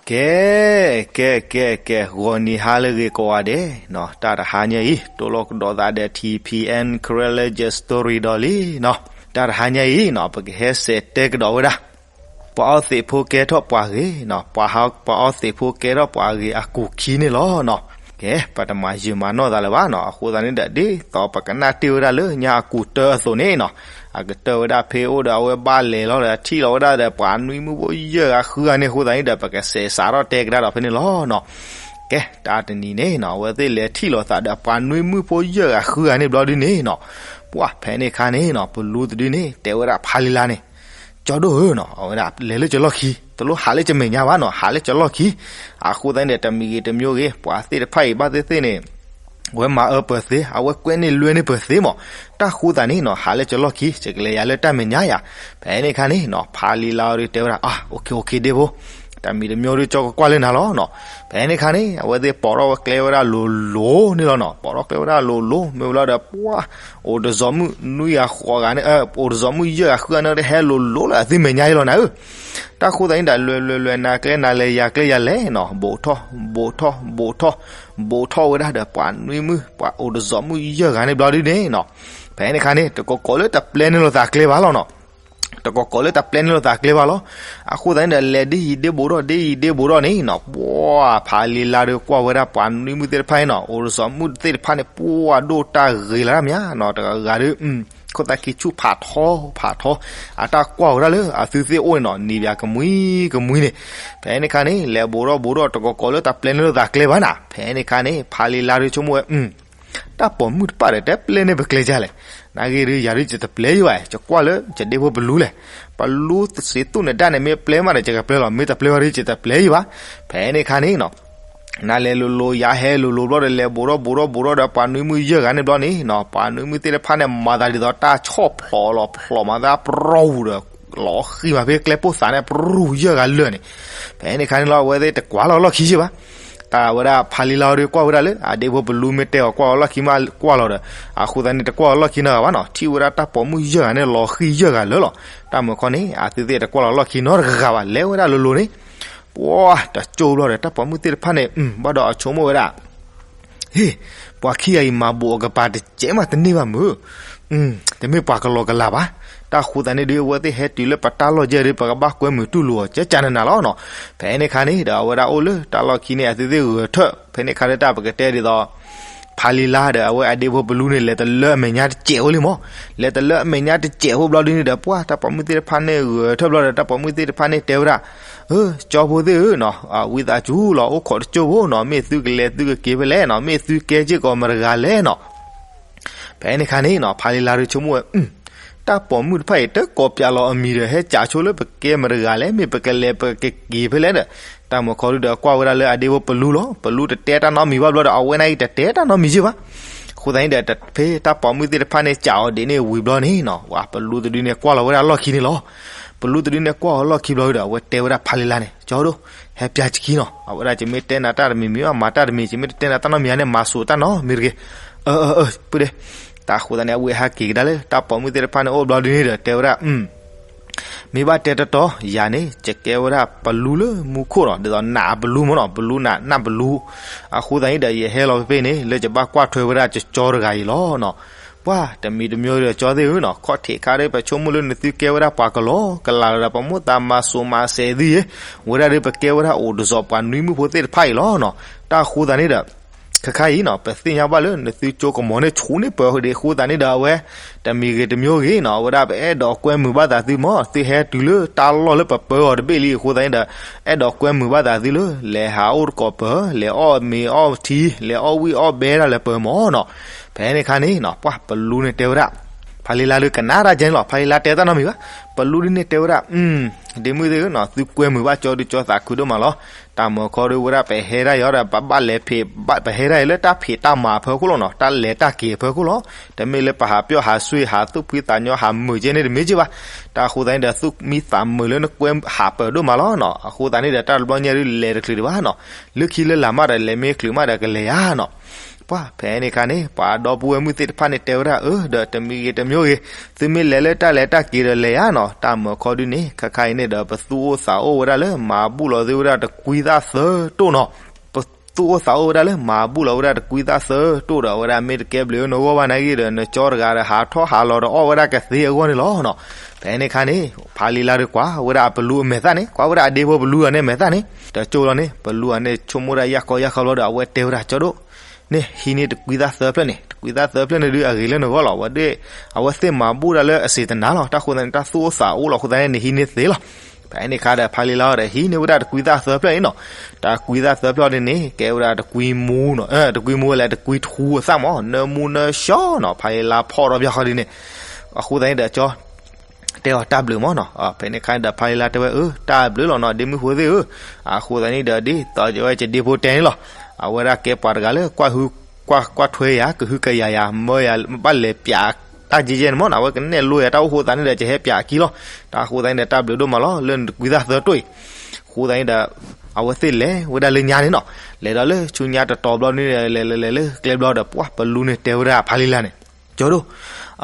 ကဲ, ကဲ ကဲ ကဲ, ဂီၤနံၤဟါလၢအဂ့ၤကိးဂၤဒဲးနီၤ, တၢ်တဟါညါအံၤ တိၢ်လီၤကဒီးသးဒီး ထံၣ်ဖံၣ်အဲၣ် Karen Legend Story ဒီးလံနီၤ, တၢ်တဟါညါအံၤနီၤ ပကဟဲစဲးတဲကဒီးဝဲဒၣ် ပှၤအီသံးဖိကဲထီၣ်ပှၤဂ့ၤနီၤ, ပှၤဟး ပှၤအီသံးဖိကဲထီၣ်ပှၤဂ့ၤအကူၣ်ခံန့ၣ်လီၤနီၤ. ကဲ, ပတမၤယုာ်မၤနီၢ်သးလၢၤဘၣ်နီၤ, အဃိသတးန့ၣ်ဒီး ဒ်သိးပကနၣ်တ့ၢ်ဝဲဒၣ်လၢညါအကူၣ်တၢအသိးန့ၣ်နီၤ, အကတၢၢ်ဝဲဒၣ်ဖဲအိၣ်ဒီးအဝဲဘၣ်လဲၤလီၤဒီး ထံၣ်လီၤဝဲဒၣ်ဒီးပှၤနွံမုၣ်ဖိယဲၢ်ဂၤဃုဂၤန့ၣ် အဃိသတးန့ၣ်ဒီး ပကစဲးစးထီၣ်တဲကဒါဒီးဖဲန့ၣ်လီၤနီၤ. ကဲ, တၢ်တနံၤန့ၣ်နီၤ အဝဲသ့ၣ်လဲၤထံၣ်လိာ်သးဒီးပှၤနွံမုၣ်ဖိယဲၢ်ဂၤဃုဂၤန့ၣ်ဘျီဒုန့ၣ်နီၤ, ပှၤဖဲန့ၣ်အခါန့ၣ်နီၤ ပလူတဒုန့ၣ် တဲဝဲဒၣ်ဖးလံလါန့ၣ်, ကၠီဒိၣ်ဧၢနီၤ, အဝဲဒၣ်လဲၤလၢကၠီလီၢ်ခံ, တလိၣ်ဟးလၢကၠီမဲာ်ညါဘၣ်နီၤ, ဟးလၢကၠီလီၢ်ခံ, အဃိသတးန့ၣ်ဒီး တမံၤဂ့ၤတမံၤဂ့ၤ ပှၤသ့ၣ်တဖၣ်အံၤဘၣ်သ့ၣ်သ့ၣ်န့ၣ် အဝဲမၤအၢပၢၤသ့, အဝဲကွဲန့ၢ်လွဲန့ၢ်ပၢၤသ့မး, တၢ်ဃိသတးန့ၣ်နီၤ ဟးလၢကၠီလီၢ်ခံ ယကလဲၤယၤလၢတၢ်မဲာ်ညါယၤ. ဖဲန့ၣ်အခါန့ၣ်နီၤ ဖးလံလါအီၤဒုတဲဝဲဒၣ် အါ, အိၣ်ခ့ အိၣ်ခ့ ဒ့ဖိ, တမံၤတမံၤဒီး ကၠီကကွၢ်လၢနၤလီၤနီၤ. ဖဲန့ၣ်အခါန့ၣ် အဝဲသ့ၣ်ပိာ်ထီၣ်ဝဲကျဲဝဲဒၣ်လိၤလိၤန့ၣ်လီၤနီၤ, ပိာ်ထီၣ်ကျဲဝဲဒၣ်လိၤလိၤ မ့ၢ်ဝဲလီၤဒီး ပှၤ အိၣ်တစီၤမုၣ်နွံဂၤဃိးဂၤန့ၣ်, အိၣ်တစီၤမုၣ်ယဲၢ်ဂၤဃုဂၤန့ၣ် တဟဲလိၤလိၤလၢအသုမဲာ်ညါအံၤလီၤနၤဧၢ. တၢ်ဃိသတးန့ၣ်ဒီး လွဲၤလွဲၤလွဲၤ နၤကျဲနၤလဲၤယၤကျဲယၤလဲၣ်နီၤ, ဘူးထီၣ် ဘူးထီၣ် ဘူးထီၣ် ဘူးထီၣ်ဝဲဒၣ်ဒီးပှၤနွံမုၣ် ပှၤအိၣ်တစီၤမုၣ်ယဲၢ်ဂၤန့ၣ်ဘျီဒုန့ၣ်နီၤ. ဖဲန့ၣ်အခါန့ၣ် တကိးကိးလၢတပျဲန့ၢ်လိာ်သးကျဲဘၣ်လီၤနီၤ, တကိးကိးလၢတပျဲန့ၢ်လိာ်သးကျဲဘၣ်လီၤ. အဃိသတးန့ၣ်ဒီး လဲၤဒ်အံၤဒ့ဘူးဒီး ဒ်အံၤဒ့ဘူးဒီးန့ၣ်နီၤ, ပှၤဖးလံလါဒီးကွၢ်ဝဲဒၣ်ပှၤနွံမုၣ်သ့ၣ်တဖၣ်န့ၣ်နီၤ, အိၣ်တစီၤမုၣ်သ့ၣ်တဖၣ်န့ၣ် ပှၤဒိၣ်တၢ်ဂ့ၤလၢတၢ်မးနီၤ, တဂၤဒီး ခိၣ်သၣ်ခံဆူၣ်ဖးထီဖးထီ, အတၢ်ကွၢ်ဝဲဒၣ်လၢအသုသ့ၣ်အိၣ်န့ၣ်နီၤ နံၤဘၣ်ကမှံကမှံန့ၣ်. ဖဲန့ၣ်အခါန့ၣ် လဲၤဘူးဒီးဘူးဒီး တကိးကိးလၢတပျဲန့ၢ်လိာ်သးကျဲဘၣ်နၤ. ဖဲန့ၣ်အခါန့ၣ် ဖးလံလါဒီးဆိကမိၣ်ဝဲ တၢ်ပိာ်မုၣ်တဖၣ်ဒီး တပျဲန့ၢ်ပကျဲဒ်လဲၣ်. နဂ့ၤဒီး ယၤဒုးယတပျဲယဘၣ်, ယကွၢ်လၢယဒ့ဖိပလူလဲၣ်. ပလူစံးသူၣ်နဒါန့ၣ် မ့ၢ်ပျဲမးဒီး ယကပျဲလီၤ, မ့ၢ်တပျဲဘၣ်ဒီး ယတပျဲယဘၣ်. ဖဲန့ၣ်အခါန့ၣ်နီၤ နၤလဲၤလိၤလိၤ ယၤဟဲလိၤလိၤဘျီဒီး လဲၤဘူးထီၣ်ဘူးထီၣ်ဘူးထီၣ်ဒီး ပှၤနွံမုၣ်ယဲၢ်ဂၤန့ၣ်ဘျီန့ၣ်နီၤ, ပှၤနွံမုၣ်သ့ၣ်တဖၣ်န့ၣ် မၤသးဒ်သိးတၢ်ဆီၣ်ဖျိးလီၤဖျိး မၤသးပရူၤဒီး လီၤဃံၤမးဖဲကျဲပိၢ်သးန့ၣ် ပရူၤယဲၢ်ဂၤလၢာ်န့ၣ်. ဖဲန့ၣ်အခါန့ၣ်လီၤ အဝဲသ့ၣ်တကွၢ်လီၤလီၢ်ခံယဘၣ်. တၢ်ဝဲဒၣ်ဖးလံလါအီၤဒီးကွၢ်ဝဲဒၣ်လၢ အဒ့ဖိပလူမ့ၢ်တဲအီၤကွၢ်လီၤလီၢ်ခံမးကွၢ်လီၤဒီး အဃိသတးန့ၣ် တကွၢ်လီၤလီၢ်ခံနီတဂၤဘၣ်နီၤ, ထံၣ်ဝဲဒၣ်တၢ်ပိာ်မုၣ်ယဲၢ်ဂၤန့ၣ် လီၤဃံၤယဲၢ်ဂၤလၢာ်လီၤ. တၢ်မုၢ်ခီန့ၣ် အသုသ့ၣ်တကွၢ်လီၤလီၢ်ခံနီတဂၤဘၣ်, လဲၤဝဲဒၣ်လိၤလိၤန့ၣ် ပှၤတကၠိဘျီဒီး တၢ်ပိာ်မုၣ်သ့ၣ်တဖၣ်န့ၣ် ဘၣ်ဒီးအဆိကမိၣ်ဝဲဒၣ် ဟ့ၣ်, ပှၤခံဂၤအံၤမၤဘူးအကပၤတစဲးမးတန့ၢ်ဘၣ်မုၢ်, တမ့ၢ်ပှၤကလီၤကလးဘၣ်. တၢ်ဃိသတးန့ၣ်ဒီး အဝဲသ့ၣ်ဟဲတုၤလၢပတၢ်လီၢ်ယဲၢ်ဒီး ပကဘၣ်ကွဲမုာ်တူၢ်လိာ်အီၤ ကကနနၤလီၤနီၤ. ဖဲန့ၣ်အခါန့ၣ်ဒီး အဝဲဒၣ်အိၣ်လၢတၢ်လီၢ်ခံန့ၣ် အသုသ့ၣ်ဂဲၤထၢၣ်, ဖဲန့ၣ်အခါဒီး တၢ်ပကတဲဒ်သိး ဖးလံလါဒီး အဝဲအဒ့ဖိပလူန့ၣ် လဲၤတလၢအမဲာ်ညါတစဲးဖိလံမး, လဲၤတလၢအမဲာ်ညါတစဲးဖိဘျီဒုန့ၣ်ဒီး ပှၤတၢ်ပိာ်မုၣ်သ့ၣ်တဖၣ်န့ၣ်ဂဲၤထၢၣ်ဘျီဒီး တၢ်ပိာ်မုၣ်သ့ၣ်တဖၣ်န့ၣ်တဲဝဲဒၣ် ဧၢ, ကၠီဖိသ့ၣ်ဧၢနီၤ, ဝံသးစူၤလီၤ အိၣ်ခိးတကၠိဖိနီၤ, မ့ၢ်သုကလဲၤသုကက့ၤဖဲလဲၣ်နီၤ, မ့ၢ်သုကဲစ့ၢ်ကီးမတဂၤလဲၣ်နီၤ. ဖဲန့ၣ်အခါန့ၣ်နီၤ ဖးလံလါဒီးဆိကမိၣ်ဝဲ တၢ်ပိာ်မုၣ်တဖၣ်အံၤ တကိးပျးလီၤအမံၤဒီး ဟဲစးဆိလၢပကဲမတဂၤလဲၣ်, မ့ၢ်ပကလဲၤပကက့ၤဖဲလဲၣ်ဒီး တၢ်မုၢ်ခီဒုဒီးကွၢ်ဝဲဒၣ်လၢအဒ့ဖိပလူလီၤ, ပလူတတဲတၢ်နီတမံၤဘၣ်ဘျီဒီး အဝဲန့ၣ်အံၤတတဲတၢ်နီတမံၤယ့ၢ်ဘၣ်. အဃိသတးန့ၣ်ဒီး ဖဲတၢ်ပိာ်မုၣ်သ့ၣ်တဖၣ်န့ၣ် စးအီၤဒ်န့ၣ်ဝံၤဘျီန့ၣ်နီၤ, ပလူတဒုန့ၣ်ကွၢ်လီၤဝဲဒၣ်လီၢ်ခံန့ၣ်လီၤ. ပလူတဒုန့ၣ်ကွၢ်အီၤလီၢ်ခံဘျီဒီး အဝဲတဲဝဲဒၣ်ဖးလံလါန့ၣ် ကၠီဒိၣ်, ဟဲပၠးစခံနီၤ, အဝဲဒၣ်ယမ့ၢ်တဲနၤတၢ်တမံၤမံၤ မၤတၢ်တမံၤ, ယမ့ၢ်တတဲနၤတၢ်နီတမံၤဧါန့ၣ် မၤစိာ်တၢ်နီတမံၤတဂ့ၤ. အၢ အၢ အၢ ပုၢ်ဒ့, တၢ်ဃိသတးန့ၣ် အဝဲဟဲက့ၤကဒါလၢ တၢ်ပိာ်မုၣ်သ့ၣ်တဖၣ်န့ၣ်အိၣ်ဘျီဒုန့ၣ်ဒီး တဲဝဲဒၣ် မ့ၢ်ဘၣ်တဲတီတီ ယၤန့ၣ် ယကဲဝဲဒၣ်ပလူလၢမူခိၣ်နီၤ, ဒ်သိးနးပလူမ့ၢ်နီၤ, ပလူနး နးပလူ. အဃိသတးန့ၣ်ဒီး ယဟဲလီၤဖဲဖဲန့ၣ် လၢယဘၣ်ကွၢ်ထွဲဝဲဒၣ်ကၠီတဂၤအံၤလီၤနီၤ. ပှၤတမံၤတမံၤဒီး ကၠီသ့ၣ်ဧၢနီၤ, ခီၣ်ထံးခါဒီး ပဆိကမိၣ်လၢနသုကဲဝဲဒၣ်ပှၤကလီကလးလီၤဒီး ပမိၣ်သးမၤစိာ်မၤစဲးသုယ့ၢ်, ဝဲဒၣ်ဒီး ပကဲဝဲဒၣ်အိၣ်တစီၤပှၤနွံမုၣ်ဖိသ့ၣ်တဖၣ်အံၤလီၤနီၤ. တၢ်ဃိသတးန့ၣ်ဒီး ခဲခါအံၤနီၤ ပသ့ၣ်ညါဘၣ်လၢ နသုကၠိကမီၤန့ၣ် ဆူးန့ၢ်ပၢၤဒံးအဃိသတးန့ၣ်ဒီး အဝဲ တမံၤဂ့ၤတမံၤဂ့ၤနီၤ အဝဲဒၣ်ပအဲၣ်ဒိးကွဲမုာ်ဘၣ်သးသုမး, သုဟဲတုၤလၢတၢ်လီၢ်လၢပပၢအီၤတဘ့ၣ်လံအဃိသတးန့ၣ်ဒီး အဲၣ်ဒိးကွဲမုာ်ဘၣ်သးသုလၢ လဲၤဟးအိၣ်တကိးပၢၤ, လဲၤအီၣ်မ့ၤအီထံ, လဲၤအီၣ်ဝံၣ်အီၣ်ဘဲဒၣ်လၢပၢၤမးနီၤ. ဖဲန့ၣ်အခါန့ၣ်နီၤ ပှၤပလူန့ၣ်တဲဝဲဒၣ် ဖးလံလါဒုးကနၣ်တၢ်ကဲန့ၣ်လီၤ. ဖးလံလါတဲတၢ်နီတမံၤဘၣ်. ပလူဒုးန့ၣ်တဲဝဲဒၣ် ဒ့မုၣ်သ့ၣ်ဧၢနီၤ, သုကွဲမုာ်ဘၣ်ကၠီဒုး ကၠီသးခုဒိၣ်မးလီၤ. တၢ်မုၢ်ခီဒုးဝဲဒၣ် ပဟဲဒၣ်အံၤဒီး ပဘၣ်လဲၤဖံး, ပဟဲဒၣ်အံၤလၢတၢ်ဖံးတၢ်မၤအဖီခိၣ်လီၤနီၤ, တၢ်လဲၤတၢ်က့ၤအဖီခိၣ်လီၤ. တမ့ၢ်လၢပဟးပျီၢ်ဟးဆှံ ဟးသူၣ်ဖှံသးညီ ဟးမုာ်ကဲန့ၣ်တမ့ၢ်က့ဘၣ်. တၢ်အဃိသတးန့ၣ်ဒီး သူၣ်မံသးမုာ်လၢနကွဲဟးပၢၤဒိၣ်မးလီၤနီၤ. အဃိသတးန့ၣ်ဒီး တၢ်တဘျီညါဒုး လဲၤတချုးဒံးဘၣ်နီၤ. လၢခံလၢလာ်မးဒီး လဲၤမ့ၢ်ချုးမးဒီးကလဲၤယါနီၤ. ပှၤဖဲန့ၣ်အခါန့ၣ် ပှၤဒီပုၢ်ဝဲၢ်မုၣ်သ့ၣ်တဖၣ်န့ၣ်တဲဝဲဒၣ် အၢ ဒီးတမံၤဂ့ၤတမံၤဂ့ၤ သုမ့ၢ်လဲၤလၢတၢ်လဲၤတၢ်က့ၤဒီးလဲၤယါနီၤ. တၢ်မုၢ်ခီဒုးန့ၣ် ခါခါအံၤန့ၣ်ဒီး ပသူၣ်အိၣ်သးအိၣ်ဝဲဒၣ်လၢ မၤဘူၣ်လီၤသုဝဲဒၣ်တကွံ တကွံသၣ်သၢတိၣ်နီၤ. ပသူၣ်အိၣ်သးအိၣ်ဝဲဒၣ်လၢမၤဘူၣ်လီၤဝဲဒၣ်တကွံသၣ်သၢတိၣ်ဒီး အဝဲဒၣ်မ့ၢ်တကဲဘျုးနဂီၢ်ဘၣ်နာ်ဂ့ၤဒီး နကၠီတဂၤဒီးဟးထီၣ်ဟးလီၤဒီးအီၣ်ဝဲဒၣ်ကသ့အဂီၢ်န့ၣ်လီၤနီၤ. ဖဲန့ၣ်အခါန့ၣ် ဖါလံလါဒီးကွၢ်ဝဲဒၣ်အပလူးအမဲာ်သၣ်န့ၣ်, ကွၢ်ဝဲဒၣ်အဒ့ဖိပလူးအန့ၣ်အမဲာ်သၣ်န့ၣ်, ဒီးကၠိလီၤန့ၣ် ပလူးအန့ၣ်ဆိကမိၣ်ဒၣ်ယၢ်ကီယၢ်ခီဘျီဒီး အဝဲတဲဝဲဒၣ်ကၠီဒိၣ်, န့ၣ်ဟံးန့ၢ်တကွံသၣ်သၢဖျၢၣ်န့ၣ် တကွံသၣ်သၢဖျၢၣ်န့ၣ်ဒုးအဂ့ၤလၢနဂီၢ်လီၤ. အဝဲဒၣ် အဝဲသ့ၣ်မၤဘူၣ်ဒၣ်လၢအစံးတနၤလီၤ. တၢ်ဃိသတးန့ၣ် တၢ်သူၣ်အိၣ်သးအိၣ်လီၤအဃိသတးန့ၣ် နဟံးန့ၢ်သ့လီၤ. ဖဲန့ၣ်အခါဒီး ဖါလံလါဒီးဟံးန့ၢ်ဝဲဒၣ်တကွံသၣ်သၢဖျၢၣ်န့ၣ်နီၤ. တကွံသၣ်သၢဖျၢၣ်န့ၣ်န့ၣ် ကဲဝဲဒၣ်တကွံမူနီၤ, တကွံမူဝဲလဲၣ် တကွံထူအသၣ်မး, နၢမူနၢဆှီနီၤ. ဖါလံလါဖီၣ်ထီၣ်ဘၣ်ဃီဒ်န့ၣ်, အဃိသတးန့ၣ်ဒီးကၠီ တဲအီၤတၢ်ဘျုးမးနီၤ. ဖဲန့ၣ်အခါန့ၣ်ဒီး ဖါလံလါတဲဝဲ အၢ တၢ်ဘျုးလီၤနီၤ ဒ့မုၣ်ဖိသ့ၣ်ဧၢ, အဃိသတးန့ၣ်ဒီး ဒ်သိးဝဲယဒ့ဖိတဲန့ၣ်လီၤ. အဝဲဒၣ်ကဲပှၤတဂၤလၢ ကွၢ်ထွဲယၤ ကဟုကယာ်ယၤ မၢယၤ ဘၣ်လဲၤပၠးတၢ်ကဲကဲန့ၣ်မးနီၤ. အဝဲကနဲၣ်လိယၤတၢ်အိၣ်အဃိသတးန့ၣ်ဒီး ယဟဲပၠးအခံလီၤ. တၢ်အဃိသတးန့ၣ်ဒီး တၢ်ဘျုးဒိၣ်မးလီၤ လၢနတကွံသၣ်သၢတိၣ်အံၤ. အဃိသတးန့ၣ်ဒီး အဝဲသ့ၣ်လဲၤဝဲဒၣ်လၢညါန့ၣ်နီၤ. လဲၤဒီးလၢဆူညါတတီၤဘျီန့ၣ် လဲၤလဲၤလဲၤလၢကျဲဘျီဒီး ပှၢ်ပလူးန့ၣ်တဲဝဲဒၣ်ဖါလံလါန့ၣ်, ကၠီဒိၣ်,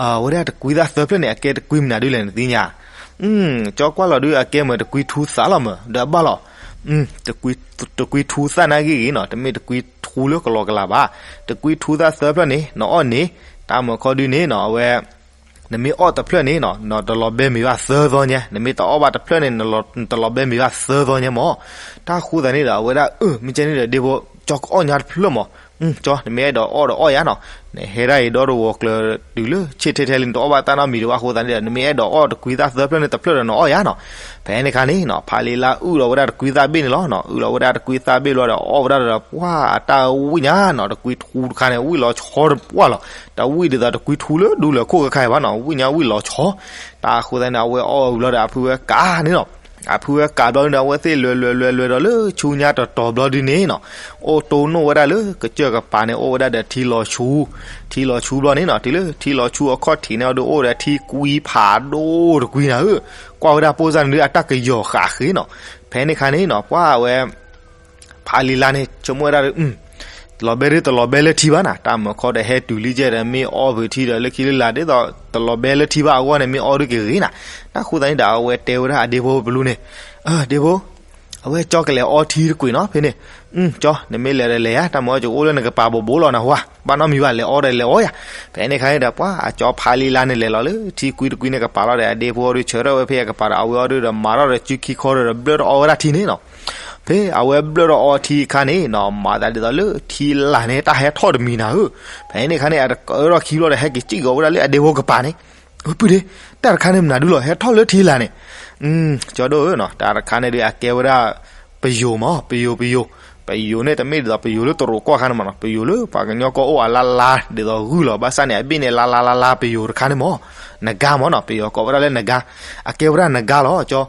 အဝဲဒၣ်တကွံသၣ်သၢဖျၢၣ်န့ၣ် အကဲတကွံမနုၤဒ်လဲၣ်နသ့ၣ်ညါ. ကၠီကွၢ်လီၤဒုး အကဲမ့ၢ်တကွံထူသၣ်လီၤမး ဒီးအဘၣ်လီၤ. တကွံထူသၣ်နာ်ဂ့ၤဂ့ၤနီၤ, တမ့ၢ်တကွံထူလၢကလီကလးဘၣ်. တကွံထူသၣ်သၢဖျၢၣ်န့ၣ် နအီၣ်န့ၣ် တၢ်မၢခီဒုးန့ၣ်နီၤ အဝဲ နမ့ၢ်အီၣ်တဖျၢၣ်န့ၣ်နီၤ နတလီၤဘဲမ့ၤဘၣ်သၢသီညါ, နမ့ၢ်တအီၣ်ဘၣ်တဖျၢၣ်န့ၣ် နတလီၤဘဲမ့ၤဘၣ်သၢသီညါမး. တၢ်ဃိသတးန့ၣ်ဒီး အဝဲဒၣ် အၢ မ့ၢ်ကဲန့ၣ်ဒီး ဒ့ဖိ ကၠီကအီၣ်ညါတဖျၢၣ်မး. ကၠီ နမ့ၢ်အဲၣ်ဒိးအီၣ်ဒီးအီၣ်ယၤနီၤ, နဟဲဒၣ်အံၤဒီတဝီၤကျၢၤတုၤလၢဆ့ၣ်ထဲထဲလံ နတအီၣ်ဘၣ်တၢ်နီတမံၤဒံးဘၣ်အဃိသတးန့ၣ်ဒီး နမ့ၢ်အဲၣ်ဒိးအီၣ်တကွံသၣ်သၢဖျၢၣ်န့ၣ် တဖျၢၣ်ဒီးနအီၣ်ယၤနီၤ. ဖဲန့ၣ်အခါန့ၣ်နီၤ ဖါလံလါအုၣ်လီၤဝဲဒၣ်တကွံသၣ်ဘ့ၣ်န့ၣ်လီၤ. အုၣ်လီၤဝဲဒၣ်တကွံသၣ်ဘ့ၣ်လီၤဒီး အီၣ်ဝဲဒၣ်ဒီး ပှၢ်အတၢ်ဝံၣ်ညါနီၤ, တကွံထူတခါန့ၣ် ဝံၣ်လီၤဆီတပှၢ်လီၤ. တဝံၣ်ဒ်သိးတကွံထူလၢဒူလၢခိၣ်ခဲခါအံၤဘၣ်နီၤ, ဝံၣ်ညါဝံၣ်လီၤဆီ. တၢ်အဃိသတးန့ၣ် အဝဲအီၣ်ဝံၤလီၤဒီး အဖုဝဲကးန့ၣ်နီၤ. အဖုဝဲကးဘျီန့ၣ်ဒီး အဝဲသ့ၣ်လဲၤလဲၤလဲၤလဲၤဒီးလၢဆူညါတတီၤဘျီဒုးန့ၣ်နီၤ, အိၣ်တိၢ်နီၣ်ဝဲဒၣ်လၢကစၢၢ်ကပၤန့ၣ် အိၣ်ဝဲဒၣ်ဒီးထံလီၤဆူ, ထံလီၤဆူဘျီန့ၣ်နီၤ, တုၤလၢထံလီၤဆူအခီၣ်ထံးန့ၣ် အဒုးအိၣ်ဒီးထံကွံဖးဒိၣ်တကွံနၤဧၢ. ကွၢ်ဝဲဒၣ်ပိၢ်စၢ်န့ၣ်ဒုး အတၢ်ကယီၤဃာ်ဃ့နီၤ. ဖဲန့ၣ်ခါန့ၣ်နီၤ ပှၢ်အဝဲ ဖါလံလါန့ၣ် ဆိကမိၣ်ဝဲဒၣ်ဒီး တလီၤဘဲဒုးတလီၤဘဲလၢထံဘၣ်နၤ, တၢ်မၢခီဒီးဟဲတုၤလံကဲဒီး မ့ၢ်အီၣ်ဖုးထံဒီး လၢခံလၢလာ်ဒ်သိး တလီၤဘဲလၢထံဘၣ်အဂီၢ်န့ၣ် မ့ၢ်အီၣ်ဒုးက့ၤဂ့ၤနၤ. တၢ်ဃိသတးန့ၣ်ဒီး အဝဲတဲဝဲဒၣ်အဒ့ဖိပလူးန့ၣ်, ဒ့ဖိ, အဝဲကၠီကလဲၤအီထံတကွံာ်နီၤ ဖဲန့ၣ်. ကၠီ နမ့ၢ်လဲၤဒီးလဲၤယၤ, တၢ်မၢကအိၣ်လၢနကပၤဘိးဘိးလီၤနဟါ, ဘၣ်နီတမံၤဘၣ် လဲၤအီဒီးလဲၤအီယၤ. ဖဲန့ၣ်ခါန့ၣ်ဒီး ပှၢ်အကၠီဖါလံလါန့ၣ် လဲၤလီၤလၢထံကွံတကွံန့ၣ်ကပၤလီၤဒီး အဒ့ဖိအီၤဒုးဆၢထၢၣ်ဝဲဖဲအကပၤဒီး အဝဲအီၤဒုးဒီးမၤထီၣ်ဒီးစုခံခီဒီး ဘျၢၣ်ထီၣ်အီဝဲဒၣ်ထံန့ၣ်နီၤ. ဖဲအဝဲဘျၢၣ်ထီၣ်အီထံအခါန့ၣ်နီၤ မၤသးဒ်သိးလၢထံလာ်န့ၣ် တၢ်ဟဲထီၣ်တမံၤနၤဧၢ. ဖဲန့ၣ်ခါန့ၣ် အတကၢထီၣ်ခံဘျီဒီး ဟဲက့ၤစံၣ်ကီးဝဲဒၣ်လၢအဒ့ဖိကပၤန့ၣ်, ပုၢ်ဒ့, တၢ်တခါန့ၣ်မနုၤဒုးလီၤ ဟဲထီၣ်လၢထံလာ်န့ၣ်. ကၠီဒိၣ်ဧၢနီၤ, တၢ်တခါန့ၣ်ဒုး အကဲဝဲဒၣ် ပယိၤမး, ပယိၤ ပယိၤ, ပယိၤန့ၣ် တမ့ၢ်ဒ်သိးပယိၤလၢတရူးကီၢ်ခါန့ၣ်မးနီၤ, ပယိၤလၢပှၤကညီကီၢ်အိၣ်အလါလါ ဒ်သိးဂုၢ်လီၤ, ဘၣ်ဆၣ်န့ၣ် အဘ့ၣ်န့ၣ် လါလါလါလါ ပယိၤတခါန့ၣ်မး, နဂါမးနီၤ, ပယိၤကိးဝဲဒၣ်လၢနဂါ, အကဲဝဲဒၣ်နဂါလီၤ ကၠီ.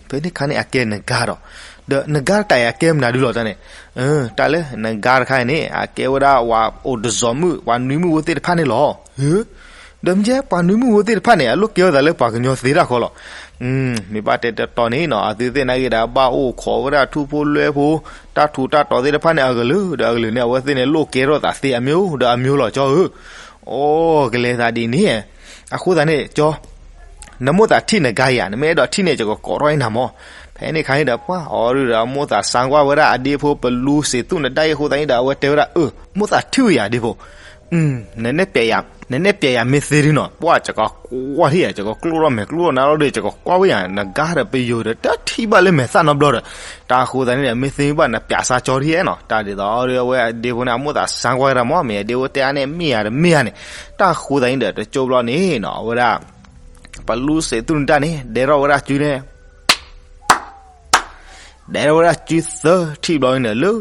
ဖဲန့ၣ်ခါန့ၣ် အကဲနဂါဒီး, ဒီးနဂါတၢ်အံၤ အကဲမနုၤဒုးလီၤတၢ်န့ၣ်, တၢ်လၢနဂါတခါအံၤန့ၣ် အကဲဝဲဒၣ်ပှၤအိၣ်တစီၤမုၣ် ပှၤနွံမုၣ်ဖိသ့ၣ်တဖၣ်န့ၣ်လီၤ. ဒီးမ့ၢ်ကဲ ပှၤနွံမုၣ်ဖိသ့ၣ်တဖၣ်န့ၣ် အလိၣ်ကဲဝဲသးလၢပှၤကညီသ့တၢ်ဃီလီၤ. မ့ၢ်ဘၣ်တဲတတီၤန့ၣ်နီၤ အသုသ့ၣ်နာ်က့ဒီး ဘၣ်အိၣ်ခိးဝဲဒၣ်ထူဖိလွဲဖိ, တၢ်ထူးတၢ်တီၤသ့ၣ်တဖၣ်န့ၣ် အကလုာ်ဒီးအကလုာ်န့ၣ် အဝဲသ့ၣ်န့ၣ် လိၣ်ကဲထီၣ်သးသ့အမျိုးဒီးအမျိုးလီၤ ကၠီဧၢ. အိ ကလဲၤသးဒ်န့ၣ်, အဃိသတးန့ၣ် ကၠီ နမိၣ်သးထံၣ်နဂါယၤ, နမ့ၢ်အဲၣ်ဒိးထံၣ်န့ၣ် ယကကိးထီၣ်အံၤနၤမး. ဖဲန့ၣ်ခါန့ၣ်ဒီး ပှၢ်အီၤဒုးဒီး မိၣ်သးစါကွၢ်ဝဲဒၣ်အဒ့ဖိပလူးစံးသူၣ်နဒါအံၤအဃိသတးန့ၣ်ဒီး အဝဲတဲဝဲဒၣ် အၢ မိၣ်သးထံၣ်ဝဲယၤဒ့ဖိ, နနဲၣ်ပျဲယၤမ့ၢ်သ့ဒုနီၤ, ပှၢ် ယကကွၢ်ထံၣ်ယၤ, ယကကျိၣ်ထီၣ်မဲာ်ကျိၣ်ထီၣ်နါထီၣ်ဒီး ယကကွၢ်ဝဲယၤ, နဂါဒီးပယိၤဒီး တထံၣ်ဘၣ်လၢမဲာ်သၣ်နီတဘျီဒီး, တၢ်အဃိသတးန့ၣ်ဒီး မ့ၢ်သ့မ့ၢ်ဘၣ် နပျးစါကၠီထံၣ်နီၤ, တၢ်ဒ်သိးအဝဲအဒ့ဖိန့ၣ် အမိၣ်သးစါကွၢ်ဝဲဒၣ်မး, မ့ၢ်အဒ့ဖိတဲအါန့ၣ် မ့ၢ်ယၤတမ့ၢ်ယၤန့ၣ်, တၢ်အဃိသတးန့ၣ်ဒီး တကၠိဘျီန့ၣ်နီၤ အဝဲဒၣ် ပလူးစံးသူၣ်နဒါန့ၣ် ဒဲထီၣ်ဝဲဒၣ်စုန့ၣ် ဒဲထီၣ်ဝဲဒၣ်စုသၢထံၣ်ဘျီန့ၣ် လၢ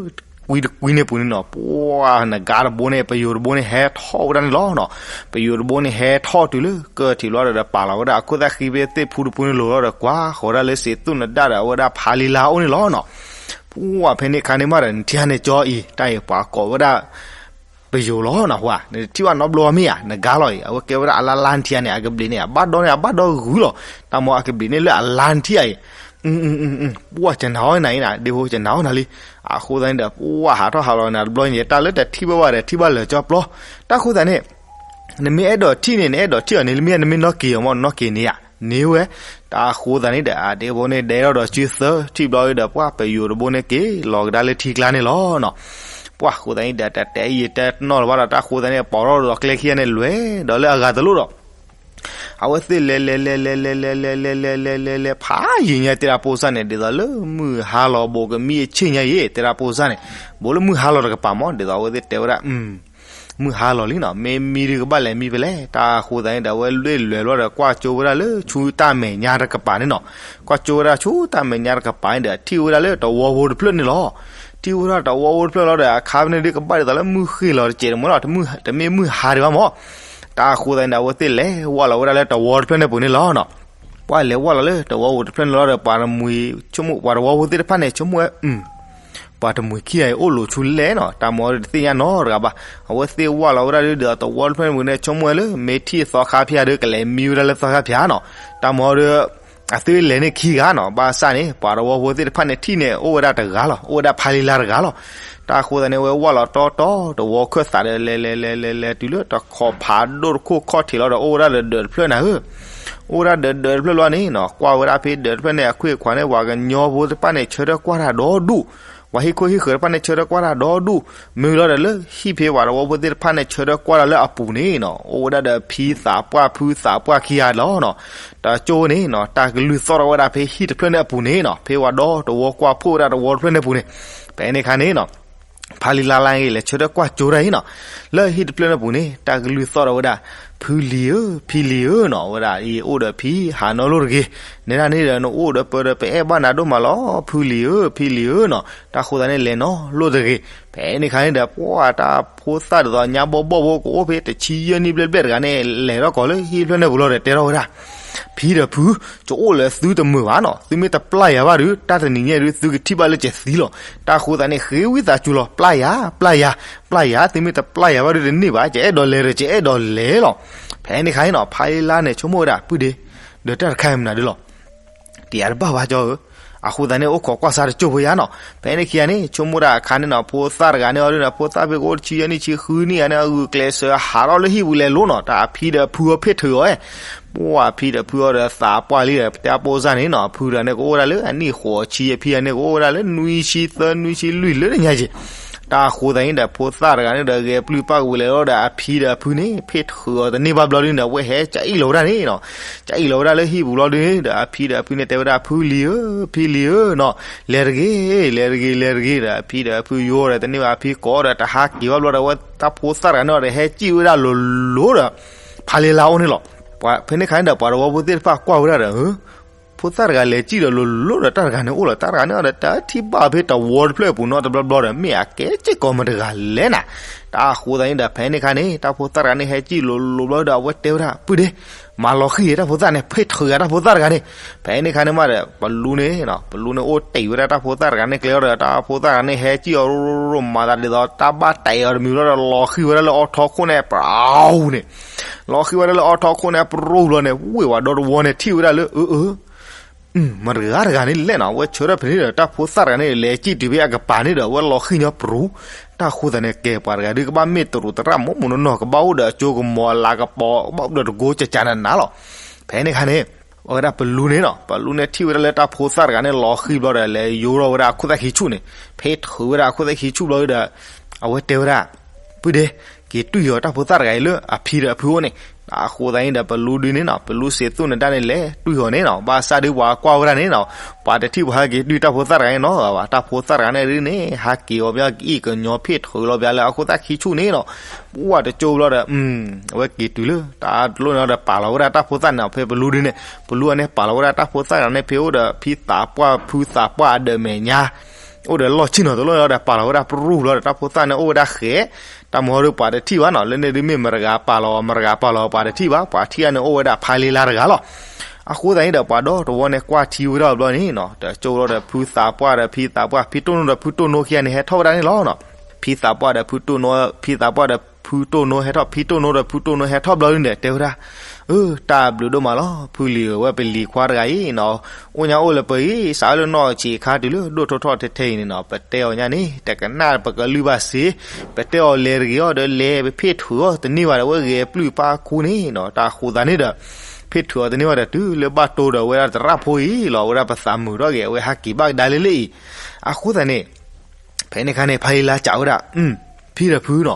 ကွံတကွံန့ၣ်ပူၤန့ၣ်နီၤ, ပှၢ် နဂါတဘိန့ၣ် ပယိၤတဘိန့ၣ် ဟဲထီၣ်ဝဲဒၣ်န့ၣ်လီၤနီၤ. ပယိၤတဘိန့ၣ် ဟဲထီၣ်တုၤလၢကၢၢ်ထံးဘျီဒီး ပာ်လီၤဝဲဒၣ်အခိၣ်သၣ်ဃံဖဲသ့ၣ်ဖူတဖုန့ၣ်လိၤလီၤဒီး ကွၢ်ဃီၤဒၣ်လၢစံးသူၣ်နဒါဒီး အဝဲဒၣ်ဖါလံလါအိၣ်န့ၣ်လီၤနီၤ. ပှၢ် ဖဲန့ၣ်ခါန့ၣ်မးဒီး နထံၣ်န့ၣ်ကၠီအံၤ တၢ်အံၤပှၤကိးဝဲဒၣ် ပယိၤလီၤနီၤ, နထံၣ်ဘၣ်နီတဘျီမ့ၢ်ဧါ, နဂါလီၤအံၤ, အဝဲကဲဝဲဒၣ်အလါလါ နထံၣ်န့ၣ် အကဘျံးန့ၣ် အဘၣ်ဒီန့ၣ် အဘၣ်ဒီဂုၤလီၤ, တၢ်မ့ၢ်အကဘျံးန့ၣ်လၢအလါ နထံၣ်အံၤ, ပှၢ် ကနၣ်အီၣ်နၤအံၤနၤ ဒ့ဖိ ကနၣ်အီၣ်နၤလံ. အဃိသတးန့ၣ်ဒီး ပှၢ် ဟးထီၣ်ဟးလီၤနၤတဘျီန့ၣ် တၢ်လၢတထံၣ်ဘၣ်ဘၣ်ဒီး ထံၣ်ဘၣ်လၢာ်ကၠီပျီ, တၢ်အဃိသတးန့ၣ် နမ့ၢ်အဲၣ်ဒိးထံၣ်န့ၣ် နအဲၣ်ဒိးထံၣ်အီၤန့ၣ် လၢမ့ၢ်နမ့ၢ်နီၣ်က့ၤအီၤမ့ၢ် နနီၣ်က့ၤန့ၣ်ဧါ န့ၢ်ဝဲ. တၢ်အဃိသတးန့ၣ်ဒီး အဒ့ဘိန့ၣ်ဒဲထီၣ်ဒီးစုသၢထံၣ်ဘျီဒီး ပှၢ်ပယိၤတဘိန့ၣ်က့ၤလီၤကဒါလၢထံကျါန့ၣ်လီၤနီၤ. ပှၢ်အဃိသတးန့ၣ်ဒီး တတဲယံာ်တဲနီၢ်လၢၤဘၣ်ဒီး တၢ်အဃိသတးန့ၣ် ပိာ်ထီၣ်ဒီးကျဲခံဂၤန့ၣ် လဲၤဒီးလၢအဂၤတလိၣ်ဒီး အဝဲသ့ၣ်လဲၤလဲၤလဲၤလဲၤလဲၤလဲၤလဲၤလဲၤလဲၤလဲၤလဲၤလဲၤ ဖးယံာ်ညါတဲဒၣ်ဖိသၣ်န့ၣ် ဒ်သိးလၢမုၢ်ဟါလီၤဘိးကမံအဆ့ၣ်ညါအံၤ တဲဒၣ်ဖိသၣ်န့ၣ် ဘိးလၢမုၢ်ဟါလီၤတကပၤမး ဒ်သိးအဝဲသ့ၣ်တဲဝဲဒၣ် မုၢ်ဟါလီၤလံနီၤ မ့ၢ်မံဒုးကဘၣ်လဲၤမံဖဲလဲၣ်. တၢ်အဃိသတးန့ၣ်ဒီး အဝဲလဲၤလဲၤဘျီဒီး ကွၢ်ကၠိဝဲဒၣ်လၢဆူတၢ်မဲာ်ညါတကပၤန့ၣ်နီၤ. ကွၢ်ကၠိဝဲဒၣ်ဆူတၢ်မဲာ်ညါတကပၤန့ၣ်ဒီး ထံၣ်ဝဲဒၣ်လၢတဝီဖိတဖျၢၣ်န့ၣ်လီၤ. ထံၣ်ဝဲဒၣ်တဝီဖိတဖျၢၣ်လီၤဒီး အခါဖဲန့ၣ်ဒုးကဘၣ်ဒ်သိးလၢ မုၢ်ဃ့ၢ်လီၤတစဲးတမုာ်လီၤ တမ့ၢ်မုၢ်ဟါဒံးဘၣ်မး. တၢ်အဃိသတးန့ၣ်ဒီး အဝဲသ့ၣ်လဲၤဝၢ်လီၤဝဲဒၣ်လၢတဝီတဖျၢၣ်န့ၣ်ပူၤန့ၣ်လီၤနီၤ. ပှၢ်လဲၤဝၢ်လီၤလၢတဝီဖိတဖျၢၣ်န့ၣ်လီၤဒီး ပှၤတမှံၤဆိကမိၣ် ပှၤတဝီဖိသ့ၣ်တဖၣ်န့ၣ် ဆိကမိၣ်ဝဲ ပှၤတမှံၤခံဂၤအံၤအိၣ်လိၤဆူလဲၣ်နီၤ တၢ်မၤအီၤဒုးတသ့ၣ်ညါနီတဂၤဘၣ်. အဝဲသ့ၣ်ဝၢ်လီၤဝဲဒၣ်ဒုးဒီးတဝီတဖျၢၣ်န့ၣ်ပူၤန့ၣ် ဆိကမိၣ်ဝဲလၢ မ့ၢ်ထံၣ်သီခါဖၠါဒုး ကလဲၤမံဝဲဒၣ်လၢသီခါဖၠါနီၤ. တၢ်မၤအီၤဒုး အသုလဲၤန့ၢ်ခံဂၤနီၤ ဘၣ်ဆၣ်န့ၣ် ပှၤတဝီဖိသ့ၣ်တဖၣ်န့ၣ်ထံၣ်န့ၣ် အိၣ်ဝဲဒၣ်တဂၤလီၤ အိၣ်ဝဲဒၣ်ဖါလံလါတဂၤလီၤ. တၢ်အဃိသတးန့ၣ် အဝဲဝၢ်လီၤတီတီ တဝီခၢၣ်သးဒီး လဲၤလဲၤလဲၤလဲၤလဲၤတုၤလၢတခီဖးဒိၣ်တခိၣ်ခီၣ်ထံးလီၤဒီး အိၣ်ဝဲဒၣ်ဒီးဒၢးတဖျၢၣ်နၤဧၢ အိၣ်ဝဲဒၣ်ဒီးဒၢးတဖျၢၣ်လီၤန့ၣ်နီၤ ကွၢ်ဝဲဒၣ်ဖဲဒၢးတဖျၢၣ်န့ၣ် အခွ့ၣ်အခွါန့ၣ် ပှၤကညီဖိသ့ၣ်တဖၣ်န့ၣ် ဆၢထၢၣ်ကွၢ်တၢ်ဒီဒူၣ်, ပှၤဟံၣ်ခိၣ်ဟံၣ်ဃၢၤတဖၣ်န့ၣ် ဆၢထၢၣ်ကွၢ်တၢ်ဒီဒူၣ်, မ့ၢ်လီၤဒီးလၢဟံၣ်ဖဲပှၤတဝီဖိသ့ၣ်တဖၣ်န့ၣ် ဆၢထၢၣ်ကွၢ်တၢ်လၢအပူၤန့ၣ်နီၤ အိၣ်ဝဲဒၣ်ဒီးဖံသးပှၢ်ဖုသးပှၢ်ခံဂၤလီၤနီၤ. တကၠိန့ၣ်နီၤ တၢ်ကလုၢ်သီၣ်ထီၣ်ဝဲဒၣ်ဖဲဟံၣ်တဖျၢၣ်န့ၣ်အပူၤန့ၣ်နီၤ ဖဲပှၤဒီတဝီကွၢ်ဖှိၣ်ဝဲဒၣ်တဝီတဖျၢၣ်န့ၣ်အပူၤန့ၣ်, ဖဲန့ၣ်အခါန့ၣ်နီၤ ဖါလံလါလၢအဂ့ၢ်လဲၤဆၢထၢၣ်ကွၢ်ကၠိတၢ်အံၤနီၤ, လၢဟံၣ်တဖျၢၣ်န့ၣ်ပူၤန့ၣ် တၢ်ကလုၢ်သီၣ်ထီၣ်ဝဲဒၣ်, ဖုလံၤဧၢ, ဖံလံၤဧၢနီၤ, ဝဲဒၣ်အံၤအိၣ်ဒီးဖံဟးနီၢ်လိၣ်တဂ့ၤ, နဲဒၣ်န့ၣ်ဒီးနအိၣ်ဒီးပၢဒီးပအဲၣ်ဘၣ်နၤဒိၣ်မးလီၤ, ဖုလံၤဧၢ, ဖံလံၤဧၢနီၤ, တၢ်ဃိသးန့ၣ်လဲၤနီၢ်လိၣ်တဂ့ၤ. ဖဲန့ၣ်အခါန့ၣ်ဒီး ပှၢ်တၢ်ဖိသၣ်ဒ်သိးညါဘီၣ်ဘီၣ်ဖိကအိၣ်ဖဲတဆံယဲၢ်နံၣ်ဘျဲၣ်ဘျဲၣ်တဂၤန့ၣ် လဲၤထီၣ်ကီးလၢဟံၣ်တဖျၢၣ်န့ၣ်ပူၤလီၤဒီးတဲထီၣ်ဝဲဒၣ် ဖံဒီးဖု, ကအိၣ်လၢသုတမုာ်ဘၣ်နီၤ, သုမ့ၢ်တပျၢ်ယၤဘၣ်ဒီး တၢ်တနံၤညါဒုး သုကထံၣ်ဘၣ်လၢကသံလီၤ. တၢ်ဃိသးန့ၣ် ဃ့ဝံသးစူၤလီၤ, ပျၢ်ယၤ, ပျၢ်ယၤ, ပျၢ်ယၤ, သုမ့ၢ်တပျၢ်ယၤဘၣ်ဒီးတန့ၢ်ဘၣ်, ကအဲၣ်ဒိးလဲၤဒီးကအဲၣ်ဒိးလဲၤလီၤ. ဖဲန့ၣ်ခါန့ၣ်နီၤ ဖါလံလါန့ၣ် ဆိကမိၣ်ဝဲဒၣ် ပုၢ်ဒ့, ဒီးတၢ်တခါအံၤမနုၤဒုးလီၤ တယၤတဘၣ်ဘၣ်ကၠီဧၢ, အဃိသတးန့ၣ် အိၣ်ခိးကွၢ်ဆါတကၠိၢ်ဖိယါနီၤ. ဖဲန့ၣ်ခံဂၤန့ၣ် ဆိကမိၣ်ဒၣ်အခါန့ၣ်နီၤ ဖိသၣ်တဂၤန့ၣ်အီၤဒုးနီၤ ဖိသၣ်ဖဲကအိၣ်တဆံယဲၢ်နံၣ်ဆံဃုနံၣ်ဂၤန့ၣ် အဂုာ်ကျဲးစၢးဟးထီၣ်လၢဟံၣ်ပူၤလဲၤလိနီၤ, တၢ်အဖံဒီးအဖုအီၤဖ့ၣ်ထုးအီၤဝဲ, ပှၢ်ဖံဒီးဖုအီၤဒီးသးပှၢ်လံဒီး ပတဲအဖိစၢ်န့ၣ်နီၤ အဖုတဂၤန့ၣ်ကအိၣ်ဝဲဒၣ်လၢအနံၣ်ဃိးဆံ အဖံဂၤန့ၣ်ကအိၣ်ဝဲဒၣ်လၢနွံဆံသၢနွံဆံလွံၢ်လၢတညါက့ၤ တၢ်အဃိသတးန့ၣ်ဒီး ဖိသၣ်တဂၤန့ၣ်ဒီး ဂဲၤပျုၢ်ပၢ်ကဝံၤလဲၤလီၤဒီး အဖံဒီးအဖုန့ၣ် ဖ့ၣ်ထုးအီၤတန့ၢ်ဘၣ်ဘျီဒုန့ၣ် အဝဲဟဲကအံၣ်လီၤဝဲဒၣ်န့ၣ်နီၤ, ကအံၣ်လီၤဝဲဒၣ်လၢဟံၣ်ပူၤဘျီဒုန့ၣ်ဒီး အဖံဒီးအဖုန့ၣ်တဲဝဲဒၣ် ဖုလံၤဧၢ, ဖံလံၤဧၢနီၤ, လဲၤတဂ့ၤ, လဲၤတဂ့ၤ, လဲၤတဂ့ၤဒီး အဖံဒီးအဖုယိဒီးတန့ၢ်ဘၣ် အဖံကိးဒီးတဟးက့ၤဘၣ်ဘျီဒီး အဝဲတၢ်ဖိသၣ်တဂၤန့ၣ်ဒီး ဟဲကအံၣ်ဝဲဒၣ်လိၤလိၤဒီး ဖါလံလါအိၣ်န့ၣ်လီၤ. ဖဲန့ၣ်ခါန့ၣ်ဒီး ပှၤတဝီဖိသ့ၣ်တဖၣ်ကွၢ်ဝဲဒၣ်ဒီး ဖိသၣ်တဂၤလဲၤကအံၣ်ဒီးလိၤလိၤဒီး တၢ်တဂၤန့ၣ်အိၣ်လီၤ, တၢ်တဂၤန့ၣ်ဒီး တထံၣ်ဘၣ်ဖဲတဝီတဖျၢၣ်အပူၤနီတဘျီဘျီဒီး မ့ၢ်အကဲစ့ၢ်ကီးမတၤတဂၤလဲၣ်နၤ. တၢ်အဃိသတးန့ၣ်ဒီး ဖဲန့ၣ်ခါန့ၣ် တၢ်ဖိသၣ်တဂၤန့ၣ် ဟဲကအံၣ်လိၤလိၤဘျီဒီး အဝဲတဲဝဲဒၣ် ပုၢ်ဒ့, မၤလီၤဃံၤတၢ်ဖိသၣ်န့ၣ် ဖ့ၣ်ထုးယၤတၢ်ဖိသၣ်တဂၤန့ၣ်. ဖဲန့ၣ်ခါန့ၣ်မးဒီး ပလူန့ၣ်, ပလူန့ၣ်အိၣ်တ့ၢ်ဝဲဒၣ်တၢ်ဖိသၣ်တဂၤန့ၣ်ကျဲဒီး တၢ်ဖိသၣ်တဂၤန့ၣ် ဟဲကအံၣ်အီၤရိရိရိ မၤသးဒ်သိး တၢ်ဘၣ်တဲာ်အီၤတမံၤဘျီဒီး လီၤဃံၤဝဲဒၣ်လၢအီထီခိၣ်န့ၣ် ပရူၤန့ၣ် လီၤဃံၤဝဲဒၣ်လၢအီထီခိၣ်န့ၣ် ပရူၤဘျီန့ၣ် ဝ့ၢ်ဝဲဒီတဝီန့ၣ် ထံၣ်ဝဲဒၣ်လၢ အၢ အၢ မတၤတဂၤန့ၣ်လဲၣ်နီၤ, အဝဲဆၢထၢၣ်ဖဲန့ၣ်ဒီး တၢ်ဖိသၣ်တဂၤန့ၣ် လဲၤကံၣ်တုၤဖဲအကပၤန့ၣ်ဒီး အဝဲလီၤဃံၤညီပရူၤ. တၢ်ဃိသတးန့ၣ် ကဲပှၤတဂၤဒုး ကဘၣ်မ့ၢ်တရူးသရၣ်မိၢ်မိၢ်နီၢ်နီၢ် ကဘၣ်အိၣ်ဒီးအကၠိကမီၤအလၤကပီၤ ကဘၣ်အိၣ်ဒီးတကိကကနးနးလီၤ. ဖဲန့ၣ်ခါန့ၣ် အဝဲဒၣ်ပလူန့ၣ်နီၤ, ပလူန့ၣ်ထံၣ်ဝဲဒၣ်လၢတၢ်ဖိသၣ်တဂၤန့ၣ် လီၤဃံၤဘျီဒီး လဲၤယိဒီးဝဲဒၣ်အခိၣ်သၣ်ခံဆူၣ်န့ၣ်, ဖဲထုးဝဲဒၣ်အခိၣ်သၣ်ခံဆူၣ်ဘျီဒီး အဝဲတဲဝဲဒၣ် ပုၢ်ဒ့, က့ၤတွံၢ်အီၤတၢ်ဖိသၣ်တဂၤအံၤလၢအဖံဒီးအဖုအိၣ်န့ၣ်. အဃိသတးန့ၣ်ဒီး ပလူဒုန့ၣ်နီၤ, ပလူစ့းသူၣ်နဒါန့ၣ် လဲၤတွံၢ်အီၤန့ၣ်နီၤ, ဘၣ်ဆၣ်ဒုးပှၤကွၢ်ဝဲဒၣ်န့ၣ်နီၤ, ပှၤတထံၣ်ပှၤဟဲက့ၤတွံၢ်တၢ်ဖိသၣ်တဂၤန့ၣ်နီၤ, တၢ်ဖိသၣ်တဂၤန့ၣ်ဒုန့ၣ် ဟးက့ၤအီၤဘၣ် ကအံၣ်ကညီဖ့ၣ်ထုးလီၤဘၣ်လၢအခိၣ်သၣ်ခံဆူၣ်န့ၣ်နီၤ, ပှၢ်တကၠိဘျီဒီး အဝဲက့ၤတုၤလၢ တၢ်တလိၣ်န့ၣ်ဒီး ပာ်လီၤဝဲဒၣ်တၢ်ဖိသၣ်န့ၣ် ဖဲပလူဒုန့ၣ်, ပလူအန့ၣ်ပာ်လီၤဝဲဒၣ်တၢ်ဖိသၣ်တဂၤန့ၣ် ဖဲအိၣ်ဒီးဖံသးပှၢ်ဖုသးပှၢ်အဒၢးမဲာ်ညါ အိၣ်ဒီးလီၢ်ဆံၣ်နီၤတလိၣ်န့ၣ်ဒီး ပာ်လီၤဝဲဒၣ်ပရူၤလီၤဒီး တၢ်ဖိသၣ်န့ၣ်အိၣ်ဝဲဒၣ်ဃဲး, တၢ်မၤဟီဒုးပှၤတထံၣ်ဘၣ်နီၤ, လၢန့ၣ်ဒုးမ့ၢ်မတၤတဂၤပာ်လီၤ မတၤတဂၤပာ်လီၤပှၤတထံၣ်ဘၣ်, ပှၤထံၣ်အန့ၣ်အိၣ်ဝဲဒၣ်ဖါလံလါတဂၤလီၤ. အဃိသတးန့ၣ်ဒီး ပှၤဒီတဝီန့ၣ်ကွၢ်ထံဝဲဒၣ်ဘျီန့ၣ်နီၤ, တကၠိလီၤဒီးဖုသးပှၢ်ဒီးဖံသးပှၢ် ဖံတိၢ်နိဒီးဖုတိၢ်နိခံဂၤန့ၣ် ဟဲထီၣ်ဝဲဒၣ်န့ၣ်လီၤနီၤ. ဖံသးပှၢ်ဒီးဖုတိၢ်နိ ဖံသးပှၢ်ဒီးဖုတိၢ်နိဟဲထီၣ်, ဖံတိၢ်နိဒီးဖုတိၢ်နိဟဲထီၣ်ဘျီန့ၣ် တဲဝဲဒၣ် အၢ တၢ်ဘျုးဒိၣ်မးလီၤ ဖုလံၤဧၢ, ဝဲပလံၤခွါတဂၤအံၤနီၤ, အိၣ်ညါအိၣ်လၢပဂံၢ်စးလၢနီၢ်ဆံးခါတုၤလၢ ဒိၣ်ထီၣ်ထီၣ်ထဲထဲအံၤန့ၣ်နီၤ, ပတဲအီၤညါန့ၣ် တကနၣ်ပကလုၢ်ဘၣ်စ့, ပတဲအီၤလဲၤတဂ့ၤအီၤဒီး လဲၤပဖ့ၣ်ထုးအီၤတန့ၢ်ဘၣ်ဒီး အဝဲဂဲၤပျုၢ်ပၢ်ခူန့ၣ်နီၤ, တၢ်ဃိသတးန့ၣ်ဒီး ဖ့ၣ်ထုးအီၤတန့ၢ်ဝဲဒီး တုၤလၢဘၣ်တိၢ်ဒီးဝဲဒၣ်သရၣ်ဖိအံၤလီၤ, အဝဲဒၣ်ပသးမုာ်ထီၣ်က့ၤ အဝဲဟးက့ၤဘၣ်ကဒါလၢလၢအံၤ. အဃိသတးန့ၣ် ဖဲန့ၣ်အခါန့ၣ် ဖါလံလါစံးဝဲဒၣ်, ဖံဒီးဖုနီၤ,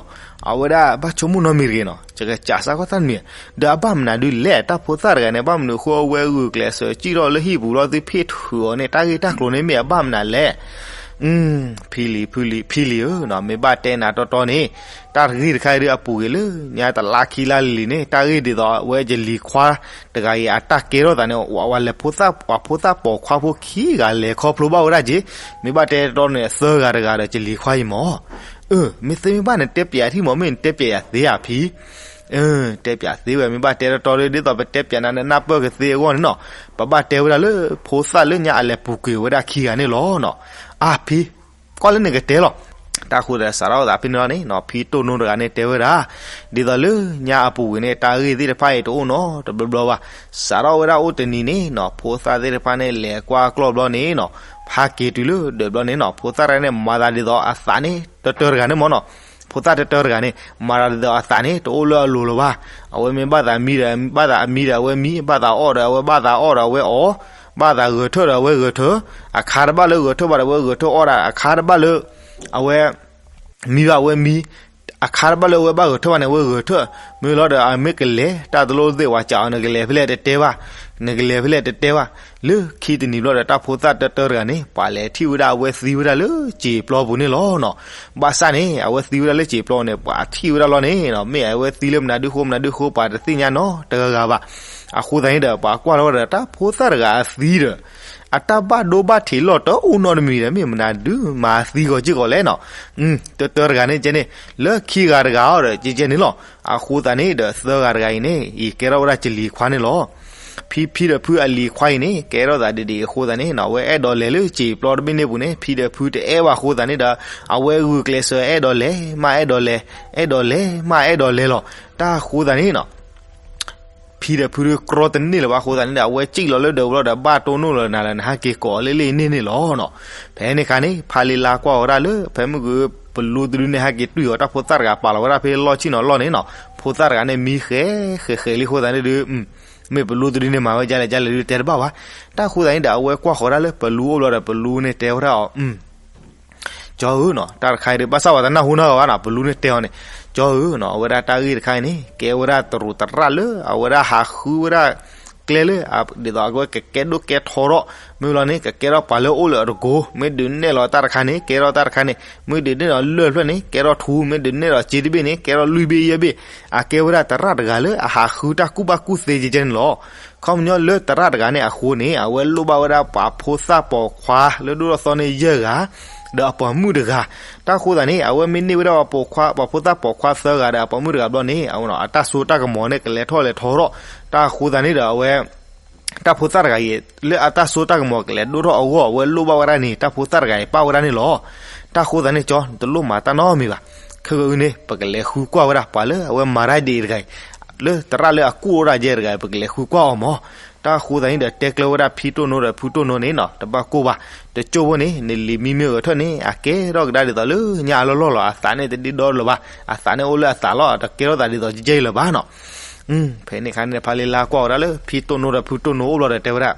အဝဲဒၣ်ဘၣ်ဆိကမိၣ်နီတမံၤတဂ့ၤနီၤ, ယကစံးစၢ်ကီတၢ်တမံၤ, ဒီးအဘၣ်မနုၤဒုးလဲၣ်, တၢ်ဖိသၣ်တဂၤန့ၣ် ဘၣ်မနုၤဃိအဝဲဂုာ်ကျဲးစၢးစံၣ်ထီၣ်လၢဟံၣ်ပူၤလီၤ, သုဖ့ၣ်ထုးအီၤန့ၣ် တၢ်ဂ့ၢ်တၢ်ကျိၤန့ၣ်မ့ၢ်အဘၣ်မနုၤလဲၣ်. ဖံလံၤ, ဖံလံၤဧၢနီၤ, မ့ၢ်ဘၣ်တဲနၤတီတီန့ၣ်, တၢ်ဂ့ၢ်တခါအံၤဒုးအပူၤကွံာ်လၢညါတလါခံလါလံၤန့ၣ်, တၢ်ဂ့ၢ်ဒ်သိးအဝဲယလံၤခွါတဂၤအံၤ အတၢ်ကဲထီၣ်သးန့ၣ် အဝဲလဲၤဖိသၣ်, ပှၤဖိသၣ်ပိာ်ခွါဖိခံဂၤလဲၤခီဖျိဘၣ်ဝဲဒၣ်က့ၤ, မ့ၢ်ဘၣ်တဲတီတီန့ၣ် သၢဂၤတဂၤဒီးယလံၤခွါအံၤမၢ်. အၢ, မ့ၢ်သ့မ့ၢ်ဘၣ်နတဲပျးယၤထံၣ်မၢ်, မ့ၢ်နတဲပျးယၤသ့ဧါဖံ. အၢ, တဲပျးသ့ဝဲ, မ့ၢ်ဘၣ်တဲတီတီဒ်သိးပတဲပျးနၤနနၢ်ပၢၢ်ကသ့အဂီၢ်န့ၣ်နီၤ, ပဘၣ်တဲဝဲဒၣ်လၢ ဖိသၣ်လၢညါအလဲၤပူၤကွံာ်ဝဲဒၣ်ခံဂၤန့ၣ်လီၤနီၤ. အၢ်ဖံ, ကွၢ်လၢနကတဲလီၤ. တၢ်ဃိသတးစးထီၣ်သးဖဲန့ၣ်လီၤန့ၣ်နီၤ, ဖံတိၢ်နိတဂၤန့ၣ်တဲဝဲဒၣ်, ဒ်သိးလၢညါအပူၤကွံာ်န့ၣ် တၢ်ဂ့ၢ်သ့ၣ်တဖၣ်အံၤတအိၣ်နီတဘျီဘျီဘၣ်. စးထီၣ်ဝဲဒၣ်အိၣ်တနံၤန့ၣ်နီၤ, ဖိသၣ်သ့ၣ်တဖၣ်န့ၣ် လဲၤကွၢ်ကျီၢ်ဘျီန့ၣ်နီၤ, ဟးက့ၤတုၤလၢဒၢးဘျီန့ၣ်နီၤ, ဖိသၣ်တဂၤန့ၣ် မၤသးဒ်သိးအသးန့ၣ် တတၢတဂၤန့ၣ်မၢ်နီၤ. ဖိသၣ်တတၢတဂၤန့ၣ် မၤသးဒ်သိးအသးန့ၣ် တအိၣ်လၢအလိၤလၢၤဘၣ်. အဝဲမ့ၢ်ဘၣ်သးမံဒီး ဘၣ်သးအမံဒီးအဝဲမံ, ဘၣ်သးအီၣ်ဒီးအဝဲဘၣ်သးအီၣ်ဒီးအဝဲအီၣ်, ဘၣ်သးဂဲၤထၢၣ်ဒီးအဝဲဂဲၤထၢၣ်, အခါတဘၣ်လၢဂဲၤထၢၣ်ဘၣ်ဒီးအဝဲဂဲၤထၢၣ်အီၣ်ဒၣ်, အခါတဘၣ်လၢ အဝဲ မံဘၣ်အဝဲမံ, အခါတဘၣ်လၢအဝဲဘၣ်ဂဲၤထၢၣ်ဘၣ်န့ၣ် အဝဲဂဲၤထၢၣ်, မ့ၢ်လီၤဒီးအမ့ၢ်ကလဲၤ တၢ်တလိၣ်သ့ၣ်ဝဲစံးအီၤ နကလဲၤဖဲလဲၣ်တတဲဘၣ်, နကလဲၤဖဲလဲၣ်တတဲဘၣ်. လၢခံတနံၤဘျီဒီး တၢ်ဖိသၣ်တတၢတဂၤန့ၣ် ပှၤလဲၤထံၣ်ဝဲဒၣ်အဝဲသံဝဲဒၣ်လၢစံာ်ပျီပူၤန့ၣ်လီၤနီၤ. ဘၣ်ဆၣ်န့ၣ် အဝဲသံဝဲဒၣ်လၢစံာ်ပျီန့ၣ် ပှၤထံၣ်ဝဲဒၣ်လီၤန့ၣ်နီၤ, မ့ၢ်အဝဲသံလၢမနုၤဒုးဃိ မနုၤဒုးဃိ ပှၤတသ့ၣ်ညါနီတဂၤဂၤဘၣ်. အဃိသတးန့ၣ်ဒီး ပှၤကွၢ်လီၤဝဲဒီး တၢ်ဖိသၣ်တဂၤအသံဒီး အတၢ်ဘၣ်ဒိဘၣ်ထံးလီၢ်တအိၣ်နီတမံၤဒီး မ့ၢ်မနုၤဒုးမၤသံဂီၤက့ၢ်ဂီၤလဲၣ်နီၤ. တတၢတဂၤန့ၣ်ကဲန့ၣ်, လၢခံဂၤတဂၤအီၤဒီးကဲကဲန့ၣ်လီၤ. အဃိသတးန့ၣ်ဒီး သၢဂၤတဂၤအံၤန့ၣ် အံၤကဲထီၣ်ဝဲဒၣ်ကလံၤခွါန့ၣ်လီၤ. ဖံဖံဒီးဖုအလံၤခွါအံၤန့ၣ် ကဲထီၣ်သးဒ်ဒ်အဃိသတးန့ၣ်နီၤ, အဝဲအဲၣ်ဒိးလဲၤလၢစံာ်ပျီတဘ့ၣ်န့ၣ်ပူၤန့ၣ် ဖံဒီးဖုတအဲၣ်ဘၣ်အဃိသတးန့ၣ်ဒီး အဝဲဂုာ်ကျဲးစၢးအဲၣ်ဒိးလဲၤ, မ့ၢ်အဲၣ်ဒိးလဲၤ, အဲၣ်ဒိးလဲၤ, မ့ၢ်အဲၣ်ဒိးလဲၤလီၤ. တၢ်အဃိသတးန့ၣ်နီၤ ဖံဒီးဖုတကြၢးတန့ၢ်လၢၤဘၣ်အဃိသတးန့ၣ်ဒီး အဝဲစံၣ်လီၤလၢဒၢးပူၤလီၤဒီး ဘၣ်တိၢ်နီၣ်လီၤနၤလၢ နဟဲက့ၤကိးအီၤလၢလၢအံၤန့ၣ်န့ၣ်လီၤနီၤ. ဖဲန့ၣ်အခါန့ၣ် ဖါလံလါကွၢ်ဝဲဒၣ်လၢ ဖဲမုၢ်ဂုၤပလူတဒုန့ၣ် ဟဲက့ၤတွံၢ်အီၤ တၢ်ဖိသၣ်တဂၤပာ်လီၤဝဲဒၣ်ဖဲလီၢ်ဆံၣ်နီၤလီၢ်န့ၣ်နီၤ, ဖိသၣ်တဂၤန့ၣ် မံဃဲးဃဲးဃဲးလံအဃိသတးန့ၣ်ဒီး မ့ၢ်ပလူတဒုန့ၣ် မၤဝဲဒ်လဲၣ်ဒ်လဲၣ်ဒုးတဲတဘၣ်ဘၣ်. တၢ်အဃိသတးန့ၣ်ဒီး အဝဲကွၢ်ဃီၤဒၣ်လၢပလူအိၣ်ဘျီဒီး ပလူန့ၣ်တဲဝဲဒၣ်အီၤ ကၠီဧၢနီၤ, တၢ်တခါအံၤဒီး ဘၣ်ဆၣ်ပှၤတနၢ်ဟူနီတဂၤဘၣ်နီၤ, ပလူန့ၣ်တဲအီၤန့ၣ်, ကၠီဧၢနီၤ, အဝဲဒၣ်တၢ်ဂ့ၢ်တခါအံၤန့ၣ် ကဲဝဲဒၣ်တရူးသရၣ်လၢ အဝဲဒၣ်ဟးဃုဝဲဒၣ်ကျဲလၢ ဒ်သိးအဝဲကကဲဒိၣ်ကဲထီထီၣ်, မ့ၢ်လီၤန့ၣ် ကကဲထီၣ်ပှၤလၢအအိၣ်လၢအတကိး, မ့ၢ်ဒုးနဲၣ်လီၤတၢ်တခါန့ၣ် ကဲထီၣ်တၢ်တခါန့ၣ်, မ့ၢ်ဒုးနဲၣ်လီၤလၢၢ်ဖျၢၣ်န့ၣ် ကဲထီၣ်ထူ, မ့ၢ်ဒုးနဲၣ်လီၤစ့တဘ့ၣ်န့ၣ် ကဲထီၣ်လွံၢ်ဘ့ၣ်ယဲၢ်ဘ့ၣ်, အကဲဝဲဒၣ်သရၣ်တဂၤလၢအဟးဃုတၢ်ကူၣ်ဘၣ်ကူၣ်သ့ကဲန့ၣ်လီၤ. ခီပညီလၢသရၣ်တဂၤန့ၣ်အဃိန့ၣ် အဝဲလိၣ်ဘၣ်ဝဲဒၣ်ပှၤဖိသၣ်ပိာ်ခွါလၢဒိၣ်ထီၣ်သီန့ၢ်ယဲၢ်ဂၤ ဒီးအပိာ်မုၣ်တဂၤ. တၢ်အဃိသတးန့ၣ် အဝဲမ့ၢ်န့ၢ်ဝဲဒၣ်ပှၤပိာ်ခွါ ပှၤဖိသၣ်ပိာ်ခွါသၢဂၤဒီးအပိာ်မုၣ်တဂၤဘျီန့ၣ် အတၢ်စိတၢ်ကမီၤန့ၣ် ကလဲၤထီၣ်လဲၤထီထီၣ်. တၢ်အဃိသတးန့ၣ်ဒီးအဝဲ တၢ်ဖိသၣ်တဂၤအံၤ လၢအတၢ်စိတၢ်ကမီၤကလဲၤဒိၣ်ထီၣ်အဂီၢ် အဝဲလိၣ်ဘၣ်ဝဲဒၣ်န့ၣ် တၢ်ဖိသၣ်တဂၤအံၤပၣ်ဝဲဒၣ်န့ၣ်လီၤ. တၢ်အဃိသတးန့ၣ် ကၠီ နတလိၣ်မၤတၢ်နီတမံၤဘၣ်. ခဲကနံၣ်အံၤန့ၣ် ပကလဲၤဃုကွၢ်ဝဲဒၣ် ပှၤလၢအဝဲမၤတၢ်ဒ်အံၤတဂၤအံၤ လၢသရၣ်လၢအကူၣ်အိၣ်ဒၣ်ယဲၢ်တဂၤအံၤ ပကလဲၤဃုကွၢ်အီၤမၢ်. တၢ်အဃိသတးန့ၣ်ဒီး တဲကျၢၤဝဲဒၣ်ဖံတိၢ်နိဒီးဖုတိၢ်နိန့ၣ်နီၤ တဘၣ်ကိၢ်ဘၣ်. တကၠိၢ်ဖိန့ၣ် နလံၤမံမ့ၢ်ဂဲၤထၢၣ်န့ၣ် အကဲထီၣ်ကဒါဒ်သိးလၢညါအလီၢ်လီၢ်လီၤ. အသးန့ၣ်တဒ့ဒီလၢၤဘၣ်. အသးန့ၣ်အိၣ်လၢအသးလီၤ. တကဲထီၣ်သးဒ်သိးကဲကဲအံၤလၢၤဘၣ်နီၤ. ဖဲန့ၣ်အခါန့ၣ် ဖါလံလါကွၢ်ဝဲဒၣ်လၢ ဖံတိၢ်နိဒီးဖုတိၢ်နိအိၣ်ဘျီဒီးတဲဝဲဒၣ်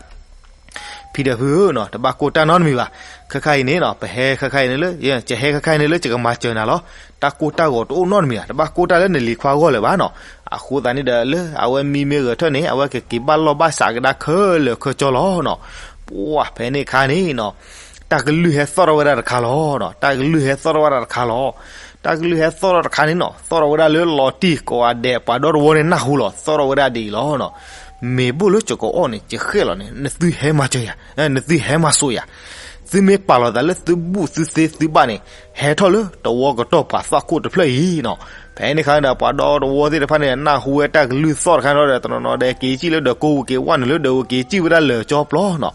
ဖံဒီးဖုဧၢနီၤ တဘၣ်ကိၢ်တၢ်နီတမံၤဘၣ်. ခဲခါအံၤန့ၣ်နီၤ ပဟဲခဲခါအံၤန့ၣ်လၢ ယဟဲခဲခါအံၤန့ၣ်လၢ ယကမၤစၢၤနၤလီၤ. တၢ်ကိၢ်တၢ်ဂီၤတအိၣ်နီတမံၤဘၣ်. တဘၣ်ကိၢ်တၢ်လၢနလံၤခွါအဂီၢ်လၢၤဘၣ်နီၤ. အဃိသတးန့ၣ်ဒီး လၢအဝဲမံမ့ၢ်ဂဲၤထၢၣ်န့ၣ် အဝဲကက့ၤဘၣ်လီၢ်ဘၣ်စးကဒါခဲလၢာ်ခဲဆ့လီၤနီၤ. ပှၤဖဲန့ၣ်အခါန့ၣ်နီၤ တၢ်ကလုၢ်ဟဲသီၣ်ထီၣ်ဝဲဒၣ်တခါလီၤ. တၢ်ကလုၢ်ဟဲသီၣ်ထီၣ်ဝဲဒၣ်တခါလီၤ. တၢ်ကလုၢ်ဟဲသီၣ်ထီၣ်တခါန့ၣ်နီၤ သီၣ်ထီၣ်ဝဲဒၣ်လၢလီၤတံၢ်ကိးဂၤဒဲး ပှၤဒီတဝီန့ၣ်နၢ်ဟူလီၤ. သီၣ်ထီၣ်ဝဲဒၣ်ဒ်အံၤလီၤနီၤ. မ့ၢ်ဘိၣ်လၢကကအီၣ်န့ၣ် ယဃဲၣ်လီၤန့ၣ် နသုဟဲမၤစၢၤယၤ, နသုဟဲမၤစိာ်ယၤ. သုမ့ၢ်ပာ်လီၤသးလၢသုဘူၣ်သုသ့သုဘၣ်န့ၣ် ဟဲထီၣ်လၢတဝီကတီၢ်ပှၤသီၣ်ခိၣ်တဖျၢၣ်အံၤနီၤ. ဖဲန့ၣ်အခါဒီး ပှၤဒီတဝီသ့ၣ်တဖၣ်န့ၣ် နၢ်ဟူဝဲတၢ်ကလုၢ်သီၣ်တခါန့ၣ်ဒီး တနီၤနီၤဒီးက့ၤစံၣ်လၢဒၢးကိးဝူၤက့ၤဝဲနုာ်လၢဒၢးဝူၤက့ၤစံၣ်ဝဲဒၣ်လၢာ်ကၠီပျီနီၤ.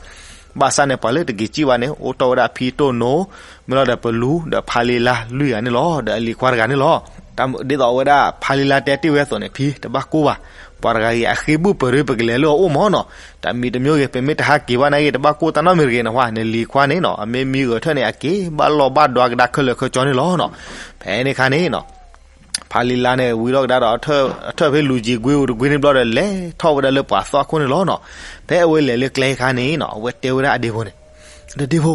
ဘၣ်ဆၣ်န့ၣ် ပှၤလၢတက့ၤစံၣ်ဘၣ်န့ၣ် အိၣ်ထီၣ်ဝဲဒၣ်ဖံတိၢ်နိ မ့ၢ်လီၤဒီးပလူဒီးဖါလံလါလွံၢ်ဂၤန့ၣ်လီၤ. ဒီးအလံၤခွါတဂၤန့ၣ်လီၤ. ဒ်သိးအဝဲဒၣ်ဖါလံလါတဲတ့ၢ်ဝဲအသိးန့ၣ် ဖံတဘၣ်ကိၢ်ဘၣ်. ပှၤတဂၤအံၤအဃ့ဘုၣ်ပရၢပကလဲၤလၢအအိၣ်မၢ်နီၤ. တၢ်မံၤတမံၤဂ့ၤ ပမ့ၢ်တဟးက့ၤဘၣ်နာ်ဂ့ၤ တဘၣ်ကိၢ်တၢ်နီတမံၤတဂ့ၤန့ၣ် နလံၤခွါန့ၣ်နီၤ အမ့ၢ်မံဂဲၤထၢၣ်န့ၣ် အက့ၤဘၣ်လီၢ်ဘၣ်ဒွးကဒါခဲလၢာ်ခဲဆ့န့ၣ်လီၤနီၤ. ဖဲန့ၣ်အခါန့ၣ်နီၤ ဖါလံလါန့ၣ် ဝံၤထီၣ်ကဒါဒီး အထၢၣ်ဖဲလူၤယံၤကွ့အိၣ်တကွ့န့ၣ်ဘျီဒီး လဲၤထီၣ်ဝဲဒၣ်လၢပှၤသီၣ်အခိၣ်န့ၣ်လီၤနီၤ. ဖဲအဝဲလဲၤလၢကျဲအခါန့ၣ်နီၤ အဝဲတဲဝဲဒၣ်အဒ့ဖိန့ၣ်, ဒီးဒ့ဖိ,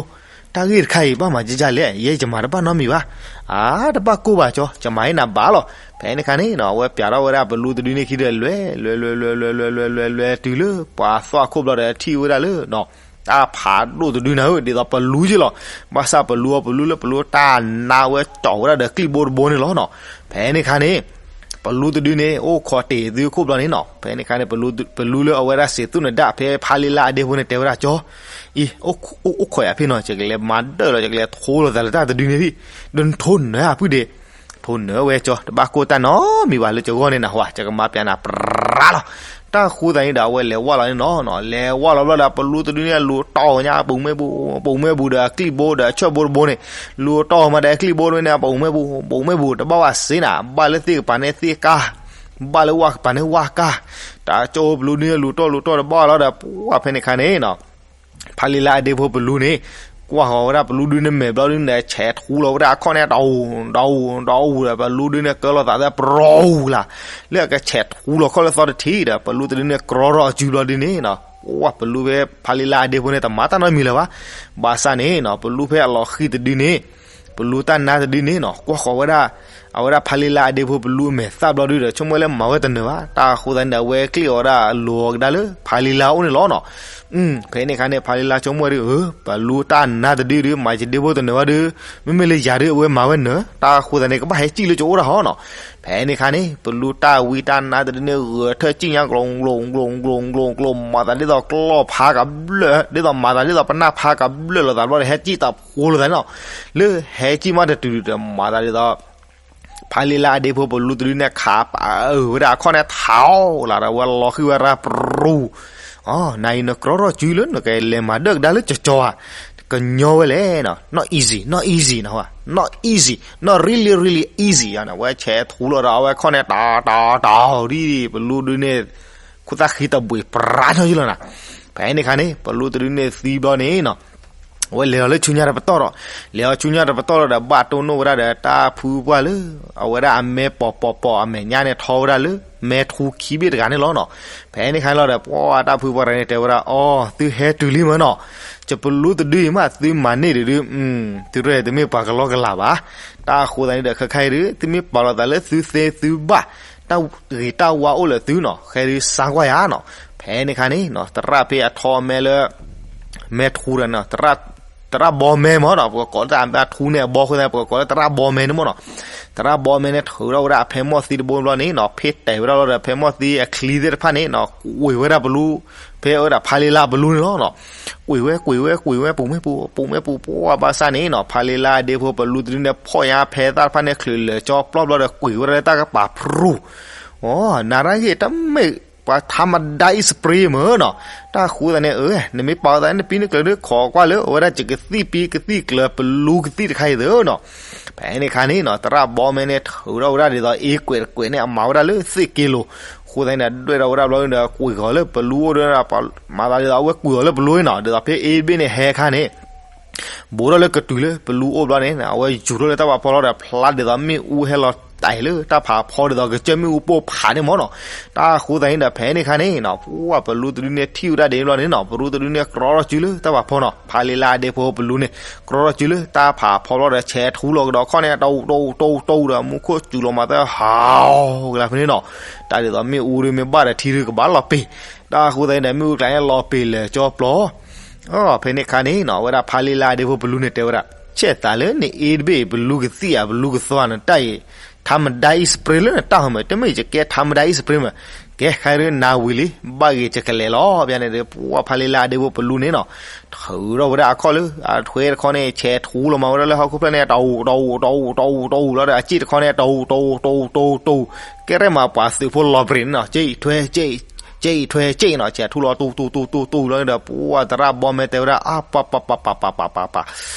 တၢ်ဂ့ၢ်တခါအံၤ ဘၣ်မၤကကလဲၣ်, ယဲယမၤတဘၣ်နီတမံၤဘၣ်. အါ, တဘၣ်ကိၢ်ဘၣ်ကၠီ, ယမၤအ့ၣ်နၤဘၣ်လီၤ. ဖဲန့ၣ်ခါန့ၣ်နီၤ အဝဲပျးထီၣ်ဝဲဒၣ်ပလူတဒုန့ၣ်ခံဒီး လဲၤလဲၤလဲၤလဲၤလဲၤလဲၤလဲၤတုၤလၢပှၤသီၣ်အခိၣ်ဘျီဒီး ထံၣ်ဝဲဒၣ်လၢ တၢ်ဖးဒိၣ်တဒုနၤဧၢ, ဒ်သိးပလူက့လီၤ. ဘၣ်ဆၣ်ပလူအီၤ ပလူလၢပလူတၢ်နါဝဲကၠီဝဲဒၣ်ဒီးကျံၣ်ဘိတဘိန့ၣ်လီၤနီၤ. ဖဲန့ၣ်ခါန့ၣ် ပလူတဒုန့ၣ် အိၣ်ခိးတ့ၢ်သုအခိၣ်ဘျီန့ၣ်နီၤ. ဖဲန့ၣ်ခါန့ၣ် ပလူလၢအဝဲဒၣ်စံးသူၣ်နဒါ ဖဲဖါလံလါအဒ့ဖိန့ၣ် တဲဝဲဒၣ်ကၠီ, အံၤ, အိၣ်ခိးယၤဖဲနီၤ, ယကလဲၤမၤဒၢၣ်လီၤ, ယကလဲၤထိလီၤသးလၢတၢ်တဒုန့ၣ်ဒံး, ဒီးနထိနၢၤအဖုဒ့း, ထိနၢၤဝဲကၠီ, တဘၣ်ကိၢ်တၢ်နီတမံၤဘၣ်, လၢယဂီၢ်န့ၣ်နဟူဧါ, ယကမၤပျးနၤပြးလီၤ. တၢ်ဃိသတးန့ၣ်ဒီး အဝဲလဲၤဝၢ်လီၤန့ၣ်နီၤ, လဲၤဝၢ်လီၤဘျီဒီး ပလူတဒုန့ၣ် လူၤတီၢ်ညါ ပူၤမ့ၢ်ပူၤ, ပူၤမ့ၢ်ပူၤဒီး အကျံၣ်ဘိဒီးအဆၢၣ်ဘိတဘိန့ၣ်, လူၤတီၢ်မးဒီးအကျံၣ်ဘိတဘိန့ၣ် ပူၤမ့ၢ်ပူၤ, ပူၤမ့ၢ်ပူၤ တဘၣ်ဝဲစ့နၤ, ဘၣ်လၢသ့ၣ်ကပၤန့ၣ်သ့ၣ်ကါ, ဘၣ်လၢဝၣ်ကပၤန့ၣ်ဝၣ်ကါ, တၢ်ကၠီပလူဒုန့ၣ် လူၤတီၢ်လူၤတီၢ်တဘၣ်လီၤဒီး ပှၤဖဲန့ၣ်ခါန့ၣ်နီၤ ဖါလံလါအဒ့ဖိပလူန့ၣ် ကွၢ်ဃီၤဝဲဒၣ်ပလူဒုန့ၣ်မဲာ်ဘျီဒုန့ၣ် ဆဲးထူလီၤဝဲဒၣ်အခီၣ်န့ၣ် တအူၤ တအူၤ တအူၤဒီး ပလူဒုန့ၣ်ကၢလီၤသးသၢပရူၤလၢ်, လၢအကဆဲးထူလီၤခီၣ်လၢသီတထံၣ်ဒီး ပလူတဒုန့ၣ်ကြီထီၣ်အစုဘျီဒုန့ၣ်နီၤ, ကွၢ်ပလူဖဲဖါလံလါအဒ့ဖိန့ၣ် တမၤတၢ်နီတမံၤလၢၤဘၣ်. ဘၣ်ဆၣ်န့ၣ်နီၤ ပလူဖဲအလီၤဃံၤတဒုန့ၣ် ပလူတၢ်နါတဒုန့ၣ်နီၤ ကွၢ်ဃီၤဝဲဒၣ် အဝဲဒၣ်ဖါလံလါအဒ့ဖိပလူအမဲာ်သၣ်ဘျီဒုဒီး ဆိကမိၣ်လၢမၤဝဲတနၢၤဘၣ်. တၢ်အဃိသတးန့ၣ်ဒီး အဝဲကျ့ၣ်အီၤဒၣ်အလိၤအီၤကဒါလၢ ဖါလံလါအအိၣ်န့ၣ်လီၤနီၤ. ဖဲန့ၣ်အခါန့ၣ် ဖါလံလါဆိကမိၣ်ဒု အၢ ပလူတၢ်နါတဒုဒု မၤယဒ့ဖိတနၢၤဘၣ်ဒု မ့မ့ၢ်လၢယၤဒု အဝဲမၤဝဲနၢၤ, တၢ်အဃိသတးန့ၣ် ကဘၣ်ဟဲစံၣ်လၢယအိၣ်ဒၣ်ဟီနီၤ. ဖဲန့ၣ်အခါန့ၣ် ပလူတၢ်ဝံတၢ်နါတဒုန့ၣ် ဂဲၤထၢၣ်စံၣ်ညါ ကျိၤကျိၤကျိၤကျိၤကျိၤ မၤသးဒ်သိးကျီၢ်ဖးကဘျၢၣ် ဒ်သိးမၤသးဒ်သိးပနၢ်ဖးကဘျၢၣ်လိာ်သးဘျီဒီး ဟဲစံၣ်သးဖိလိာ်သးန့ၣ်နီၤ. လၢဟဲစံၣ်မးတတုၤဒီး မၤသးဒ်သိး ဖါလံလါအဒ့ဖိပလူတဒုန့ၣ် ခးပာ်အုးဝဲဒၣ်အခီၣ်န့ၣ် ထးအီၣ်လၢ်ဒီး အဝဲလီၤဃံၤဝဲရၢပရူၤ, နၤအံၤနကြီထီၣ်စုလၢနကလဲၤမၤဒၢၣ်ကဒါလၢကကၠီဧါ, ကညီဝဲလဲၣ်, not easy, not easy နဟူဧါ, not easy, not really really easy န့ၣ် အဝဲဆဲးထူလီၤဒီး အဝဲခီၣ်န့ၣ် တၢ်တၢ်တၢ်ဒ် ပလူဒုန့ၣ် ခိၣ်သၣ်ဃံတဘှံးပြးထီၣ်ယလီၤနၤ. ဖဲန့ၣ်အခါန့ၣ် ပလူတဒုန့ၣ်သံဘျီန့ၣ်နီၤ အဝဲလဲၤလီၤလၢဆူညါတပတီၢ်ဒီး လဲၤလီၤဆူညါတပတီၢ်ဒီး ဘၣ်တိၢ်နီၣ်ဝဲဒၣ်ဒီး တၢ်ဖုပှၢ်လၢ အဝဲဒၣ်အမဲပိာ်ပိာ်ပိာ်အမဲာ်ညါန့ၣ် ထီဝဲဒၣ်လၢ မဲထူခံဘ့ၣ်တဂၤန့ၣ်လီၤနီၤ. ဖဲန့ၣ်အခါန့ၣ်လီၤဒီး ပှၤတၢ်ဖုပှၢ်တဂၤန့ၣ် တဲဝဲဒၣ် အိ သုဟဲတုၤလံမ့ၢ်နီၤ, ယပလူတဒုအံၤမး သုမၤန့ၢ်ဒုးဒုး သုရဲၣ်တမ့ၢ်ပှၤကလီကလီဘၣ်. တၢ်အဃိသတးန့ၣ်ဒီး ခဲခါအံၤဒုး သုမ့ၢ်ပာ်လီၤသးလၢသုသ့သုဘၣ် တၢ်ဂ့ၤတၢ်ဝါအိၣ်လၢသုနီၤ, ဃဲဒုးစါကွၢ်ယၤနီၤ. ဖဲန့ၣ်အခါန့ၣ်နီၤ သရၣ်ဖဲအထီအမဲလၢ မဲထူဒီးနီၤ သရၣ်ဘီမဲမ့ၢ်နီၤ, ပကကိးလၢတၢ်အထူန့ၣ်အဘီအဃိသတး ပကကိးလၢသရၣ်ဘီမဲန့ၣ်မ့ၢ်နီၤ. သရၣ်ဘီမဲန့ၣ် ထုးထီၣ်ဝဲဒၣ်အဖဲမီၢ်သံတဘိဘျီန့ၣ်နီၤ, ဖ့တဲာ်ဝဲဒၣ်လီၤဒီး ဖဲမီၢ်သံအချံသ့ၣ်တဖၣ်န့ၣ်နီၤ ကွံာ်ဝဲဒၣ်ပလူ ဖဲအဝဲဒၣ်ဖါလံလါပလူန့ၣ်လီၤနီၤ. ကွံာ်ဝဲ ကွံာ်ဝဲ ကွံာ်ဝဲ ပူၤမ့ၢ်ပူၤ ပူၤမ့ၢ်ပူၤ ပှၤဘၣ်ဆၣ်န့ၣ်နီၤ ဖါလံလါအဒ့ဖိပလူတဒုန့ၣ် ဖီၣ်ညါဖဲသၣ်တဖၣ်န့ၣ် ချုးလၢာ်ကၠီပျီဘျီဒီး ကွံာ်ဝဲဒၣ်လၢတၢ်ကပၤဖရူၤ အိ နၤရၣ်ဂ့ၢ် တမ့ၢ်ပှၤ ထါမဒါ အံၣ်စပရ့မ့ၢ်နီၤ. တၢ်ဃိသတးန့ၣ် အၢ နမ့ၢ်ပာ်အသး နပံနကျၢၤဒုး ခိးကွၢ်လၢ အဝဲဒၣ်ယကသံၣ်ပံကသံၣ်ကျၢၤပလူကသံၣ်တခါအံၤသ့နီၤ. ဖဲန့ၣ်အခါန့ၣ်နီၤ သရၣ်ဘီမဲန့ၣ် ထုးထီၣ်ဝဲဒၣ်ဒ်သိး အ့ကွဲးတကွဲးန့ၣ် အမၤဝဲဒၣ်လၢသ့ၣ်က့လိၤ. အဃိသတးန့ၣ် ဒွဲၣ်ထီၣ်ဝဲဒၣ်ဘျီဒီး ကွံာ်ဃီၤလၢပလူအိၣ်ဒီး မၤသးဒ်သိး အဝဲကွံာ်အီၤလၢပလူန့ၣ်နီၤ, ဒ်သိးဖဲအ့ဘ့ၣ်န့ၣ်ဟဲအခါန့ၣ် ဘူးထီၣ်လၢကတုၤလၢပလူအိၣ်ဘျီန့ၣ် အဝဲယူၤထီၣ်လၢတၢ်ဖးဖီလီၤဒီး ဖျါဒ်သိးမ့ၣ်အူဟဲလီၤတၢ်အံၤလၢတၢ်ဖးဖီဒ်သိးကစၢၢ်မ့ၣ်အူပိၢ်ဖးန့ၣ်မ့ၢ်နီၤ. တၢ်ဃိသတးန့ၣ်ဒီး ဖဲန့ၣ်အခါန့ၣ်နီၤ ပှၤပလူတဒုန့ၣ်ထံၣ်ဝဲဒၣ်ဒ်ဘျီန့ၣ်နီၤ ပလူတဒုန့ၣ် ကြီထီၣ်စုလၢတၢ်ဖးဖီနီၤ. ဖါလံလါအဒ့ဖိပလူန့ၣ် ကြီထီၣ်စုလၢတၢ်ဖးဖီဘျီဒီး ဆဲးထူလီၤကဒီးခီၣ်န့ၣ် တအူ တအူ တအူ တအူဒီး မူခိၣ်စူၤလီၤမၤသၢဟးကလါဖဲန့ၣ်နီၤ. တၢ်ဒ်သိးမ့ၣ်အူဒုးမ့ၢ်ဘၣ်ဒီးထံဒုးကဘၣ်လီၤပ့ၤ တၢ်ဃိသတးန့ၣ်ဒီး မ့ၣ်အူကျါန့ၣ်လီၤပ့ၤလၢာ်ကၠီပျီ ဖဲန့ၣ်အခါန့ၣ်နီၤ အဝဲဒၣ်ဖါလံလါအဒ့ဖိပလူန့ၣ်တဲဝဲဒၣ် ဆဲးသးလၢနအ့တဘ့ၣ် ပလူကသံၣ်ဧါ ပလူကသီဧါ နတၢ်အံၤ ထါမဒါ အံၣ်စပရ့လၢနတၢ်ဟီမး တမ့ၢ်ယကဲထါမဒါ အံၣ်စပရ့မး ကဲခါဒုးနၤဝံၤလံ ဘၣ်ဂ့ၤယကလဲၤလီၤ ဘၣ်န့ၣ်ဒီး ပှၤဖါလံလါအဒ့ဖိပလူန့ၣ်နီၤ ထုးထီၣ်ဝဲဒၣ်အခီၣ်လၢ အထွဲတခီန့ၣ် ဆဲးထူလီၤမၤဝဲဒၣ်လၢဟီၣ်ခိၣ်ဖျၢၣ်န့ၣ် တအူ တအူ တအူ တအူ တအူလီၤဒီး အစ့ၣ်တခီန့ၣ် တအူ တအူ တအူ တအူ တအူ ကဲရဲၣ်မးပှၤသုးဖိလီၤပြ့ၤန့ၣ်နီၤ စ့ၣ်ထွဲ စ့ၣ် စ့ၣ်ထွဲ စ့ၣ်နီၤ ဆဲးထူလီၤ တူၢ် တူၢ် တူၢ် တူၢ် တူၢ်လီၤဒီး ပှၤသရၣ်ဘီမဲတဲဝဲဒၣ် အါ ပၢ် ပၢ် ပၢ် ပၢ် ပၢ် ပၢ် ပၢ်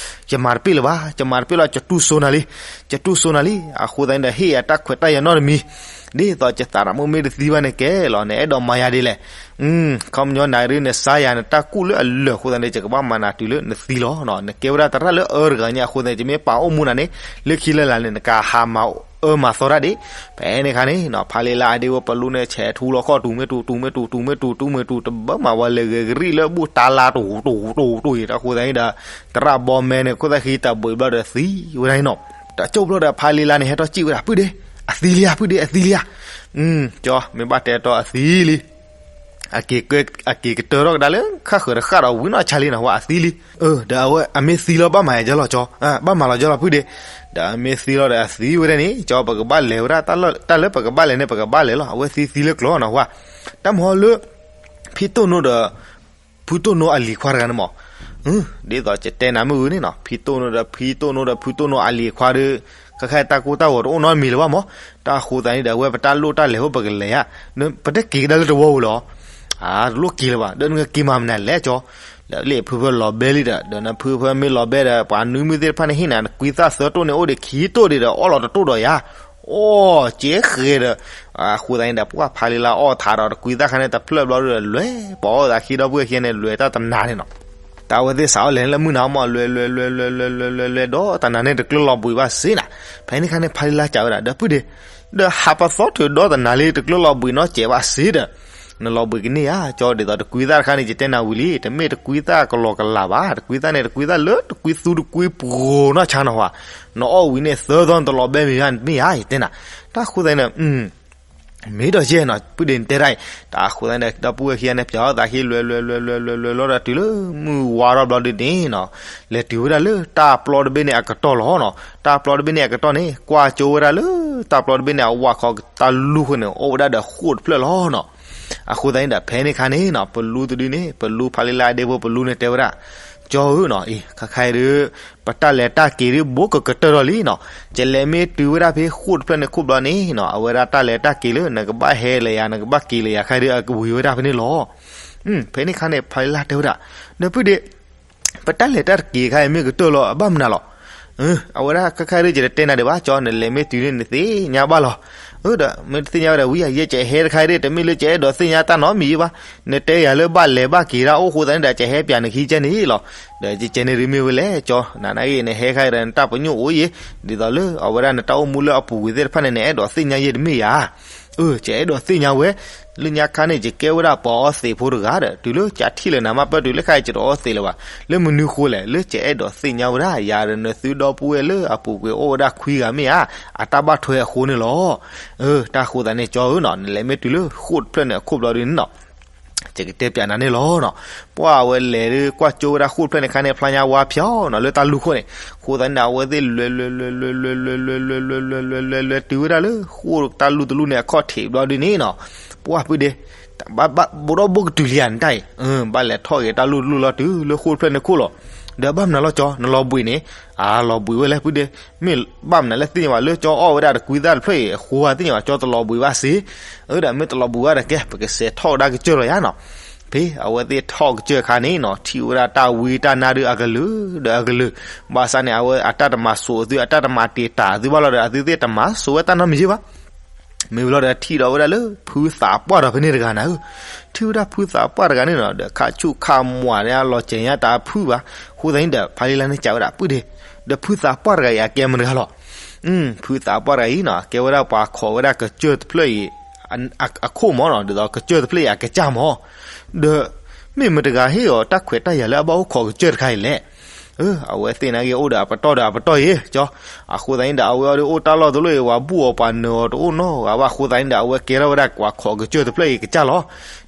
ယမၤတပ့ၢ်လၢၤဘၣ် ယမၤတပ့ၢ်လီၤ ယတူၢ်စိနၤလံ ယတူၢ်စိနၤလံ အဃိသတးန့ၣ်ဒီး ဟ့ၣ်ယၤတၢ်ခွဲးတၢ်ယာ်နီတမံၤ ဒ်သိးယသးရးမုၣ်မ့ၢ်တသံဘၣ်န့ၣ်ကဲလီၤ နအဲၣ်ဒိးမၤယၤဒ်လဲၣ် ခီပညီနၤဒုးနစါယၤ နတၢ်ကူၣ်လၢအလၢာ်အဃိသတးန့ၣ် ယကဘၣ်မၤနၤတုၤလၢနသံလီၤ နကဲဝဲဒၣ်သရၣ်လၢအၢတဂၤညါအဃိသတးန့ၣ် ယမ့ၢ်ပာ်အိၣ်မူနၤန့ၣ် လၢခံလၢလာ်န့ၣ် နကဟးမၤ အၢမၤသီတၢ်ဒံး. ဖဲန့ၣ်ခါန့ၣ်နီၤ ဖါလံလါအဒ့ဖိပလူန့ၣ် ဆဲးထူလီၤခီၣ် တူၤမ့ၢ်တူၤ တူၤမ့ၢ်တူၤ တူၤမ့ၢ်တူၤ တူၤမ့ၢ်တူၤ တဘၣ်မၤဝဲလဲၤဂဲၤကရံၣ်လၢဘူၣ်တၢ်လါ တူၤတူၤတူၤတူၤအံၤ တၢ်ဃိသတးန့ၣ်ဒီး သရၣ်ဘီမဲန့ၣ် ခိၣ်သၣ်ဃံတၢ်ဘှံးဘျီဒီးသံဝဲဒၣ်န့ၣ်နီၤ. တၢ်ကၠိၣ်ဘျီဒီးဖါလံလါန့ၣ် ဟဲထီၣ်စံၣ်ဝဲဒၣ် ပုၢ်ဒ့ အသံလံဧါ ပုၢ်ဒ့ အသံလံဧါ. ကၠီ မ့ၢ်ဘၣ်တဲတီအသံလံ အက့ၤကတၢၢ်ထီၣ်ကဒါလၢ ခၣ်ဃၢၤတဃၣ်ဒီးဝံၤနီၢ်ဆါလံနီၤ ဝဲအသံလံ. အၢ ဒီးအဝဲအမ့ၢ်သံလီၤ ဘၣ်မၤယၤကၠီလီၤကၠီ, ဘၣ်မၤလီၤကၠီလီၤ ပုၢ်ဒ့. ဒီးအမ့ၢ်သံလီၤဒီးအသံဝဲဒၣ်န့ၣ် ကၠီ ပကဘၣ်လဲၤဝဲဒၣ် တၢ်လၢပကဘၣ်လဲၤန့ၣ် ပကဘၣ်လဲၤလီၤ. အဝဲသံသံလၢကျိာ်နီၤဝဲ, တၢ်မဟီလၢ ဖံတိၣ်နိဒီး ဖုတိၣ်နိအလံၤခွါတဂၤန့ၣ်မး, ဒ်သိးယတဲနၤမုၢ်ဂီၤန့ၣ်နီၤ ဖံတိၣ်နိဒီး ဖံတိၣ်နိဒီး ဖုတိၣ်နိအလံၤခွါဒီး ခဲခါတၢ်ကိၢ်တၢ်ဂီၤတအိၣ်နီတမံၤလၢၤဘၣ်မး. တၢ်ဃိသတးန့ၣ်ဒီး အဝဲပတၢ်လိၣ်တၢ်လဲၤအိၣ် ပကလဲၤဧါ, ပတက့ၤကဒါလၢတဝီဧိၤလီၤ. တလိၣ်က့ၤလၢၤဘၣ် ဒီးနကက့ၤမၤမနုၤလဲၣ်ကၠီ. ဒီးလၢဖုဖၢလီၤဘဲလံဒီး ဒီးနဖုဖၢမ့ၢ်လီၤဘဲဒီး ပှၤနွံမုၢ်သ့ၣ်တဖၣ်န့ၣ်ဟ့ၣ်နၤ နကွံသၣ်သၢတိၣ်န့ၣ် အိၣ်ဒံးခံတိၣ်ဒံးဒီး အီၣ်လီၤတတိၣ်ဒီးယၤ အီၣ်ကဲဃဲဒီး အဃိသတးန့ၣ်ဒီး ပှၢ်ဖါလံလါအီၣ်ထးဒီးတကွံသၣ်ခါန့ၣ် တဖျၢၣ်ဘျီဒီး လဲၤပိာ်အီၣ်သးခံဒီပုၢ်ဝဲၢ်ခံဂၤန့ၣ် လဲၤတၢ်တနၤန့ၣ်နီၤ. တၢ်ဝဲသ့ၣ်စးအီၣ်လဲၤလၢမုၢ်နၤမး လဲၤလဲၤလဲၤလဲၤလဲၤလဲၤလဲၤလဲၤဒီးတနၤန့ၣ် တကျၢၢ်လီၤဘှံးဘၣ်စ့နၤ. ဖဲန့ၣ်ခါန့ၣ် ဖါလံလါစံးဝဲဒၣ် ဒီးပုၢ်ဒ့, ဒီးဟးပသီထုးဒီတနၤလံ တကျၢၢ်လီၤဘှံးနီတစဲးဘၣ်စ့ဒီး နလီၤဘှံးကန့ၢ်ဧါကၠီ. ဒ်သိးတကွံသၣ်တခါန့ၣ် ယတဲနၤဝံၤလံ တမ့ၢ်တကွံသၣ်ကလီၤကလာ်ဘၣ် တကွံသၣ်န့ၣ် တကွံသၣ်လၢတကွံသူတကွံပှိၤနီၢ်ဆါနီၤဝဲ, နအီၣ်ဝံၤန့ၣ်သၢသီ နတလီၤဘဲမံၤဘၣ်မ့ၢ်ဧါ ယတဲနၤ. တၢ်ဃိသတးန့ၣ် မ့ၢ်ဒီးယဲၢ်နီၤ ပုၢ်ဒ့နတဲတၢ်အံၤ တၢ်ဃိသတးန့ၣ်ဒီး ဒီပုၢ်ဝဲၢ်ခံဂၤန့ၣ် ပၠးအီၣ်သးခံ လဲၤလဲၤလဲၤလဲၤလဲၤလဲၤလဲၤလီၤဒီး တုၤလၢမုၢ်ဝါထီၣ်ဘျီဒ်န့ၣ်နီၤ လဲၤတုၤဝဲဒၣ်လၢတၢ်ပျီတဘ့ၣ်န့ၣ်အကတီၢ်လီၤနီၤ. တၢ်ပျီတဘ့ၣ်န့ၣ်အကတီၢ်န့ၣ် ကွၢ်ကၠိဝဲဒၣ်လၢတၢ်ပျီတဘ့ၣ်န့ၣ် အဝးခီတၢ်လူၢ်ဃိန့ၣ် အိၣ်ဝဲဒၣ်ဒီးဃိၣ်တဖျၢၣ်လီၤနီၤ. အဃိသတးန့ၣ်ဒီး ဖဲန့ၣ်ခါန့ၣ်နီၤ ပလူတဒုန့ၣ် ပလူဖါလံလါအဒ့ဖိပလူန့ၣ်တဲဝဲဒၣ် ကၠီဧၢနီၤ အံၤ ခဲခါအံၤဒုး ပတၢ်လဲၤတၢ်က့ၤဒုး ဘိကကတၢၢ်ထီၣ်လံနီၤ. ယလဲၤမ့ၢ်တုၤဝဲဒၣ်ဖဲဃိၣ်တဖျၢၣ်န့ၣ်ခိၣ်ဘျီန့ၣ်နီၤ အဝဲဒၣ်တၢ်လဲၤတၢ်က့ၤလၢ နကဘၣ်ဟဲလၢယၤ နကဘၣ်က့ၤလၢယၤ ခဲအံၤဒုး အကဝံၤဝဲဒၣ်ဖဲန့ၣ်လီၤ. ဖဲန့ၣ်ခါန့ၣ် ဖါလံလါတဲဝဲဒၣ် ဒီးပုၢ်ဒ့ ပတၢ်လဲၤတၢ်က့ၤခါအံၤမ့ၢ်ကတၢၢ်လီၤ အဘၣ်မနုၤလီၤ. အဝဲဒၣ်ခဲခါဒုး ယတတဲနၤဒံးဘၣ်ကၠီ နလဲၤမ့ၢ်တုၤန့ၣ် နသ့ၣ်ညါဘၣ်လီၤ. ဒီးမ့ၢ်တသ့ၣ်ညါဝဲဒၣ်ဝံၤ ယဲကဟဲတခါအံၤဒုး တမ့ၢ်လၢကအဲၣ်ဒိးသ့ၣ်ညါတၢ်နီတမံၤဘၣ်. နတဲယၤလၢဘၣ်လဲၤဘၣ်က့ၤတၢ်အိၣ်အဃိသတးန့ၣ်ဒီး ကဟဲပၠးနခံကဲန့ၣ်လီၤ. ဒီးကဲန့ၣ်ဒုးမ့ၢ်ဝဲလဲၣ်ကၠီ နနာ်ဂ့ၤ နဟဲခါအံၤဒီး နတၢ်ပညိၣ်အိၣ်ယံၤ ဒ်သိးလၢအဝဲဒၣ်နတၢ်အိၣ်မူလၢအပူၤကွံာ်သ့ၣ်တဖၣ်န့ၣ် နအဲၣ်ဒိးသ့ၣ်ညါယဲတမ့ၢ်ဧါ. အၢ ကအဲၣ်ဒိးသ့ၣ်ညါဝဲ လၢညါခါန့ၣ် ယကဲဝဲဒၣ်ပှၤအီသံးဖိတဂၤဒီး တုၤလၢကထံၣ်လၢၤနၤမး ပၢၢ်တုၤလၢခါအံၤ ယတအီသံးလၢၤဘၣ်. လၢမနုၤဃိလဲၣ် လၢကအဲၣ်ဒိးသ့ၣ်ညါဝဲဒၣ် ယၤဒီးနသုဒီပုၢ်ဝဲၢ်လၢအပူၤကွံာ်အိၣ်ဝဲဒၣ်ခွံဂၤမ့ၢ်ဧါ အတၢ်ဘၣ်ထွဲအဃိန့ၣ်လီၤ. အၢ တၢ်ဃိသတးန့ၣ် ကၠီဧၢနီၤ နလဲၤမ့ၢ်တုၤလၢဃိၣ်တဖျၢၣ်န့ၣ်အခိၣ်ဘျီဒုးန့ၣ်နီၤ ယကတဲပၠးနၤန့ၣ်လီၤနီၤ. ပှၢ်အဝဲလဲၤဒုး ကွၢ်ကၠိဝဲဒၣ်ဃိၣ်တဖျၢၣ်န့ၣ်ခါန့ၣ် ဖျါညါဝါဖျီနီၤ လၢတၢ်လူၢ်ခိၣ်န့ၣ် ဃိသတးန့ၣ်ဒီး အဝဲသ့ၣ်လဲၤလဲၤလဲၤလဲၤလဲၤလဲၤလဲၤလဲၤလဲၤတုၤဝဲဒၣ်လၢဃိၣ်တၢ်လူၢ်တလူၢ်န့ၣ် အခီၣ်ထံးဘျီဒုးန့ၣ်နီၤ ပှၢ်ပုၢ်ဒ့ ဘၣ်ဘၣ်ဘိးဒီးဘိးကတုၤလံဧါ နတၢ်အံၤ ဘၣ်လဲၤထီၣ်က့ၤတၢ်လူၢ်တလူၢ်လီၤ တုၤလၢဃိၣ်တဖျၢၣ်န့ၣ်ခိၣ်လီၤ. ဒီးဘၣ်မနုၤလီၤကၠီ နလီၤဘှံးန့ၣ် အလီၤဘှံးဝဲလဲၣ် ပုၢ်ဒ့ မ့ၢ်ဘၣ်မနုၤလၢသ့ၣ်ညါဘၣ် လၢကၠီအီၣ်ဝဲဒၣ်တကွံသၣ်တဖျၢၣ်အံၤအဃိ သ့ၣ်ညါဘၣ် ကၠီတလီၤဘှံးဘၣ်စ့. အၢ ဒီးမ့ၢ်တလီၤဘှံးဘၣ်ဒီး ကဲ ပကစဲးထီၣ်ကဒါကစၢၢ်လီၤယါနီၤ. ဖဲအဝဲသ့ၣ်ထီၣ်ကစၢၢ်အခါန့ၣ်နီၤ ထံၣ်ဝဲဒၣ်တၢ်ဝံတၢ်နါဒုးအကလုာ်ဒီးအကလုာ်, ဘၣ်ဆၣ်န့ၣ် အဝဲအတၢ်တမၤစိာ်အသု အတၢ်တမၤတံာ်တာ်အသုဘၣ်လီၤဒီး အသုသ့ၣ်တမၤစိာ်ဝဲတၢ်နီတမံၤယါဘၣ်. မ့ၢ်ဝံၤလီၤဒီး ထံၣ်ဒီးဝဲဒၣ်လၢဖုသးပှၢ်ဒီးဖဲန့ၣ်တဂၤနၤဧၢ, ထံၣ်ဝဲဒၣ်ဖုသးပှၢ်တဂၤန့ၣ်နီၤ ဒီးခးဆူၣ်ခးမွးန့ၣ် အလီၤစဲၤညါတၢ်ဖုဘၣ်. အဃိသတးန့ၣ်ဒီး ဖါလံလါန့ၣ်စံးဝဲဒၣ် ပုၢ်ဒ့, ဒီးဖုသးပှၢ်တဂၤအံၤ အကဲမတၤတဂၤလီၤ. ဖုသးပှၢ်တဂၤအံၤနီၤ ကဲဝဲဒၣ်ပှၤခိးဝဲဒၣ်ကစၢၢ်တဖျၢၣ်အံၤ အခိၣ်မးနီၤ ဒ်သိးကစၢၢ်တဖျၢၣ်အံၤအကစၢ်မး. ဒီးမ့ၢ်မတၤတဂၤဟ့ၣ်အီၤတၢ်ခွဲးတၢ်ယာ်လၢအဘၣ်အိၣ်ခိးကစၢၢ်တခါအံၤလဲၣ်. အဝဲသ့ၣ်နာ်က့ အိၣ်ဒီးအပတီၢ်ဒီးအပတီၢ်အံၤ ကၠီ, အဃိသတးန့ၣ်ဒီး အဝဲအီၤဒုးအိၣ်တၢ်လီၢ်တလီၢ်အံၤ ပှၤဘူၣ်အီၤပှၤနၢၤအီၤတအိၣ်နီတဂၤဘၣ်. အဃိသတးန့ၣ်ဒီး အဝဲကဲထီၣ်ဝဲဒၣ်ပှၤခိးကစၢၢ်တဖျၢၣ်အံၤကစၢ်လီၤ.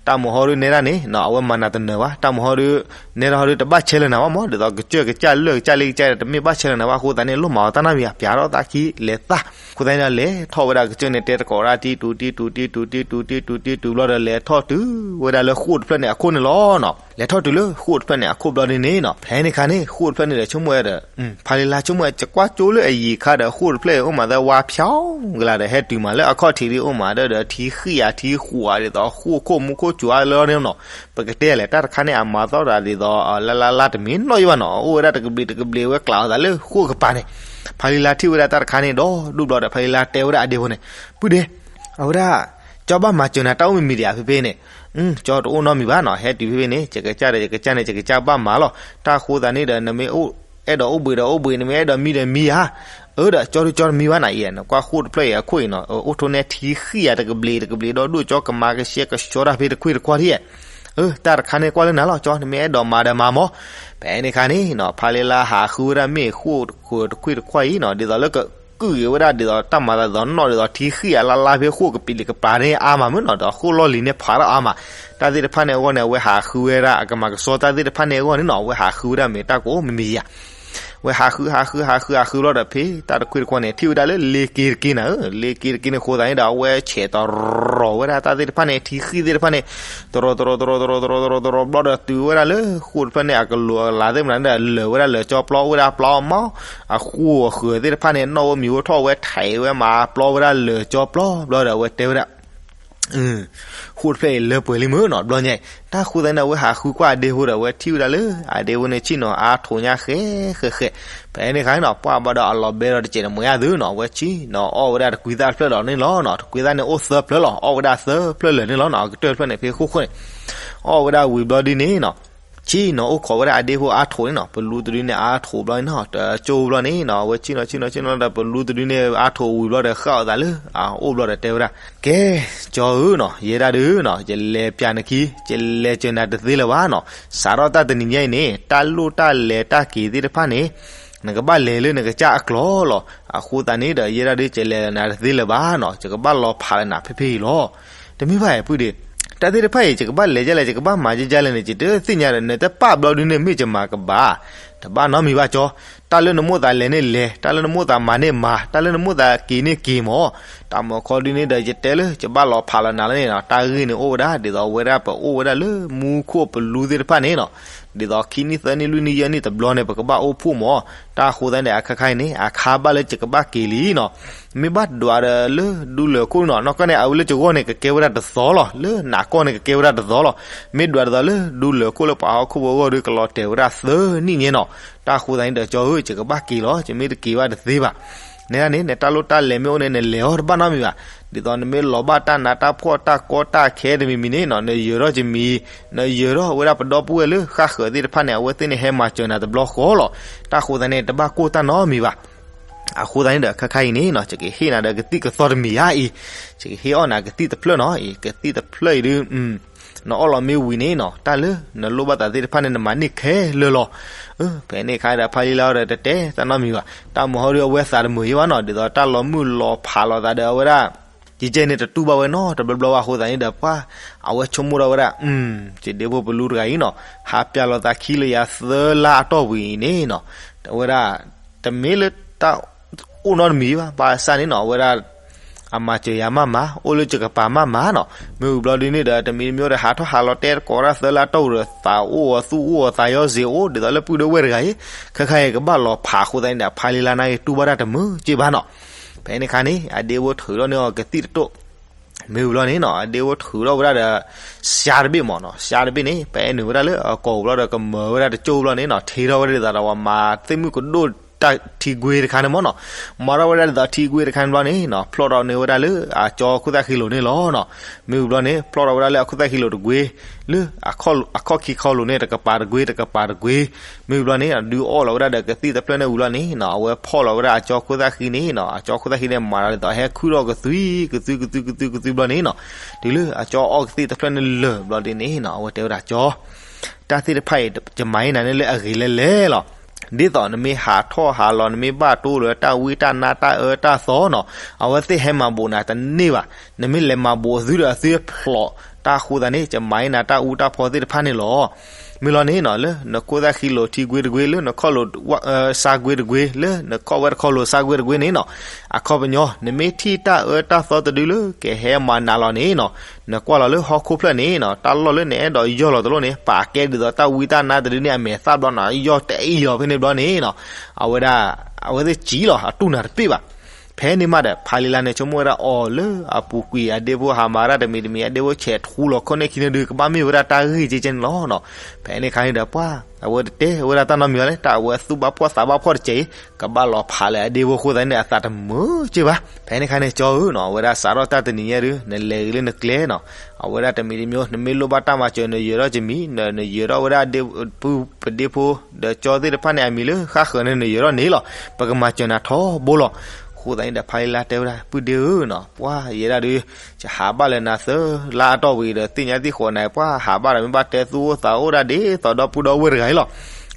တၢ်မဟီဒုးနဲဒၣ်န့ၣ် အဝဲမၤနၤတနၢၤဘၣ်. တၢ်မဟီဒုး နဲထီၣ်ဟီဒုး တဘၣ်ဆဲးလၢၤနၤဘၣ်မး ဒ်သိးကစၢၢ်ကစၢ်လၢကစၢ်လ့ကစၢ်ဒီး တမ့ၢ်ဘၣ်ဆဲးလၢၤနၤဘၣ်. အဃိသတးန့ၣ် လိၣ်မၤအီၤတၢ်နီတမံၤ ပျးထီၣ်သးခံလဲၤသး. အဃိသတးန့ၣ်ဒီး လဲၤထီၣ်ဝဲဒၣ်ကစၢၢ်န့ၣ် တဲတကိးဒၣ် တံတူးတံတူးတံတူးတံတူးတံတူးတံတူးဘျီဒီး လဲၤထီၣ်တုၤဝဲဒၣ်လၢဃိၣ်တဖျၢၣ်န့ၣ်အခိၣ်န့ၣ်လီၤနီၤ. လဲၤထီၣ်တုၤလၢဃိၣ်တဖျၢၣ်န့ၣ်အခိၣ်ဘျီဒ်န့ၣ်နီၤ ဖဲန့ၣ်ခါန့ၣ် ဃိၣ်တဖျၢၣ်န့ၣ်ဒီး ဆိကမိၣ်ဝဲဒီး ဖါလံလါဆိကမိၣ်ဝဲ ယကွၢ်ကၠိလၢအယံၤခါဒီး ဃိၣ်တဖျၢၣ်အံၤအိၣ်မးသးဝါဖျီကလာ်ဒီး ဟဲတုၤမးလၢအခီၣ်ထံးဒ်အိၣ်မးဒီး ဒီးထံဃံၣ်ဧါထံဃူဧါ ဒ်သိးဃိၣ်ခိၣ်မူခိၣ်စူၤအါလၢန့ၣ်နီၤ. ပကတဲလဲၣ် တၢ်တခါန့ၣ် အမၤသီတၢ်ဒ်သိး လၢလၢလၢတမံၤနီၣ်ယံၤဘၣ်နီၤ အိၣ်ဝဲဒၣ်တကဘျံးတကဘျံးဝဲ ကျးအသးလၢဃိၣ်ကပၤန့ၣ်. ဖါလံလါထံၣ်ဝဲဒၣ်တၢ်တခါန့ၣ်ဒီး ဒူၣ်ဘျီဒီး ဖါလံလါတဲဝဲဒၣ်အဒ့ဖိန့ၣ် ပုၢ်ဒ့, အဝဲဒၣ် ကၠီဘၣ်မၤစၢၤနၤတၢ်အိၣ်မံၤမံၤဒံးဧါ ဖဲဖဲန့ၣ်. ကၠီတအိၣ်နီတမံၤဘၣ်နီၤ ဟဲတုၤဖဲဖဲန့ၣ် ယကစၢ်ဒီးယကစၢ်န့ၣ် ယကစၢ်ဘၣ်မၤလီၤ. တၢ်ဃိသးန့ၣ်ဒီး နမ့ၢ်အဲၣ်ဒိးအိၣ်ဘှံးဒီးအိၣ်ဘှံး နမ့ၢ်အဲၣ်ဒိးမံဒီးမံဧါ. အၢ ဒီးကၠီဒုးကၠီတမံဘၣ်နၤအံၤ နကွၢ်ဃိၣ်တဖျၢၣ်အံၤအခိၣ်အံၤနီၤ အိၣ်ထိၣ်န့ၢ်ထံဃံၣ်ဧါ တကဘျံးတကဘျံးဒီး ဒိၣ်ကၠီကမၤကဆှဲကဆှီတၢ်ဖဲတခွံၣ်တခွါထံၣ်ဧါ. အၢ တၢ်တခါန့ၣ်ကွၢ်လၢနၤလီၤ ကၠီနမ့ၢ်အဲၣ်ဒိးမၤဒီးမၤမၢ်. ဖဲန့ၣ်အခါန့ၣ်နီၤ ဖါလ့လါဟးဃုဝဲဒၣ်မ့ၣ်အူဃိၣ်တခွံၣ်တခွါအံၤနီၤ ဒ်သိးလၢကကုၣ်က့ၤဝဲဒၣ် ဒ်သိးတၢ်မၤသးဒ်သိးနီၣ် ဒ်သိးထံဃံၣ်အလါလါဖဲဃိၣ်ကပံးလံကပၤန့ၣ်အါမးမ့ၢ်နီၤ ဒီးဃိၣ်လီၢ်လံၤန့ၣ်ဖးထီၣ်အါမး. တၢ်သ့ၣ်တဖၣ်န့ၣ်အဂီၢ်န့ၣ် အဝဲဟးဃုဝဲဒၣ်အကမၤကဆှီတၢ်သ့ၣ်တဖၣ်န့ၣ်အဂီၢ်န့ၣ်နီၤ အဝဲဟးဃုဝဲဒၣ်မ့ၢ်တၢ်ကအိၣ်မံၤမံၤယၤ ဝဲဟးဃုဟးဃုဟးဃုဟးဃုဘျီဒီးဖဲတၢ်တခွံၣ်တခွါန့ၣ် ထံၣ်ဝဲဒၣ်လၢလ့က့တက့နၤဧၢ လ့က့တက့န့ၣ်အဃိသတးန့ၣ်ဒီး အဝဲဆဲးတရီၤဝဲဒၣ်တၢ်သ့ၣ်တဖၣ်န့ၣ် ထံဃံၣ်သ့ၣ်တဖၣ်န့ၣ် တရီၤတရီၤတရီၤတရီၤတရီၤတရီၤတရီၤဘျီဒီး တုၤဝဲဒၣ်လၢဃိၣ်တဖျၢၣ်န့ၣ် အကလိၤအလၤသ့ၣ်မနုၤဒီး လၢာ်ဝဲဒၣ်လၢာ်ကၠီပျီ အိၣ်ဝဲဒၣ်ပျီမး အဃိၣ်အဃၢၤသ့ၣ်တဖၣ်န့ၣ် နီၣ်ဝဲမံၤဝဲထီၣ်ဝဲ ထဲးဝဲမၤပျီဝဲဒၣ်လၢာ်ကၠီပျီဘျီဒီး အဝဲတဲဝဲဒၣ် ဃိၣ်တဖျၢၣ်အံၤလၢပှဲၤလံမ့ၢ်နီၤ ဘျီညါ တၢ်ဃိသတးန့ၣ် အဝဲဟးဃုကွၢ်အဒ့ဖိဒီး အဝဲထံၣ်ဝဲဒၣ်လၢအဒ့ဖိန့ၣ် ဆ့ၣ်နီၤအါထိးညါဃဲဃဲဃဲ. ဖဲန့ၣ်အခါန့ၣ်နီၤ ပှၢ်ဘၣ်ဒီးအလီၤဘဲဒီးတစဲးတမှဲအါသုနီၤ အဝဲဆ့ၣ်နီၤအီၣ်ဝဲဒၣ်တကွံသၣ်တဖျၢၣ်ဒီးန့ၣ်လီၤနီၤ တကွံသၣ်န့ၣ်အိၣ်သၢဖျၢၣ်လီၤ အီၣ်ဝဲဒၣ်သၢဖျၢၣ်လၢာ်န့ၣ်လီၤနီၤ အကတၢၢ်တဖျၢၣ်န့ၣ် ဖဲဃိၣ်ဃိၣ်န့ၣ် အီၣ်ဝဲဒၣ်ဝံၤဘျီဒ်န့ၣ်နီၤ ဆ့ၣ်နီၤအိၣ်ခိးဝဲဒၣ်အဒ့ဖိအါထိးန့ၣ်နီၤ ပလူတဒုန့ၣ်အါထိးဘျီန့ၣ်နီၤ တကၠိဘျီန့ၣ်နီၤ အဝဲဆ့ၣ်နီၤဆ့ၣ်နီၤဆ့ၣ်နီၤဒီး ပလူတဒုန့ၣ်အါထိးဝံၤဘျီဒီး ဃၣ်အီၤသးလၢအအိၣ်ဘျီဒီးတဲဝဲဒၣ် ကဲ ကၠီဧၢနီၤ ယဲဒၣ်ဒုနီၤ ယလဲၤပျးနခံ ယလဲၤစၢၤနၤတသ့လၢၤဘၣ်နီၤ စးထီၣ်တၢ်တနံၤညါအံၤန့ၣ် တၢ်လိၣ်တၢ်လဲၤတၢ်က့ၤသ့ၣ်တဖၣ်န့ၣ် နကဘၣ်လဲၤလၢနကစၢ်အကျိၤလီၤ. အဃိသတးန့ၣ်ဒီး ယဲဒၣ်ဒု ယလဲၤလၢနၤတသ့လၢၤဘၣ်နီၤ ယကဘၣ်လီၤဖးလၢနၤဖဲဖဲအံၤလီၤ. တမ့ၢ်ဘၣ်အံၤပုၢ်ဒ့ၣ်, တၢ်သ့ၣ်တဖၣ်အံၤ ယကဘၣ်လဲၤဒ်လဲၣ် ယကဘၣ်မၤဒ်လဲၣ်န့ၣ် ယတသ့ၣ်ညါဒီး နတပာ်ဘျီဒုန့ၣ် မ့ၢ်ယမၤကဘၣ်, တဘၣ်နီတမံၤဘၣ်ကၠီ, တၢ်လၢနမိၣ်သးလဲၤန့ၣ်လဲၤ, တၢ်လၢနမိၣ်သးမၤန့ၣ်မၤ, တၢ်လၢနမိၣ်သးက့ၤန့ၣ်က့ၤမၢ်. တၢ်မၤခီဒုန့ၣ်ဒီး ယတဲလၢ ယဘၣ်လီၤဖးလီၤနၤလီၤန့ၣ်နီၤ, တၢ်ဂ့ၢ်န့ၣ်အိၣ်ဝဲဒၣ် ဒ်သိးအဝဲဒၣ်ပအိၣ်ဝဲဒၣ်လၢမူခိၣ်ပလူသ့ၣ်တဖၣ်န့ၣ်နီၤ, ဒ်သိးခံနံၣ်သၢနံၣ်လွံၢ်နံၣ်ယဲၢ်နံၣ်တဘျီန့ၣ် ပကဘၣ်အိၣ်ဖှိၣ်မၢ်. တၢ်အဃိသတးန့ၣ် အခါခါအံၤန့ၣ် အခါဘၣ်လၢယကဘၣ်က့ၤလံနီၤ. မ့ၢ်ဘၣ်ဒွးဒီးလၢဒူလၢာ်ခိၣ်နီၤ, နီၢ်ကီၢ်န့ၣ် အဝဲလၢယဂီၢ်န့ၣ် ကကဲဝဲဒၣ်တသီလီၤ, လၢနးကီၢ်န့ၣ် ကကဲဝဲဒၣ်တသီလီၤ. မ့ၢ်ဒွးဒ်သိးလၢဒူလၢာ်ခိၣ်လၢပှၤဟီၣ်ခိၣ်ဖိအဂီၢ်ဒီး ကလီၤတဲာ်ဝဲဒၣ်သၢနံၣ်ညါနီၤ. တၢ်အဃိသတးန့ၣ်ဒီး ကၠီဧၢ ယကဘၣ်က့ၤလီၤ, ယမ့ၢ်တက့ၤဘၣ်တသ့ဘၣ်. နဲဒၣ်န့ၣ် နတၢ်လိၣ်တၢ်လဲၤမ့ၢ်အိၣ်န့ၣ် နလဲၤအီၤတဘၣ်နီတမံၤဘၣ်. ဒ်သိးနမ့ၢ်လီၤဘၣ်တၢ်နးတၢ်ဖှီၣ်တၢ်ခဲတမံၤမံၤန့ၣ်နီၤ, နယၢၤထီၣ်ယမံၤ, နယၢၤထီၣ်ဝဲဒၣ်ပဒီပုၢ်ဝဲၢ်လၢဃၣ်ဃၢၤသ့ၣ်တဖၣ်န့ၣ် အဝဲသ့ၣ်န့ၣ်ဟဲမၤစၢၤနၤတဘျီဃီလီၤ. တၢ်အဃိသတးန့ၣ် တဘၣ်ကိၢ်တၢ်နီတမံၤဘၣ်. အဃိသတးန့ၣ်ဒီး ခါခါအံၤန့ၣ်နီၤ, ယကဟ့ၣ်နၤဒီးကသံၣ်ကသီတမံၤဧါအံၤ, ယကဟ့ၣ်အီၣ်နၤကသံၣ်တဖျၢၣ်နီၤ, အံၤကသံၣ်တဖျၢၣ်အံၤဒုး နအီၣ်လီၤမ့ၢ်ဝံၤန့ၣ်နီၤ, တၢ်လၢနလိၣ်ဘၣ်သးသ့ၣ်တဖၣ်န့ၣ် နမၤန့ၢ်ခဲလၢာ်လီၤ. ဖဲန့ၣ်အခါဒီး ဖါလံလါဒီးတတဲတၢ်နီတမံၤဘၣ်. တၢ်မၤဟီဒုး အဝဲသးတမုာ်ယံဘၣ်နီၤ, ဒ်သိးတၢ်လီၤမုၢ်လီၤဖးလိာ်သးဒီးအဝဲဒၣ် ယကဲန့ၣ်တတူၢ်ဘၣ်ဝဲနီၤ, တဘျီဘျီဘၣ်အဃိသတးန့ၣ်ဒီး ပှၤ အဝဲဆိကမိၣ်ထီၣ်ဝဲဒၣ် ယဒ့ဖိပလူတဂၤအံၤနီၤ, ဟးပျးလိာ်သးခံလၢယၤသၢလါအတီၢ်ပူၤအံၤန့ၣ်နီၤ, အဝဲဒၣ် တမ့ၢ်လၢတၢ်အိၣ်နီတမံၤဘၣ်, ဘၣ်ဆၣ်န့ၣ်နီၤ, အဝဲဒၣ် အမၤစၢၤယၤမးမး, အိၣ်လၢယကပၤမးမးနီၤ. မ့ၢ်ဝံၤဘျီဒုန့ၣ်ဒီး တမံၤတမံၤဒီး ဟးထီၣ်ဟးလီၤတဲသကိးတၢ်သၢလါတီၢ်ပူၤဒီး သးအိၣ်အီၤသူၣ်အိၣ်အီၤသးယီၤစ့ၢ်အိၣ် ဒ်သိးလၢပုၢ်ဒီဝဲၢ်တဂၤအံၤ, ခဲခါအံၤကဘၣ်လီၤဖးအဃိသတးန့ၣ်ဒီး ဖါလံလါန့ၣ်ဂ့ၤ တူၢ်ဘၣ်တၢ်တမုာ်က့ဘၣ်နီၤ. ဖဲန့ၣ်အခါန့ၣ် အဒ့ဖိထုးထီၣ်န့ၢ်အီၤကသံၣ်တတိၢ်, မ့ၢ်ဝံၤဘျီန့ၣ်နီၤ, အဒ့ဖိထုးထီၣ်ဝဲဒၣ်ဒီး စါတဘ့ၣ်မၢ်နီၤ, စါတဘ့ၣ်န့ၣ် ပအဲၣ်နုာ်ဝဲဒၣ်လၢအကိာ်ပူၤဘျီဒီး ကမၢဝဲဒၣ်တကၠိဘျီန့ၣ်နီၤ, ထံထီၣ်ဝဲဒၣ်ဒ်သိးဒီးပှၤမၤသ့ၣ်မုၣ်ကဒိၣ်တၢ်ထံကွ့တခါန့ၣ်မၢ်နီၤ, မၤထီၣ်ဝဲဒၣ်ဒ်သိးထံကွ့တခါန့ၣ်ဘျီန့ၣ်နီၤ, ဖျီၣ်ထီၣ်န့ၢ်ဝဲဒၣ်လၢအကၠီခိၣ်သၣ်ဃံလိာ်န့ၣ်လီၤနီၤ. မ့ၢ်ဝံၤဘျီန့ၣ် ဖျီၣ်ထီၣ်ဝဲဒၣ်လၢအခိၣ်သၣ်ဃံလိာ်တကွ့ လၢ အခီၣ်ခံခီလိာ်န့ၣ် တကပၤတကွ့ တကပၤတကွ့, မ့ၢ်ဝံၤဘျီန့ၣ် ဒုးအီၣ်လီၤဝဲဒၣ်ဒီးကသံၣ်တဖျၢၣ်န့ၣ်ဝံၤဘျီန့ၣ်နီၤ, အဝဲဖီၣ်လီၤဝဲဒၣ်အကၠီခိၣ်သၣ်ဃံန့ၣ်နီၤ, အကၠီခိၣ်သၣ်ဃံန့ၣ် မၤဒီးဒ်သိးဟဲခုၣ်ထီၣ်ကသွံ ကသွံ ကသွံ ကသွံ ကသွံဘျီန့ၣ်နီၤ, တုၤလၢအကၠီအီၣ်ကသံၣ်တဖျၢၣ်န့ၣ်လၢာ်ဘျီဒ်န့ၣ်နီၤ, အဝဲတဲဝဲဒၣ်ကၠီ တၢ်သ့ၣ်တဖၣ်အံၤ ယမၤန့ၢ်နၤန့ၣ်လၢအဂ့ၤလဲၣ်လဲၣ်လီၤ. ဒ်သိးနမ့ၢ်ဟးထီၣ်ဟးလီၤ နမ့ၢ်ဘၣ်တိၢ်လၢတၢ်ဝံတၢ်နါတၢ်အၢတၢ်သီနီၤ, အဝဲသ့ၣ်ဟဲမၤဘူးနၤတန့ၢ်ဘၣ်. နမ့ၢ်လဲၤမၤဘူးအသုဒီးအသုဖျိး, တၢ်ဃိသးန့ၣ် ယမၤန့ၢ်နၤတၢ်အူတၢ်ဖီသ့ၣ်တဖၣ်န့ၣ်လီၤ. မ့ၢ်လီၤန့ၣ်နီၤ, လၢနခိၣ်သၣ်ဃံလိာ်ထံကွ့တကွ့, လၢနခီၣ်လိာ် စါကွ့တကွ့, လၢနခီၣ်ဝဲတခီလိာ်စါကွ့တကွ့န့ၣ်နီၤ, အခီပညီ နမ့ၢ်ထံၣ်တၢ်အၢတၢ်သီတဒုလၢ ကဟဲမၤနးလီၤန့ၣ်နီၤ, နကွၢ်လီၤလၢဟီၣ်ခိၣ်ဖျၢၣ်န့ၣ်နီၤ, တၢ်လီၢ်လၢနအဲၣ်ဒိးယီၢ်လီၤတလိၣ်န့ၣ် ပာ်ကဲဒ်သိးတၢ်ဝံတၢ်နါတဒုန့ၣ် အမဲာ်သၣ်ဘျီနီၤ, ယီၢ်တအံၤလီၤဖဲန့ၣ်ဘျီန့ၣ်နီၤ, အဝဲဒၣ် အဝဲသ့ၣ်စံၣ်လီၤ အတူၢ်နၤတပ့ၢ်ဘၣ်. ဖဲန့ၣ်မးဒီး ဖါလံလါန့ၣ် ဆိကမိၣ်ဝဲဒၣ်အီၤလၢအပူၤကွံာ် အဒ့ဖိဟးမၤဝဲဒၣ်တမံၤတမံၤ အဒ့ဖိဆဲးထူလီၤခီၣ်န့ၢ်ခံန့ၣ်ဒုး ကဘၣ်မ့ၢ်ဝဲဒၣ်တၢ်ဂ့ၢ်ကဲကဲန့ၣ်လီၤနီၤ. ဖဲန့ၣ်ခါန့ၣ်ဒီး ပှၢ် အဝဲတတဲဝဲဒၣ်တၢ်နီတမံၤဘၣ်လဲၣ်, တၢ်အဝဲသူၣ်ဘၣ်ဖှီၣ်သးဘၣ်ဖှီၣ်တစဲးအံၤ ကဘၣ်လီၤဖးလၢအဒ့ဖိအဃိသတးန့ၣ် အသးတမုာ်က့ဘၣ်. ဖဲန့ၣ်ခါန့ၣ် ကၠီဧၢနီၤ, အဝဲဒၣ်စးထီၣ်တၢ်တနံၤညါဒုး နလဲၤဂ့ၤလၢနကျဲနီၤ, အဝဲဒၣ်တမံၤတမံၤ နမ့ၢ်လိၣ်ဘၣ်တၢ်မၤစၢၤ နယၢၤထီၣ်ကမံၤ, နယၢၤထီၣ်ဝဲဒၣ်ဒ့ ပဒ့ဖိ ဒီးကၠီသ့ၣ်တဖၣ်န့ၣ်အမံၤလၢဃၣ်ဃၢၤန့ၣ် နယၢၤထီၣ်န့ၣ်လီၤ. ပကမၤစၢၤနၤထီဘိလီၤ. အဃိသတးန့ၣ်ဒီး ဖါလံလါတဲဝဲဒၣ် ပုၢ်ဒ့ဧၢနီၤ, ပှၢ်ယဲဒၣ်ဒုး ယဟးဘၣ်လၢနၤသၢလါအတီၢ်ဝံၤဒီး သ့ၣ်ညါသ့ၣ်ဃိးနၤ ပှၢ်ဟးဘၣ်ဒီး မ့ၢ်ဘၣ်တဲသူၣ်အိၣ်သးအိၣ်ဒၣ်ဒ်သိးဒီပုၢ်ဒီဝဲၢ်တဂၤအံၤလီၤ.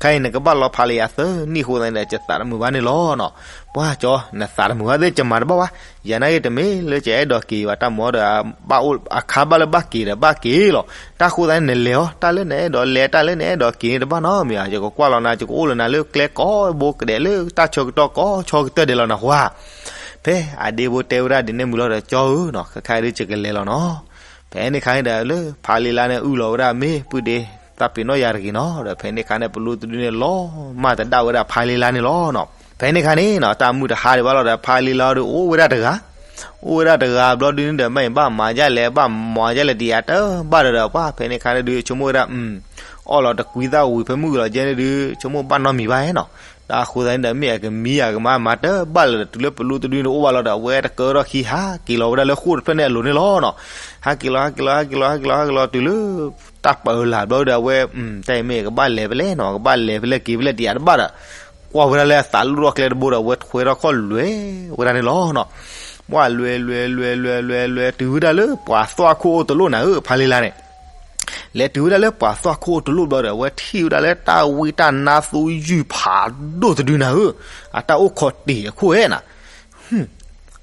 ခဲအံၤနကဘၣ်လီၤဖးလၢယၤသၢနံၣ်အဃိသတးန့ၣ်ဒီး ယသးတမုာ်ဘၣ်န့ၣ်လီၤနီၤ. ပှၢ်ကၠီ နသးတမုာ်ဘၣ်သ့ၣ် ယမၤတဘၣ်ဘၣ်, ယၤနာ်က့တမ့ၢ်လၢယအဲၣ်ဒိးက့ၤဘၣ်တၢ်မၤဒီး ဘၣ်အိၣ်အခါဘၣ်လၢဘၣ်က့ၤဒီးဘၣ်က့ၤလီၤ. တၢ်အဃိသတးန့ၣ် နလဲၤအီၤ တၢ်လၢနအဲၣ်ဒိးလဲၤ တၢ်လၢနအဲၣ်ဒိးက့ၤန့ၣ်တဘၣ်နီတမံၤဧါ, ယကကွၢ်လီၤနၤ ယကအိၣ်လၢနၤလၢကျဲကိးဘိကဒဲး လၢတၢ်ဆၢကတီၢ်ကိးဆီကတၢၢ်ဒဲးလီၤနၤဝါ. ဖဲအဒ့ဖိတဲဝဲဒၣ်ဒ်န့ၣ်မုၢ်လီၤဒီး ကၠီဧၢနီၤ, ခဲခါဒုးယကလဲၤလီၤနီၤ. ဖဲန့ၣ်ခါန့ၣ်ဒီး လၢဖါလံလါန့ၣ်အုၣ်လီၤဝဲဒၣ် မ့ၢ်ပုၢ်ဒ့ သးပ့ၤနီၣ်ယၤတဂ့ၤနီၤဒီး ဖဲန့ၣ်ခါန့ၣ် ပလူတဒုန့ၣ် လီၤမၢ်တဒၣ်ဝဲဒၣ်ဖါလံလါန့ၣ်လီၤနီၤ. ဖဲန့ၣ်ခါန့ၣ်နီၤ တၢ်မုၢ်တဟါဒံးဘၣ်လီၤဒီး ဖါလံလါဒီးအိၣ်ဝဲဒၣ်တဂၤ, အိၣ်ဝဲဒၣ်တဂၤဘျီဒုန့ၣ်ဒီး မ့ၢ်ဘၣ်မၤဒ်လဲၣ် ဘၣ်မၤဒ်လဲၣ် တယၤတဘၣ်ဒီးဒီး ပှၢ် ဖဲန့ၣ်ခါန့ၣ်ဒုး ဆိကမိၣ်ဝဲဒၣ် အီၣ်လီၤတကွံသၣ်ဝံၤ ဖဲမုၢ်ဂီၤလီၤကဲန့ၣ်ဒုး ဆိကမိၣ်ဘၣ်နီတမံၤဘၣ်နီၤ. တၢ်အဃိသတးန့ၣ်ဒီး မ့ၢ်အကမံအကမၤမၤတဘၣ်လၢၤဒီး တုၤလၢပလူတဒုန့ၣ်အိၣ်ဘၣ်လီၤဒီး အဝဲတကၢထီၣ်ခံ ဟးက့ၤလီၤဝဲဒၣ်လၢဃိာ်တဖျၢၣ်န့ၣ်အလိၤန့ၣ်လီၤနီၤ. ဟးက့ၤလီၤ ဟးက့ၤလီၤ ဟးက့ၤလီၤ ဟးက့ၤလီၤ ဟးက့ၤလီၤ တုၤလၢ တၢ်ပၢၤလၢ်ဘျီဒီး အဝဲ တၢ်အံၤမ့ၢ်ကဘၣ်လဲၤဖဲလဲၣ်နီၤ, ကဘၣ်လဲၤဖဲလဲၣ်က့ၤဖဲလဲၣ် တယၤတဘၣ်ဒီး ကွၢ်ဝဲဒၣ်လၢအသးလူၢ်ထီၣ်ကျဲတဘိဒီး အဝဲထွဲထီၣ်ခီၣ်လွဲဝဲဒၣ်န့ၣ်လီၤနီၤ. ပှၢ်လွဲလွဲလွဲလွဲလွဲလွဲ တုၤဝဲဒၣ်လၢပှၤသွၣ်ခိၣ်အိၣ်တလိၣ်နၤဧၢ, ဖါလံလါန့ၣ် လဲၤတုၤဝဲဒၣ်လၢပှၤသွၣ်ခိၣ်အိၣ်တလိၣ်ဘျီဒီး အဝဲထံၣ်ဝဲဒၣ်လၢတၢ်ဝံတၢ်နါသူယုၢ်ဖးဒိၣ်တဒုနၤဧၢ, အတၢ်အိၣ်ခိးတ့ၢ်အခိၣ်ဧဲနၤ.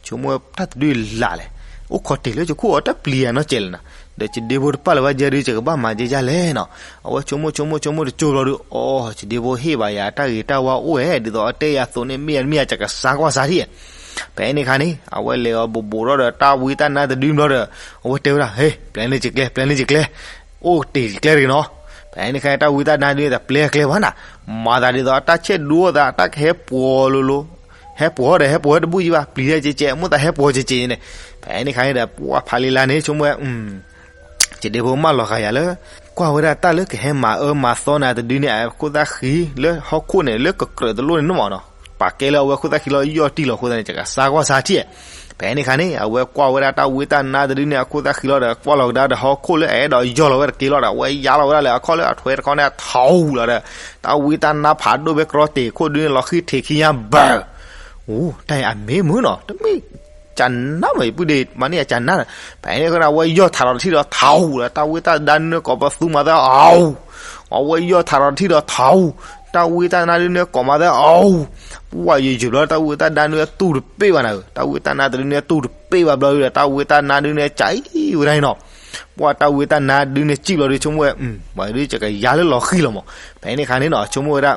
ဆိကမိၣ်တၢ်တဒုလၢ်လဲၣ်, အိၣ်ခိးတ့ၢ်လၢယခိၣ်အီၤတပျံၤယၤနီတစဲးလဲၣ်နၤ, ဒီးယဒ့ဖိတပာ်လၢၤဘၣ်ယဲဒုး ယကဘၣ်မၤယဲယဲလဲၣ်နီၤ. အဝဲဆိကမိၣ်ဆိကမိၣ်ဆိကမိၣ်တကၠိဘျီဒီး အီ ယဒ့ဖိဟ့ၣ်ဘၣ်ယၤတၢ်ဂ့ၤတၢ်ဝါအိၣ်ဧဲ, ဒ်သိးအတဲယၤသိးန့ၣ် မ့ၢ်ယၤတမ့ၢ်ယၤ ယကစါကွၢ်စါထံၣ်. ဖဲန့ၣ်ခါန့ၣ် အဝဲလဲၤအီၤဘူးဘူးထီၣ်ဒီးတၢ်ဝံတၢ်နါတဒုဘျီဒီး အဝဲတဲဝဲဒၣ် ဟ့ ပျဲန့ၢ်ယကျဲ ပျဲန့ၢ်ယကျဲ, အိၣ်တ့ၢ်ယကျဲတဂ့ၤနီၤ. ဖဲန့ၣ်ခါန့ၣ် တၢ်ဝံတၢ်နါဒုးန့ၣ် တပျဲကျဲဘၣ်နၤ, မၤသးဒ်သိးအတၢ်ဆဲးဒိအသး တၢ်ကဟဲပှီၤလိၤလိၤ, ဟဲပှီၤဒီး ဟဲပှီၤဟဲတဘူၣ်ယံဘၣ်, ပျံၤလၢကဲကဲ မိၣ်သးဟဲပှီၤကဲကဲန့ၣ်. ဖဲန့ၣ်ခါန့ၣ်ဒီး ပှၢ်ဖါလံလါန့ၣ် ဆိကမိၣ်ဝဲ ယဒ့ဖိမၢလီၤဃာ်ယၤလၢ ကွၢ်ဝဲဒၣ်တၢ်လၢကဟဲမၤအၢမၤသီနၤတဒုန့ၣ် အခိၣ်သၣ်ဃံလၢဟီၣ်ခိၣ်န့ၣ် လၢကကြၢးတလိၣ်န့ၣ်နီၤမးနီၤ, ပာ်ကဲလၢအဝဲခိၣ်သၣ်ဃံလီၤ ယီၢ်တံၢ်လီၤအဃိသတးန့ၣ် ယကစါကွၢ်စါထံၣ်. ဖဲန့ၣ်ခါန့ၣ် အဝဲကွၢ်ဝဲဒၣ်တၢ်ဝံတၢ်နါတဒုန့ၣ် အခိၣ်သၣ်ဃံလီၤဒီး ကွၢ်လီၤကဒါဒီးဟီၣ်ခိၣ်လၢအအဲၣ်ဒိးယီၢ်လီၤဝဲတက့ၢ်လီၤဒီး အဝဲယါလီၤဝဲဒၣ်လၢအခီၣ်လၢအထွဲတခီန့ၣ် ထီၣ်လီၤဒီး တၢ်ဝံတၢ်နါဖးဒိၣ်ဖဲကြီတ့ၢ်ခိၣ်ဒုန့ၣ် လီၤဃံထံးခံညါဘၢၣ် အိ တၢ်အံၤအမ့ၢ်မုာ်နီၤ, တမ့ၢ်ကနါမး ယပုၢ်ဒ့မၤန့ၢ်အကနါ, ဖဲန့ၣ်ဃီန့ၣ် အဝဲယီၢ်ထးထီၣ်တထံၣ်ဒီးထးအူလီၤ, တၢ်ဝံတၢ်နါဒုန့ၣ် ကိးပသူမၤသၢအူ, အဝဲယီၢ်ထးထီၣ်တထံၣ်ဒီးထးအူ, တၢ်ဝံတၢ်နါဒုန့ၣ် ကိးမၤသၢအူ, ပှၢ်ယယုၢ်ဘျီ တၢ်ဝံတၢ်နါဒုန့ၣ် တူၢ်တပ့ၢ်ဘၣ်နၤဧၢ, တၢ်ဝံတၢ်နါတဒုန့ၣ် တူၢ်တပ့ၢ်ဘၣ်ဘျီဒီး တၢ်ဝံတၢ်နါဒုန့ၣ် ကၠံဝဲဒၣ်န့ၣ်နီၤ, ပှၢ်တၢ်ဝံတၢ်နါဒုန့ၣ် ကၠံဘျီဒီး ဆိကမိၣ်ဝဲ မ့ၢ်ဒုး ယကယါလၢလီၤဃံလီၤမး, ဖဲန့ၣ်ခါန့ၣ်နီၤ ဆိကမိၣ်ဝဲဒၣ်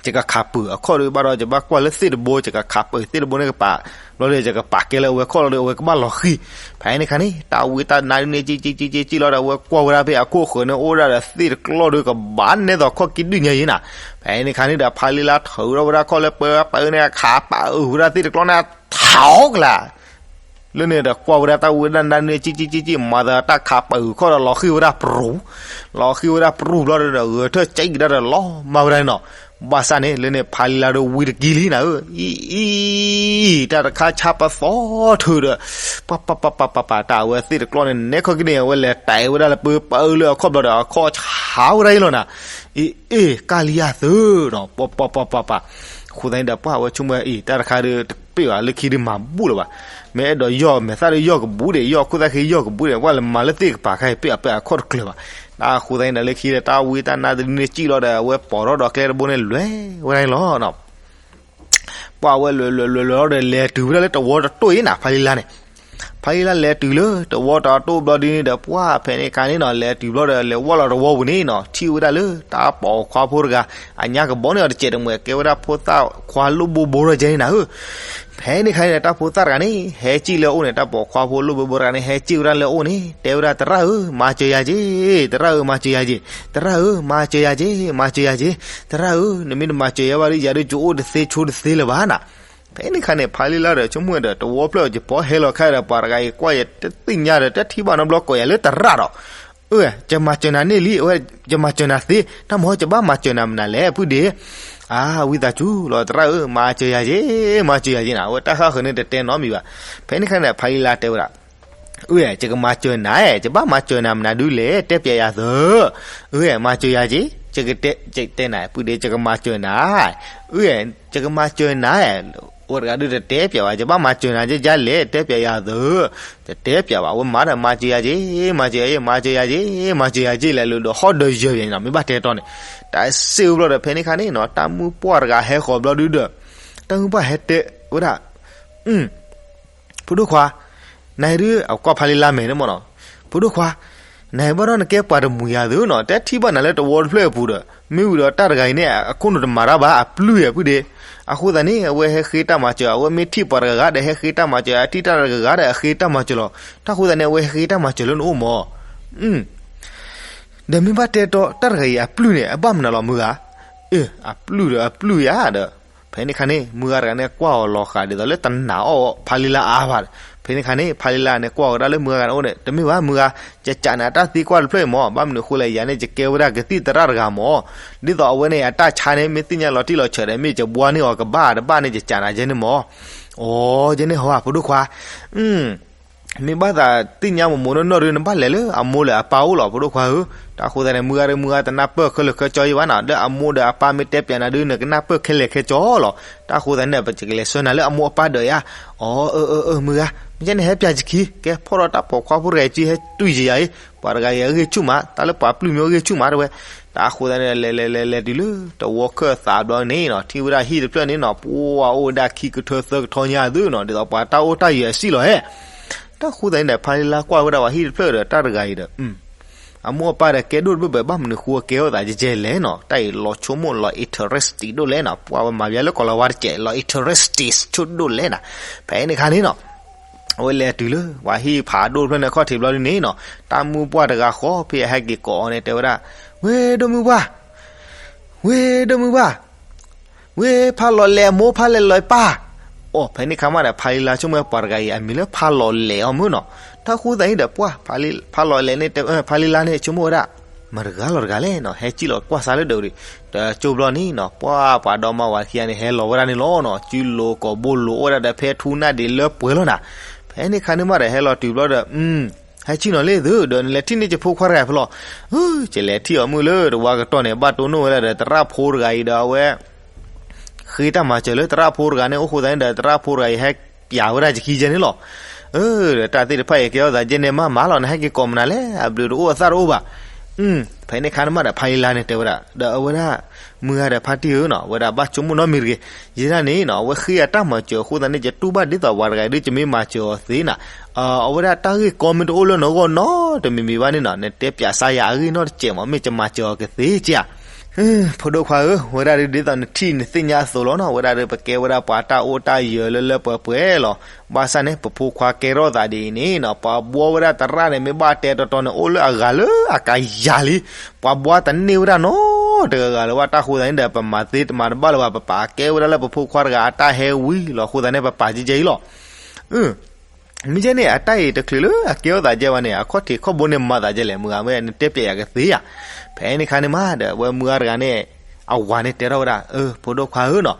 ယကခးပၢၢ်အခီၣ်ဒီးဘၣ်ဒီး ယဘၣ်ကွၢ်လၢသ့ၣ်တဘိ ယကခးပၢၢ်သ့ၣ်တဘိန့ၣ်ကပၤ, ဘျီဒီးယကပာ်ကဲလၢအဝဲခီၣ်လီၤဒီး အဝဲကဘၣ်လီၤဃံ, ဖဲန့ၣ်ခါန့ၣ် တၢ်ဝံတၢ်နါဒုန့ၣ် ကၠံကၠံကၠံကၠံလီၤဒီး အဝဲကွၢ်ဝဲဒၣ်ဖဲအခိၣ်ဃၢၤန့ၣ် အိၣ်ဝဲဒၣ်ဒီးသ့ၣ်တကျီၢ်ဒီး ကဘၣ်နဲသိးခီၣ်ကံဒုၣ်ညါယံၤနၤ, ဖဲန့ၣ်ခါန့ၣ်ဒီး ဖါလံလါထုးထီၣ်ဝဲဒၣ်ခီၣ်လၢပၢပၢန့ၣ် ခးပၢၢ်ဝဲဒၣ်သ့ၣ်တကျီၢ်န့ၣ် ထးအီကလၤ လၢန့ၣ်ဒီးကွၢ်ဝဲဒၣ်တၢ်ဝံတၢ်နါဒုန့ၣ် ကၠံကၠံကၠံကၠံ မၤသးတၢ်ခးပၢၢ်ခီၣ်ဒီးလီၤဃံဝဲဒၣ်ပရူၤ, လီၤဃံဝဲဒၣ်ပရူၤဘျီဒီး ဂဲၤထၢၣ်ကၠံကဒါဒီးလီၤမၢ်ဝဲဒၣ်န့ၣ်နီၤ, ဘၣ်ဆၣ်န့ၣ် လၢန့ၣ်ဖါလံလါဒီးဝံတကံလံနၤဧၢ, အံၤ အံၤ တၢ်တခါဆါပသီထုးဒီး ပှၤပှၤပှၤပှၤပှၤ တၢ်အဝဲသ့ၣ်တကျီၢ်န့ၣ် နဲခီၣ်ကံန့ၣ် အဝဲလဲၤတဲာ်ဝဲဒၣ်လၢပၢပၢလၢအခီၣ်ဘျီဒီး အခီၣ်ဆါဝဲဒၣ်အံၤလီၤနၤ, အ့ အ့ ကၢ်လံယၤသုးနီၤ, ပှၤပှၤပှၤပှၤပှၤ အဃိသတးန့ၣ်ဒီး ပှၢ်ဝဲဆိကမိၣ်အံၤ တၢ်တခါဒီးတပ့ၢ်ဘၣ် လၢခံဒုးမၤဘူၣ်လၢၤဘၣ်, မ့ၢ်အဲၣ်ဒိးယီၢ်မဲာ်သၣ်ဒီးယီၢ်ကဘူးဒီး ယီၢ်ခိၣ်သၣ်ဃံယီၢ်ကဘူးဒီး ပှၢ်လၢမၤလၢသ့ၣ်ကပၤခါအံၤ ပ့ၢ်အပ့ၢ်အခီၣ်တကျၢၤဘၣ်, တၢ်အဃိသတးန့ၣ်ဒီး လၢခံဒီးတၢ်ဝံတၢ်နါတဒုန့ၣ် ကၠံလီၤဒီး အဝဲပိာ်ထီၣ်ဒီးကျဲတဘိန့ၣ်လွဲဝဲဒၣ်န့ၣ်လီၤ. ပှၢ်ဝဲလွဲလွဲလွဲလွဲဒီး လဲၤတုၤဝဲဒၣ်လၢတဝီတတိၢ်အံၤနၤ ဖါလံလါန့ၣ်, ဖါလံလါလဲၤတုၤလၢတဝီတတိၢ်ဘျီဒုန့ၣ်ဒီး ပှၢ်ဖဲန့ၣ်ခါန့ၣ်နီၤ လဲၤတုၤဘျီဒီး လဲၤဝီၢ်လီၤတဝီပူၤန့ၣ်နီၤ ထံၣ်ဝဲဒၣ်လၢတၢ်ပိာ်ခွါဖိတဂၤ အညါကဘီန့ၣ်အီၤတစဲးတမှဲၤ ကဲဝဲဒၣ်ဖိသၣ်ခွါလိၣ်ဘိဘိထီၣ်ကဲန့ၣ်နၤဧၢ, ဖဲန့ၣ်ခါန့ၣ်ဒီး တၢ်ဖိသၣ်တဂၤန့ၣ် ဟဲကၠံလၢအအိၣ်န့ၣ် တၢ်ပိာ်ခွါဖိလိၣ်ဘိဘိတဂၤန့ၣ် ဟဲကၠံဝဲဒၣ်လၢအအိၣ်န့ၣ် တဲဝဲဒၣ် သရၣ်ဧၢ မၤစၢၤယၤက့ၤ, သရၣ်ဧၢ မၤစၢၤယၤက့ၤ, သရၣ်ဧၢ မၤစၢၤယၤက့ၤ, မၤစၢၤယၤက့ၤ, သရၣ်ဧၢ နမ့ၢ်တမၤစၢၤယၤဘၣ်ဒီး ယၤဒုးကအိၣ်တသ့ဆိတသ့လၢၤဘၣ်နၤ ဖဲန့ၣ်ခါန့ၣ် ဖါလံလါဒီးဆိကမိၣ်ဝဲဒီး တဝီဖျၢၣ်ယပီဟဲလီၤခါဒီး ပှၤတဂၤအံၤကွၢ်ယတသ့ၣ်ညါဒီး တထံၣ်ဘၣ်နီတဘျီကိးယၤလၢတရၣ်ဒီး, အၢ ယမၤစၢၤနၤန့ၣ်လံ, အဝဲ ယမၤစၢၤနၤသ့, တၢ်မ့ၢ်ယဘၣ်မၤစၢၤနၤမနုၤလဲၣ် ပုၢ်ဒ့, အါ ဝံသးစူၤလီၤတရၣ်ဧၢ, မၤစၢၤယၤက့ၤ, မၤစၢၤယၤက့ၤနၤ, အဝဲတၢ်ဃၣ်ဃၢၤန့ၣ်တတဲနီတမံၤဘၣ်. ဖဲန့ၣ်ခါန့ၣ် ဖါလံလါတဲဝဲဒၣ်, အၢ ယကမၤစၢၤနၤ, ယဘၣ်မၤစၢၤနၤမနုၤဒုလဲၣ်, တဲပျဲယၤသၢ, အၢ မၤစၢၤယၤက့ၤ, ယကတဲနၤ ပုၢ်ဒ့ ယကမၤစၢၤနၤ, အၢ ယကမၤစၢၤနၤ, အိၣ်တဂၤဒုးတတဲပျဲဘၣ်, ယဘၣ်မၤစၢၤနၤက့ၤလဲၣ်, တဲပျဲယၤသၢ, တတဲပျဲဘၣ်, အဝဲမၤဒီး မၤစၢၤယၤက့ၤ, မၤစၢၤယၤက့ၤ, မၤစၢၤယၤက့ၤ, မၤစၢၤယၤက့ၤလဲၣ်, လၢဒီးဟီၣ်ဒီးယၢၤယဲၤနီၤ, မ့ၢ်ဘၣ်တဲတီန့ၣ်, တၢ်စ့ၢ်ဝဲဘျီဒီး ဖဲန့ၣ်ခါန့ၣ်နီၤ တၢ်မုၢ်ပှၢ်တဂၤဟဲဃီၤဘျီဒုဒီး, တၢ်မုၢ်ပှၢ်ဟဲတဲဝဲဒၣ် ဖိဒိၣ်ခွါ, နဒုး အကွၢ်ဖါလံလါမဲာ်န့ၣ်မ့ၢ်နီၤ, ဖိဒိၣ်ခွါ, နဘၣ်ဒီးနကဲပှၤတမှံၤယၤသုနီၤ, တထံၣ်ဘၣ်နၤလၢတဝီတဖျၢၣ်အပူၤဒီး, မ့ၢ်ဝံၤဒီးတၢ်တဂၤအံၤန့ၣ် အခိၣ်နူာ်တမၤတၢ်ဘၣ်, အပျုၢ်ယဲၤ ပုၢ်ဒ့, အဃိသတးန့ၣ် အဝဲဟဲဃ့တၢ်မၤစၢၤ, အဝဲမ့ၢ်ထံၣ်ပှၤတဂၤဂၤဒီးဟဲဃ့တၢ်မၤစၢၤ, အထံၣ်တၢ်တဂၤဂၤဒီးအဃ့တၢ်မၤစၢၤလီၤ, တၢ်ဃိသတးန့ၣ် အဝဲဟဲဃ့တၢ်မၤစၢၤလၢနအိၣ်မး ဒီးမ့ၢ်ဘၣ်တဲတီ တၢ်တဂၤအံၤအပျုၢ်န့ၣ် အဘၣ်မနုၤလီၤမုၢ်ဂၤ, အၢ အပျုၢ်ဒီးအပျုၢ်ယၤဒီး, ဖဲန့ၣ်ခါန့ၣ် မုၢ်ဂၤတဂၤန့ၣ် ကွၢ်အီၤလီၤဃာ်ဒ်သိးလၢတနာ်အီၣ်ဖါလံလါအါဘၣ်ဒီး, ဖဲန့ၣ်ခါန့ၣ် ဖါလံလါန့ၣ်ကွၢ်ဝဲဒၣ်လၢမုၢ်ဂၤတဂၤန့ၣ်အိၣ်န့ၣ်, တမ့ၢ်ဘၣ်မုၢ်ဂၤ, ယကးနၤတၢ်သံကွၢ်တဖျၢၣ်အံၤမး, ဘၣ်မနုၤအဃိလဲၣ်, ယၤန့ၣ် ယကဲဝဲဒၣ်ကသံၣ်သရၣ်တဂၤမး, ဒ်သိးအဝဲန့ၣ် အတၢ်ဆါန့ၣ် မ့ၢ်သ့ၣ်ညါလီၤတံၢ်လီၤဆဲးဒီး မ့ၢ်ယဘှါန့ၢ်အီၤကဘၣ်တဘၣ်န့ၣ် ယကးနၤယဲန့ၣ်မး, အိ ယဲန့ၣ်ဟီ ဖိဒိၣ်ခွါ မ့ၢ်ဘၣ်သးသ့ၣ်ညါမိၢ်မိၢ်နီၢ်နီၢ်ဒီး နဘၣ်လဲၤလၢအမိၢ်လၢအပၢ်အိၣ်လီၤ ဖိဒိၣ်ခွါဧၢ, တၢ်ဃိသတးန့ၣ် မုၢ်ဂၤဒီး မုၢ်ဂၤတနၢ်ပၢၢ်ခဲလၢာ်ခဲဆ့ဘၣ်နီၤ, ဒီးအမိၢ်ဒီးအပၢ်မ့ၢ်တဲပျးနၤဒီး နကနၢ်ပၢၢ်ခဲလၢာ်ခဲဆ့လီၤ, တၢ်ဃိသတးန့ၣ် ပကလဲၤဆှၢနၤလၢအမိၢ်အပၢ်ဒီးယါ, အိ အၢ အၢ အၢ မုၢ်ဂၤ, မ့ၢ်ကဲန့ၣ် ဟဲပျးယခံ, ကဲဖီၣ်ထီၣ်တၢ်ပိာ်ခွါဖိတဂၤအံၤ ကံဟဲတွံၢ်ယၤအံၤ, ပှၤတဂၤအံၤအဂ့ၢ်ဆူၣ်မး, တၢ်လၢပှၤပျုၢ်မ့ၢ်အဂ့ၢ်ဆူၣ်မးတဲဝဲ, တၢ်ဃိသတးန့ၣ် လဲၤလဲၤလဲၤလဲၤတုၤလၢ တဝီခၢၣ်သးဘျီန့ၣ်နီၤ, ထံၣ်ဝဲဒၣ်ဟံၣ်တဖျၢၣ်န့ၣ်နီၤ, ပှၤအိၣ်ဝဲဒၣ်ခံကထၢသၢကထီညါသုနီၤ, ဒ်သိးပှၤတၢ်အိၣ်တၢ်ယၢၤအစံၣ်လီၤဟဲ တၢ်ဃိသတးန့ၣ်ဒီး ဖါလံလါကွၢ်ဝဲဒၣ်ပှၤဟံၣ်တဖျၢၣ်ဒီး တၢ်တဂၤအံၤဒီး, အမိၢ်အပၢ်ဒီးကဲဒိၣ်တဘ့ၣ်ဘၣ်, ဘၣ်မနုၤဃိအကဲထီၣ်သး ယဲလဲၣ်နီၤ, တၢ်အံၤလီၤဆိကမိၣ်လီၤ interesting ဒိၣ်လဲၣ်နီၤ, ပှၤဝဲမၤဘၣ်လၢကီၢ်လၤဝါတစဲး လီၤ interesting ဆိဒိၣ်လဲၣ်နီၤ, ဖဲန့ၣ်ခါန့ၣ်နီၤ, အဝဲလဲၤတုၤလၢပှၤဟံၣ်ဖးဒိၣ်တဖျၢၣ်န့ၣ်အခီၣ်ထံးဘျီဒ်န့ၣ်နီၤ, တၢ်မုၢ်ပှၢ်တဂၤဃီဖဲအဟဲက့ၤကိးအီၤန့ၣ် တဲဝဲဒၣ်, ဝ့ၢ်ဒိၣ်မုၢ်ပှၢ် ဝ့ၢ်ဒိၣ်မုၢ်ပှၢ်, ဝ့ၢ်ဖးလီၤလဲာ်အမိၢ်ဖးလဲာ်လီၤပၢ်, အိ ဖဲန့ၣ်ခါမးဒီး ဖါလံလါဆိကမိၣ်ဝဲပှၤတဂၤအံၤ အမံၤလၢဖးလီၤလဲာ်အီၤမုၢ်နီၤ, တၢ်ဃိသတးန့ၣ်ဒီး ပှၤဖးလီၤလဲာ်န့ၣ် ဖါလံလါန့ၣ် ဆိကမိၣ်ဝဲဒၣ်, မတၤတဂၤလီၤတဂၤလဲၣ်နီၤ, ဟဲစံၣ်လီၤကွၢ်စးလၢဒၢးဒံး, ဒီးကၠိဘျီန့ၣ်နီၤ, ပှၤပှၤဒီမါဝၤခံဂၤန့ၣ် ဟဲလီၤဝဲဒၣ်န့ၣ်လီၤနီၤ, စုလိၤကိာ်ဘိလိၤအိၣ်ဝဲဒၣ်ဒီး ဖဲထူနၢ်ဒံးလၢပှဲၤလီၤနၤ, ဖဲန့ၣ်ခါန့ၣ်မးဒီး ဟဲလီၤတုၤဘျီဒီး ဟဲစံၣ်နီၤလံသုဒီး နလဲၤထံၣ်န့ၢ်ယဖိခွါတဂၤဖဲလဲၣ်, ယလဲၤထံၣ်အီၤမုၢ်လၢတဝါကတီၢ်န့ၣ် ဘၣ်တိၢ်နီၣ်ဝဲဒၣ်ဒီး သရၣ်ဖိတဂၤအံၤဒီး အဝဲ ဃ့တၢ်မၤစၢၤလၢသရၣ်ဖိတဂၤန့ၣ် အိၣ်ဃိသတးန့ၣ်ဒီး သရၣ်ဖိတဂၤအံၤ ဟဲပျးဝဲဒၣ်ယခံယဲန့ၣ်လီၤ, ဒီးတၢ်သ့ၣ်တဖၣ်အံၤ ကဲထီၣ်သးယဲန့ၣ်မးမးလီၤ, နဟဲက့ၤကိးမနုၤလဲၣ်, အဘျုးတအိၣ်အသၣ်တအိၣ်ဘၣ်, ဖဲန့ၣ်ခါန့ၣ်မးဒီး ဖါလံလါန့ၣ်တဲဝဲဒၣ်, ဒီးအဝဲဒၣ် မုၢ်ဂၤဒီးဖါတံၢ်ဧၢနီၤ, အဝဲဒၣ်ဘၣ်ဆိကမိၣ်နီတမံၤတဂ့ၤ, ယဲဒၣ်န့ၣ်နီၤ အဝဲဃ့အတၢ်မၤစၢၤအဃိသတးန့ၣ် ယတူၢ်ဘၣ်ဒ်သိးပှၤတဂၤအံၤဒီး ယမ့ၢ်မၤစၢၤအီၤသ့နီၤ, အဝဲဒၣ်တၢ်ဂ့ၢ်ကီမ့ၢ်တအိၣ်လၢနဂီၢ်နီတမံၤမံၤဘၣ်န့ၣ်နီၤ, နတဲပျးစါယၤအဂ့ၢ်နီတစဲးမး မ့ၢ်ယမၤစၢၤအီၤကသ့ဧါ ဖိဒိၣ်ခွါဧၢ, ဝဲဒၣ်ဒ်သိးနထံၣ်နသ့ၣ်ညါအသိးလီၤနီၤ, ဝဲဒၣ်ဒီးပကဲဝဲဒၣ်ပှၤတၢ်အိၣ်တၢ်ယၢၤလၢလၢပှဲၤပှဲၤလီၤ, ဘၣ်ဆၣ်န့ၣ် ပဖိခွါကဲထီၣ်သးဒ်အံၤန့ၣ်နီၤ, ပှၤဘှီဝဲဒၣ်သရၣ်န့ၣ် မ့ၢ်ဘၣ်တဲတီတီန့ၣ် အိၣ်လၢအဂၤလၢအကယၤလံ, ပှၤဘှီတန့ၢ်ဝဲဒၣ်နီတဂၤဂၤလၢၤဘၣ်, တၢ်ဃိသတးန့ၣ်ဒီး ပမၤသ့တမၤတဘၣ်လၢၤဘၣ်, ပပာ်ကဲဝဲဒၣ်လၢပဖိခွါတဂၤအတၢ်ဟဲဝံၤလီၤ, အဃိသတးန့ၣ် ပပာ်ကဲကဲအံၤလီၤ. မ့ၢ်ကဲန့ၣ် အတၢ်အံၤတချုးလၢအကဲထီၣ်သးကဲဝဲန့ၣ် အခီၣ်ထံးခီၣ်ဘိန့ၣ်မၤသးဒ်လဲၣ်, မုၢ်ဂၤမ့ၢ်နတဲပျးယၤကသ့ဧါ. ဖဲန့ၣ်ခါန့ၣ်မးဒီး အဝဲမုၢ်ဂၤတဂၤန့ၣ် အဝၤန့ၣ်တဲထီၣ်ဝဲဒၣ်, ဖိဒိၣ်ခွါဧၢနီၤ,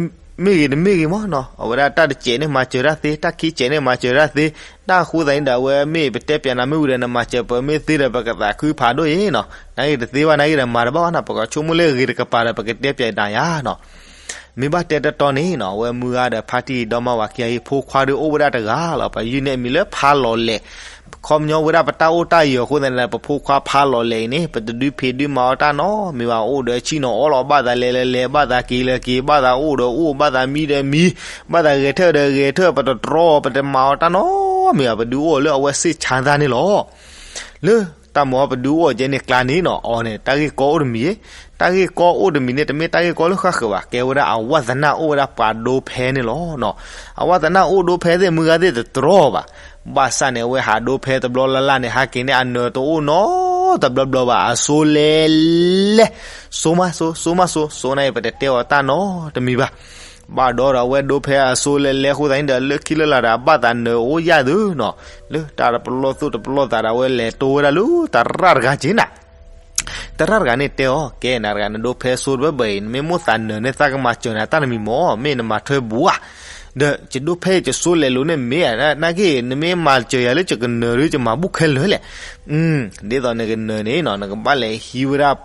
မ့ၢ်ဂ့ၤတမ့ၢ်ဂ့ၤမးနီၤ, အဝဲဒၣ်တၢ်တစဲးန့ၣ်မၤစၢၤတၢ်သ့, တၢ်ခံစဲးန့ၣ်မၤစၢၤတၢ်သ့, တၢ်အဃိသတးန့ၣ်ဒီး အဝဲမ့ၢ်ပတဲပျးနၤမ့ၢ်ဝံၤဒီး နမၤစၢၤပမ့ၢ်သ့ဒီး ပကသးခုဖးဒိၣ်အံၤနီၤ, နာ်က့တသ့ဘၣ် နာ်က့ဒီးမၤတဘၣ်ဘၣ်နီၤ, ပကဆိကမိၣ်လၢအဂ့ၤတကပၤဒီး ပကတဲပျးနၤယါနီၤ. မ့ၢ်ဘၣ်တဲတီတီန့ၣ်နီၤ, အဝဲမုၢ်ဂၤဒီးဖါတံၢ်ဒီမါဝၤခံဂၤအံၤ ဖိခွါဒီးအိၣ်ဝဲဒၣ်တဂၤလီၤ, ပယုၢ်န့ၢ်အမံၤလၢဖးလီၤလဲၣ်, ခီပညီဝဲဒၣ်ပတၢ်အိၣ်တၢ်ယၢၤအဃိသတးန့ၣ် ပဖိခွါဖးလီၤလဲၣ်အံၤန့ၣ် ပတဒုးဖံးဒုးမၤအီၣ်တၢ်နီတမံၤဘၣ်, အိၣ်ဒီးဆ့ၣ်နီၤအီၣ်လီၤ, ဘၣ်သးလဲၤလၢလဲၤ, ဘၣ်သးက့ၤလၢက့ၤ, ဘၣ်သးအိၣ်ဒီးအိၣ်, ဘၣ်သးမံဒီးမံ, ဘၣ်သးဂဲၤထၢၣ်ဒီးဂဲၤထၢၣ်, ပတတြီအီၤ, ပတမၤအီၣ်တၢ်နီတမံၤဘၣ်, ပဒုးအိၣ်လၢအဝဲစ့ၢ်ဆါသၢ်န့ၣ်လီၤ. လၢတၢ်မၤအီၣ်ပဒုးအိၣ်ကဲန့ၣ်ကျါန့ၣ်နီၤ, အီၤန့ၣ် တၢ်ဂ့ၢ်ကီအိၣ်တမံၤ, တၢ်ဂ့ၢ်ကီအိၣ်တမံၤန့ၣ် တမ့ၢ်တၢ်ဂ့ၢ်ကီလၢဃၣ်ဃၢၤဘၣ်, ကဲဝဲဒၣ်အဝၣ်သနၢ်အိၣ်ဝဲဒၣ်ပှၤဒိဖဲန့ၣ်လီၤ. အဝၣ်သနၢ်အိၣ်ဒိဖဲသ့ၣ် မုၢ်ဂၤသ့ၣ်တတြီအီၤဘၣ်. ဘၣ်ဆၣ်န့ၣ် အဝဲဟးဒိဖဲတဘျီလၢ်လၢ်န့ၣ် ဟဲက့ၤန့ၣ် အနၢၤတအိၣ်နီတဘျီဘျီဘၣ်, အစိလဲၤလဲၤ, စိမးစိ, စိမးစိ, စိန့ၣ် ပတတဲအီၤတၢ်နီတမံၤဘၣ်. ဘၣ်ဒီးဒီးအဝဲဒိဖဲအစိလဲၤလဲၤအဃိသတးန့ၣ်ဒီး လၢခံလၢလာ်ဒီးအဘၣ်သးနၢၤအိၣ်ယၢ်သုနီၤ, လၢတၢ်တပလီၢ်သူၣ်တပလီၢ်သးဒီး အဝဲလဲၤတိဝဲဒၣ်လၢသရၣ်တဂၤက့ၤနၤ သရၣ်တဂၤန့ၣ်တဲအီၤ, ကဲနၤတဂၤ နဒိဖဲစိတဘၢဘၢအံၤ နမ့ၢ်မိၣ်သးနၢၤန့ၣ် သးကမၤစၢၤနၤတၢ်တမံၤမ့ၢ် မ့ၢ်နမၤထွဲဘူးဧါ. ဒီးယဒိဖဲယစိလဲၤလိၤန့ၣ်မ့ၢ်ဧါ, နာ်က့ နမ့ၢ်မၤစၢၤယၤလၢယကနၢၤဒီး ယမၤဘူၣ်ခဲလၢာ်လဲၣ်. ဒ်သိးနကနၢၤန့ၣ်နီၤ နကဘၣ်လဲၤဟံးဝဲဒၣ်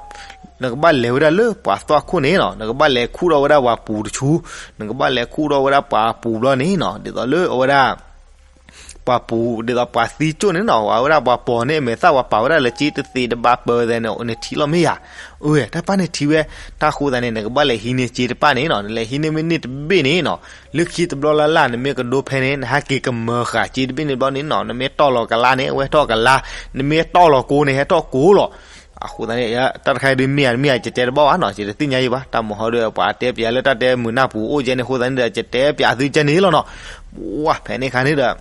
နကဘၣ်လဲၤဝဲဒၣ်လၢပှၤသွၣ်ခိၣ်န့ၣ်နီၤ, နကဘၣ်လဲၤခူၣ်ထီၣ်ဝဲဒၣ်ပှၤပူၤတဆူ, နကဘၣ်လဲၤခူၣ်ထီၣ်ဝဲဒၣ်ပှၤပူၤဘျီန့ၣ်နီၤ, ဒ်သိးလၢအဝဲဒၣ် ပှၤပူၤ ဒ်သိးပှၤသံကၠိၣ်န့ၣ်နီၤ, အဝဲဒၣ်ပှၤပိာ်န့ၣ် အမဲာ်သၣ်ပှၤပာ်ဝဲဒၣ်လၢက့တသ့တဘၣ်ပၢဝဲသဲန့ၣ် နထံၣ်လီၤမ့ၢ်ယၤ. အၢ တၢ်ပၢ်န့ၣ်ထံၣ်ဝဲ, တၢ်ဃိသတးန့ၣ် နကဘၣ်လဲၤဟံးန့ၢ်က့တပၣ်န့ၣ်နီၤ, နလဲၤဟံးန့ၢ်မ့ၢ်န့ၢ်တဘ့ၣ်န့ၣ်နီၤ, လၢခံတဘျီလၢ်လၢ် နမ့ၢ်ကဒိဖဲန့ၣ် နဟဲက့ၤကမၢဃာ်က့တဘ့ၣ်န့ၣ်ဘျီန့ၣ်နီၤ, နမ့ၢ်တီၢ်လီၤကလါန့ၣ် အဝဲဟဲထီၣ်ကလါ, နမ့ၢ်တီၢ်လီၤကိန့ၣ် ဟဲထီၣ်ကိလီၤ. အဃိသတးန့ၣ် တၢ်တခါအံၤဒုးမ့ၢ်ဧါ မ့ၢ်ဧါ ယတဲတဘၣ်ဘၣ်နီၤ, ယတသ့ၣ်ညါယံၤဘၣ်, တၢ်မဟီဒုး ပှၤတဲပၠးလၢတၢ်တဲမုာ်နၢ်ပူၤအိၣ်ကဲန့ၣ်အဃိသတးန့ၣ်ဒီး ယတဲပၠးသုကဲန့ၣ်လီၤနီၤ. ဝါ ဖဲန့ၣ်ခါန့ၣ်ဒီး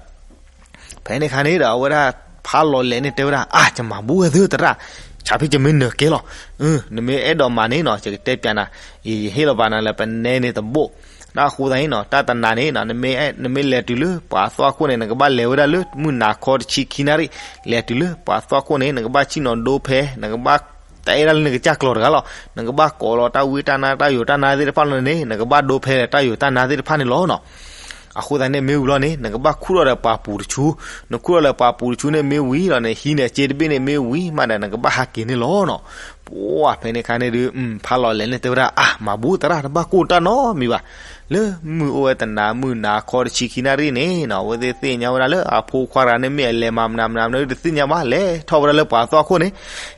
ဖဲန့ၣ်ခါန့ၣ်ဒီး အဝဲဒၣ်ဖးလီၤလဲၣ်န့ၣ်တဲဝဲဒၣ် အါ ယမၤဘူၣ်ဝဲသုသရၣ်, ဆးဖဲယမ့ၢ်နၢၤကဲလီၤ, နမ့ၢ်အဲၣ်ဒိးမၤန့ၣ်နီၤ ယကတဲပၠးနၤ, ယဟ့ၣ်လီၤပာ်နၤလၢပနဲန့ၣ်တဘိၣ်. တၢ်အဃိသတးန့ၣ်နီၤ တၢ်တနၤန့ၣ်နီၤ နမ့ၢ်လဲၤတုၤလၢပှၤသွၣ်ခိၣ်န့ၣ် နကဘၣ်လဲၤဝဲဒၣ်လၢမုၢ်နၤခီတဆံခံနၣ်ရံၣ်, လဲၤတုၤလၢပှၤသွၣ်ခိၣ်န့ၣ် နကဘၣ်ဆ့ၣ်နီၤဒိဖဲ နကဘၣ် တၢ်အဲၣ်ဒၣ်လၢနကစၢ်ကျိာ်တဂၤလီၤ, နကဘၣ်ကိးလီၤတၢ်ဝံတၢ်နါတၢ်ယိာ်တၢ်နါသ့ၣ်တဖၣ်လီၤန့ၣ် နကဘၣ်ဒိဖဲဒီးတၢ်ယိာ်တၢ်နါသ့ၣ်တဖၣ်န့ၣ်လီၤနီၤ. အဃိသတးန့ၣ်မ့ၢ်ဝံၤလီၤန့ၣ် နကဘၣ်ခူၣ်ထီၣ်ဒီးပှၤပူၤတဆူ, နခူၣ်ထီၣ်ဒီးပှၤပူၤတဆူန့ၣ်မ့ၢ်ဝံၤလီၤန့ၣ် ဟံးန့ၢ်က့တဘ့ၣ်န့ၣ်မ့ၢ်ဝံၤမးဒီး နကဘၣ်ဟးက့ၤန့ၣ်လီၤနီၤ. ပှၤဖဲန့ၣ်ခါန့ၣ်ဒုး ဖးလီၤလဲၣ်န့ၣ်တဲဝဲဒၣ် အါ မၤဘူၣ်သရၣ် တဘၣ်ကိၢ်တၢ်နီတမံၤဘၣ်. လၢမုၢ်အိၣ်ဝဲတနၤ မုၢ်နၤခီတဆံခံနၣ်ရံၣ်န့ၣ်နီၤ အဝဲသ့ၣ်သ့ၣ်ညါဝဲဒၣ်လၢအဖိခွါတဂၤန့ၣ်မ့ၢ်အလဲၤမၤမနုၤမနုၤဒုးတသ့ၣ်ညါဘၣ် လဲၤထီၣ်ဝဲဒၣ်လၢပှၤသွၣ်ခိၣ်န့ၣ်,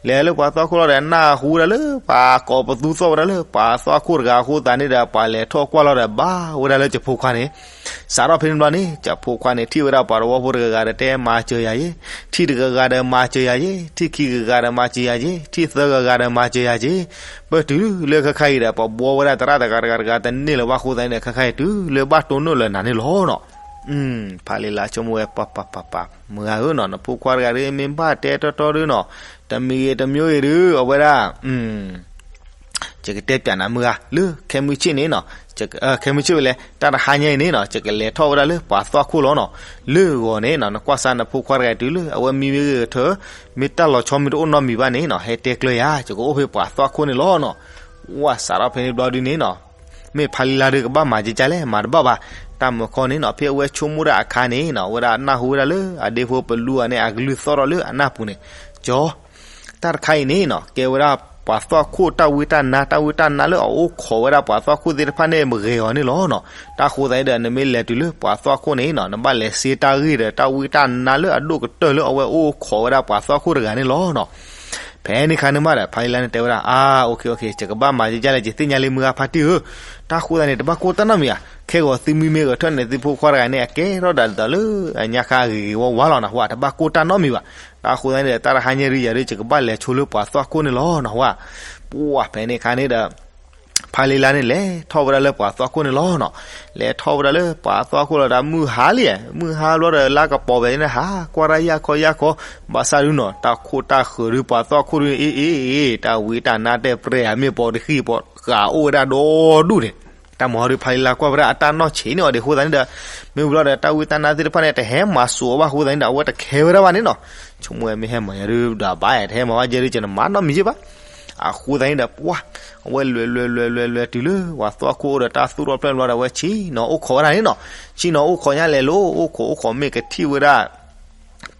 လဲၤလၢပှၤသွၣ်ခိၣ်လီၤဒီး နၢ်ဟူဝဲဒၣ်လၢပှၤကိးပသူသီၣ်ဝဲဒၣ်လၢပှၤသွၣ်ခိၣ်တဂၤအဃိသတးန့ၣ်ဒီး ပှၤလဲၤထီၣ်ကွၢ်လီၤဒီးဘၣ်ဝဲဒၣ်လၢယဖိခွါန့ၣ် စးထီၣ်ဖဲန့ၣ်ဘျီန့ၣ် ယဖိခွါန့ၣ် ထံၣ်ဝဲဒၣ်ပှၤသဝီဖိတဂၤဂၤဒီးတဲ မၤစၢၤယၤယ့, ထံၣ်တဂၤဂၤဒီးမၤစၢၤယၤယ့, ထံၣ်ခံဂၤဂၤဒီးမၤစၢၤယၤယ့, ထံၣ်သၢဂၤဂၤဒီးမၤစၢၤယၤယ့, ပတုၤလၢခဲခါအံၤဒီး ပဘှီဝဲဒၣ်သရၣ်တဂၤတဂၤတဂၤတန့ၢ်လၢၤဘၣ်အဃိသတးန့ၣ်ဒီး ခဲခါအံၤတုၤလၢဘၣ်တိၢ်နီၣ်လၢၤနၤန့ၣ်လီၤနီၤ. ဖးလံာ်လါဆိကမိၣ်ဝဲပၤပၤပၤပၤ မုၢ်ဂၤဧၢနီၤ နဖိခွါတဂၤဒုး မ့ၢ်ဘၣ်တဲတီတီဒုးနီၤ တမံၤဂ့ၤတမံၤဂ့ၤဒုး အဝဲဒၣ် ယကတဲပၠးနၤမုၢ်ဂၤ လၢခဲမုၢ်ဆ့ၣ်န့ၣ်နီၤ, ခဲမုၢ်ဆ့ၣ်ဝဲလဲၣ် တၢ်တဟါညါအံၤန့ၣ်နီၤ ယကလဲၤထီၣ်ဝဲဒၣ်လၢပှၤသွၣ်ခိၣ်လီၤနီၤ, လၢဂီၤန့ၣ်နီၤ နကွၢ်စၢ်နဖိခွါတဂၤတုၤလၢ အဝဲမံမ့ၢ်ဂ့ၤကထၢ မ့ၢ်တၢ်လီၤဆီမ့ၢ်တအိၣ်နီတမံၤဘၣ်န့ၣ်နီၤ ဟဲတဲကျၢၤယၤ ယကအိၣ်ဖဲပှၤသွၣ်ခိၣ်န့ၣ်လီၤနီၤ. ဝဲစးထီၣ်ဖဲန့ၣ်ဘျီဒုးန့ၣ်နီၤ မ့ၢ်ဖးလံာ်လါဒုးကဘၣ်မၤကကၢ်လဲၣ် မၤတဘၣ်ဘၣ်. တၢ်မုၢ်ခီန့ၣ်နီၤ ဖဲအဝဲဆိကမိၣ်ဒၣ်အခါန့ၣ်နီၤ အဝဲဒၣ်နၢ်ဟူဝဲဒၣ်လၢအဒ့ဖိပလူအီၤန့ၣ် အကလုၢ်သီၣ်ထီၣ်လၢအနၢ်ပူၤန့ၣ်, ကၠီ တၢ်တခါအံၤန့ၣ်နီၤ ကဲဝဲဒၣ်ပှၤသွၣ်ခိၣ်တၢ်ဝံတၢ်နါ တၢ်ဝံတၢ်နါလၢအအိၣ်ခိးဝဲဒၣ်ပှၤသွၣ်ခိၣ်သ့ၣ်တဖၣ်န့ၣ်မ့ၢ်ဂ့ၤအီၤန့ၣ်လီၤနီၤ. တၢ်ဃိသတးန့ၣ်ဒီး နမ့ၢ်လဲၤတုၤလၢပှၤသွၣ်ခိၣ်န့ၣ်နီၤ နဘၣ်လဲၤစ့တၢ်ဂ့ၢ်ဒီးတၢ်ဝံတၢ်နါလၢအဒိၣ်ကတၢၢ်လၢအဝဲအိၣ်ခိးဝဲဒၣ်ပှၤသွၣ်ခိၣ်တဂၤန့ၣ်လီၤနီၤ. ဖဲန့ၣ်ခါန့ၣ်မးဒီး ဖးလံာ်လါန့ၣ်တဲဝဲဒၣ် အါ အိၣ်ခ့ အိၣ်ခ့ ယကဘၣ်မၤကကၢ်လဲၣ် ယသ့ၣ်ညါလံမုၢ်ဂၤဖါတံၢ်ဧၢ, တၢ်ဃိသတးန့ၣ် တဘၣ်ကိၢ်တၢ်နီတမံၤဧါ, ခဲဂီၤသုမံမ့ၢ်ဂဲၤထၢၣ်န့ၣ် သုဖိခွါတဂၤန့ၣ် အကဲထီၣ်ဒၣ်ဒ်သိးလၢအညါခါအဂ့ၤဂ့ၤဝါဝါလီၤနီၤ ဟဝဲ တဘၣ်ကိၢ်တၢ်နီတမံၤဘၣ်. တၢ်ဃိသတးန့ၣ်ဒီး တၢ်တဟါညါဒုး ယၤဒုး ယကဘၣ်လဲၤဆိလၢပှၤသွၣ်ခိၣ်န့ၣ်လီၤနီၤ ဟဝဲ. ပှၤဖဲန့ၣ်ခါန့ၣ်ဒီး ဖးလံာ်လါန့ၣ် လဲၤထီၣ်ဝဲဒၣ်လၢပှၤသွၣ်ခိၣ်န့ၣ်လီၤနီၤ. လဲၤထီၣ်ဝဲဒၣ်လၢပှၤသွၣ်ခိၣ်လီၤဒီး မုၢ်ဟါလံ, မုၢ်ဟါဘျီဒီး လါကပီၤဝဲန့ၣ် ဟးကွၢ်တၢ်ယၢ်ခီယၢ်ခီ, ဘၣ်ဆၣ်ဒုးနီၤ တၢ်ခိၣ်တၢ်ဃၢၤဒုး ပှၤသွၣ်ခိၣ်ဒုး အ့ အ့ အ့ တၢ်ဝံတၢ်နါတဲပြဲၢ် အမ့ၢ်ပိာ်တဃံၢ်ပိာ်ဃာ်အိၣ်ဝဲဒၣ်ဒီဒူၣ်န့ၣ်. တၢ်မၤဟီဒုး ဖးလံာ်လါကွၢ်ဝဲဒၣ်အတၢ်နီၢ်ဆံးန့ၢ်အီၤဒံးအဃိသတးန့ၣ်ဒီး မ့ၢ်ဝံၤလီၤဒီး တၢ်ဝံတၢ်နါသ့ၣ်တဖၣ်န့ၣ် တဟဲမၤစိာ်အီၤဘၣ်အဃိသတးန့ၣ်ဒီး အဝဲတခဲဝဲဒၣ်ဘၣ်န့ၣ်နီၤ. ဆိကမိၣ်ဝဲမ့ၢ်ဟဲမၤယၤဒုးဒီးဘၣ် တဟဲမၤဘၣ်ယဲဒုး ယနမၤနီတမံၤယ့ၢ်ဘၣ်. အဃိသတးန့ၣ်ဒီး ပှၤ အဝဲလဲၤလဲၤလဲၤလဲၤလဲၤတုၤလၢ ပှၤသွၣ်ခိၣ်အိၣ်ဒီးတၢ်သူၣ်ထီၣ်ဖျဲၣ်ဘျီဒီး အဝဲဆ့ၣ်နီၤအိၣ်ခိးဝဲဒၣ်န့ၣ်နီၤ. ဆ့ၣ်နီၤအိၣ်ခိးညါလဲၤလိၤ အိၣ်ခိးအိၣ်ခိးမ့ၢ်ကထံၣ်ဝဲဒၣ်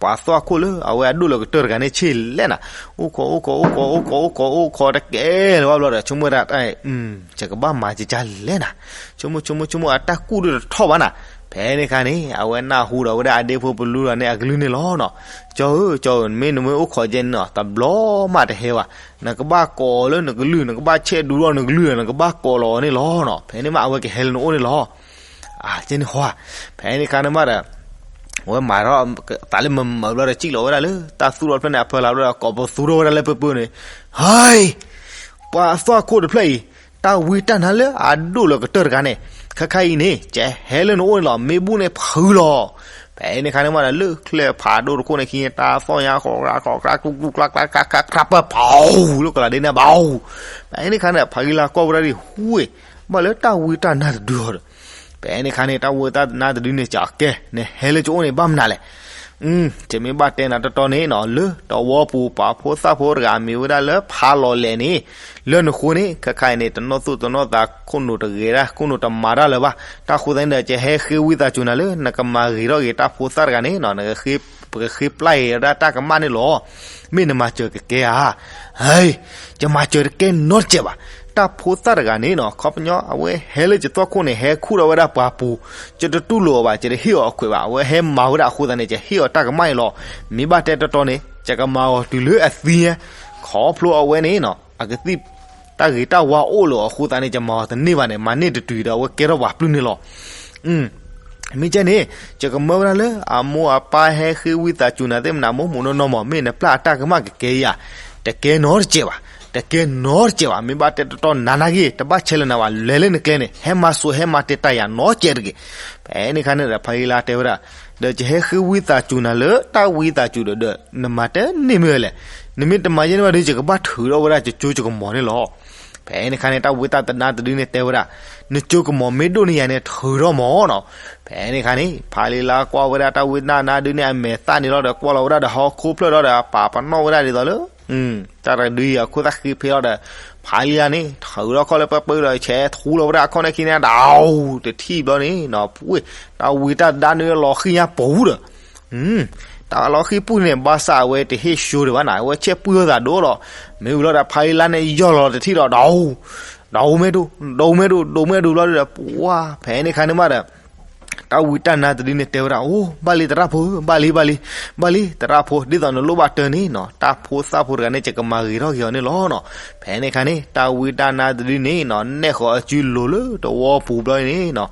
ပှၤသွၣ်ခိၣ်လၢအဝဲအဒိၣ်လၢကတၢၢ်တဂၤန့ၣ်ဆ့ၣ်လဲၣ်နၤ. အိၣ်ခိးအိၣ်ခိးအိၣ်ခိးအိၣ်ခိးအိၣ်ခိး အိၣ်ခိးတကဲလၢၤဘၣ်ဘျီဒီး ဆိကမိၣ်ဝဲဒၣ် ယကဘၣ်မၤကကၢ်လဲၣ်နၤ. ဆိကမိၣ်ဆိကမိၣ်ဆိကမိၣ် အတၢ်ကူၣ်ဒုးတထီၣ်ဘၣ်နၤ. ဖဲန့ၣ်ခါန့ၣ် အဝဲနၢ်ဟူဒီးဝဲဒၣ်အဒ့ဖိပလူဒီးန့ၣ် အကလုၢ်န့ၣ်လီၤနီၤ. ကၠီဧၢ ကၠီဧၢ မ့ၢ်နမ့ၢ်အိၣ်ခိးကဲန့ၣ်နီၤ တဘျီမးတဟဲဘၣ်. နကဘၣ်ကိးလၢနကလုၢ် နကဘၣ်ဆဲးဒူထီၣ်နကလုၢ် နကဘၣ်ကိးလီၤအီၤန့ၣ်လီၤနီၤ. ဖဲန့ၣ်မးအဝဲကဟဲလၢနအိၣ်န့ၣ်လီၤ. ကဲန့ၣ်ဟီ ဖဲန့ၣ်ခါန့ၣ်မးဒီး အဝဲမၤထီၣ်သးလၢမမၤဘျီဒီး စံၣ်လီၤဝဲဒၣ်လၢ တၢ်သူၣ်ထီၣ်ဖျဲၣ်န့ၣ် အဖၢလာ်ဘျီဒီး ကိးပသူထီၣ်ဝဲဒၣ်လၢပၢပၢန့ၣ်, ဟဲ, ပှၤအသွၣ်ခိၣ်တဖျၢၣ်အံၤ တၢ်ဝံတၢ်နါလၢအဒိၣ်လၢကတၢၢ်တဂၤန့ၣ် ခဲခါအံၤန့ၣ် ကဟဲလၢနအိၣ်န့ၣ်လီၤ. မ့ၢ်ဘူၣ်န့ၣ်ဖုးလီၤ. ဖဲန့ၣ်ခါန့ၣ်မးဒီး လၢချၢၣ်ဖးဒိၣ်တခိၣ်န့ၣ် ခံတၢ်သီၣ်ညါ ဃီၤကျါ ဃီၤကျါ ကျူကျူကျါကျါ ကျါကျါ ကျါပၢၢ် ပီၤ လၢကလၤဒ့န့ၣ် ဘၣ်. ဖဲန့ၣ်ခါန့ၣ် ဖးဂံလၤကွၢ်ဝဲဒၣ်ဒံး ဟူဝ့ၢ် ဘၣ်လၢတၢ်ဝံတၢ်နါတဒုအီၤဒီး ဖဲန့ၣ်ခါန့ၣ် တၢ်ဝံတၢ်နါတဒုန့ၣ် ကၠီကဲ နဟဲလၢကအိၣ်န့ၣ် ဘၣ်မနုၤလဲၣ်. ယမ့ၢ်ဘၣ်တဲနၤတီတီန့ၣ်နီၤ လၢတဝီပူၤ ပှၤဖိသၣ်ဖိတဂၤမ့ၢ်ဝဲဒၣ်လၢဖးလီၤလဲာ်န့ၣ်, လၢနဃိန့ၣ် ခဲခါအံၤန့ၣ် တနီၣ်သူၣ်တနီၣ်သး ခိၣ်နူာ်တဂဲၤတၢ် ခိၣ်နူာ်တမၤတၢ်လၢၤဘၣ်. တၢ်ဃိသတးန့ၣ်ဒီး ယဟဲဃ့ဝံသးစူၤနၤလၢ နကမၤဂ့ၤထီၣ်က့ၤတၢ်ဖိသၣ်တဂၤန့ၣ်နီၤ, ပကဃ့ပျၢ်က့ၤဝဲဒၣ်တၢ်ကမၣ်န့ၣ်လီၤ. မ့ၢ်နမၤစၢၤကကဲဧါ. ဟဲ, ယမၤစၢၤတကဲနီတစဲးဘၣ်. တၢ်ဖိသၣ်တဂၤန့ၣ်နီၤ ခီပညီ အဝဲဟဲလၢယသွၣ်ခိၣ်န့ၣ် ဟဲခူၣ်ထီၣ်ဝဲဒၣ်ပှၤပူၤ, ယတတူၢ်လိာ်အီၤဘၣ်, ယတဟ့ၣ်အီၤအခွဲးဘၣ်, အဝဲဟဲမၤဝဲဒၣ်အဃိသတးန့ၣ် ယဟ့ၣ်အီၤတၢ်ကမၣ်အံၤလီၤ. မ့ၢ်ဘၣ်တဲတီတီန့ၣ် ယကမၤအီၤတုၤလၢအသံညါ, ခီဖျိအဝဲန့ၣ်နီၤ အကသံၣ် တၢ်ဂ့ၤတၢ်ဝါအိၣ်လၢၤအဃိသတးန့ၣ် ယမၤအီၤတန့ၢ်ဘၣ်န့ၣ်, မၤန့ၢ်တတုၤဒီး အဝဲကဲထီၣ်ပှၤပျုၢ်န့ၣ်လီၤ. မ့ၢ်ကဲန့ၣ် ယကမၢဝဲဒၣ်လၢအမိၢ်အပၢ်ဟဲဃ့ဝံသးစူၤနၤသ့ၣ်မနၤ မိၢ်မိၢ်နီၢ်နီၢ်မး မ့ၢ်နပျၢ်အတၢ်ကမၣ်ကကဲဧါ. တကဲနီတစဲးဘၣ်, တကဲနီတစဲးဘၣ်. မ့ၢ်ဘၣ်တဲတီတီနၤနာ်က့ တဘၣ်ဆဲးလၢနၤဘၣ်, လဲၤလၢနကျဲန့ၣ် ဟဲမၤစိးဟဲမၤတဲာ်တၢ်ယၤနီတစဲးတဂ့ၤ. ဖဲန့ၣ်ခါန့ၣ်ဒီး ဖးလံလါတဲဝဲဒၣ်, ဒီးယဟဲဃ့ဝံသးစူၤနၤလၢတၢ်ဝံသးစူၤဒီး ဒီးနမၤတန့ၢ်မ့ၢ်ဝဲလဲၣ်. နမ့ၢ်တမၤယဲန့ၣ်ဘၣ်ဒီး ယကဘၣ်ထုးထီၣ်ဝဲဒၣ်ယကၠိယကမီၤန့ၣ်လီၤ. ဖဲန့ၣ်ခါန့ၣ် တၢ်ဝံတၢ်နါတဒုန့ၣ်တဲဝဲဒၣ်, နကၠိကမီၤမ့ၢ်ဒိၣ်န့ၢ်ယၤန့ၣ် ထုးထီၣ်မးနီၤ. ဖဲန့ၣ်ခါန့ၣ် ဖးလံလါကွၢ်ဝဲဒၣ်တၢ်ဝံတၢ်နါဒုန့ၣ် အမဲာ်သၣ်န့ၣ်လီၤဒီး ကွၢ်လီၤဝဲဒၣ်ဒီး ဟီၣ်ခိၣ်ဖျၢၣ်လီၤဒီး အပာ်ပနီၣ်ဝဲဒၣ်ဒ်သိးလၢ တၢ်တဒုအံၤအခိၣ်သၣ်ဃံဖဲလီၤဒီး ဖးလံလါန့ၣ် ထုးထီၣ်ခီၣ်လၢပၢပၢဒီး ဆဲးထူလီၤဝဲဒၣ်အခီၣ်န့ၣ်ခံန့ၣ် ဒီးတထံၣ်ဘျီန့ၣ်နီၤ ပှ့ၢ် တၢ်ဝံတၢ်နါဒုန့ၣ် လီၤဃံညါပူၤဒီး တၢ်လီၤဃံပူၤန့ၣ် ဘၣ်ဆၣ်အဝဲတဟ့ၣ်ရှုံးဒံးဘၣ်နီၤ, အဝဲဆဲးပှ့ၢ်အသးဒိၣ်လီၤ. မ့ၢ်ဝံၤလီၤဒီး ဖးလံလါန့ၣ် ယီၢ်လီၤတထံၣ်ဒီး ဒီး ဒိးမ့ၢ်ဒိၣ် ဒိးမ့ၢ်ဒိၣ် ဒိးမ့ၢ်ဒိၣ်ဘျီဒီး ပှၢ် ဖဲန့ၣ်ခါန့ၣ်မးဒီး တၢ်ဝံတၢ်နါတဒုန့ၣ်တဲဝဲဒၣ်, အိၣ် ဘၣ်လံသရၣ်ဖိဧၢ, ဘၣ်လံ ဘၣ်လံ ဘၣ်လံ သရၣ်ဖိ, ဒ်သိးနလိၣ်ဘၣ်တၢ်န့ၣ်နီၤ တၢ်ဖိသၣ်ဖိတဂၤန့ၣ် ယကမၤဂ့ၤထီၣ်က့ၤအီၤန့ၣ်လီၤနီၤ. ဖဲန့ၣ်ခါန့ၣ် တၢ်ဝံတၢ်နါတဒုန့ၣ်နီၤ နဲၣ်ဃီၤအစုလိၤလၢတဝီပူၤဘျီန့ၣ်နီၤ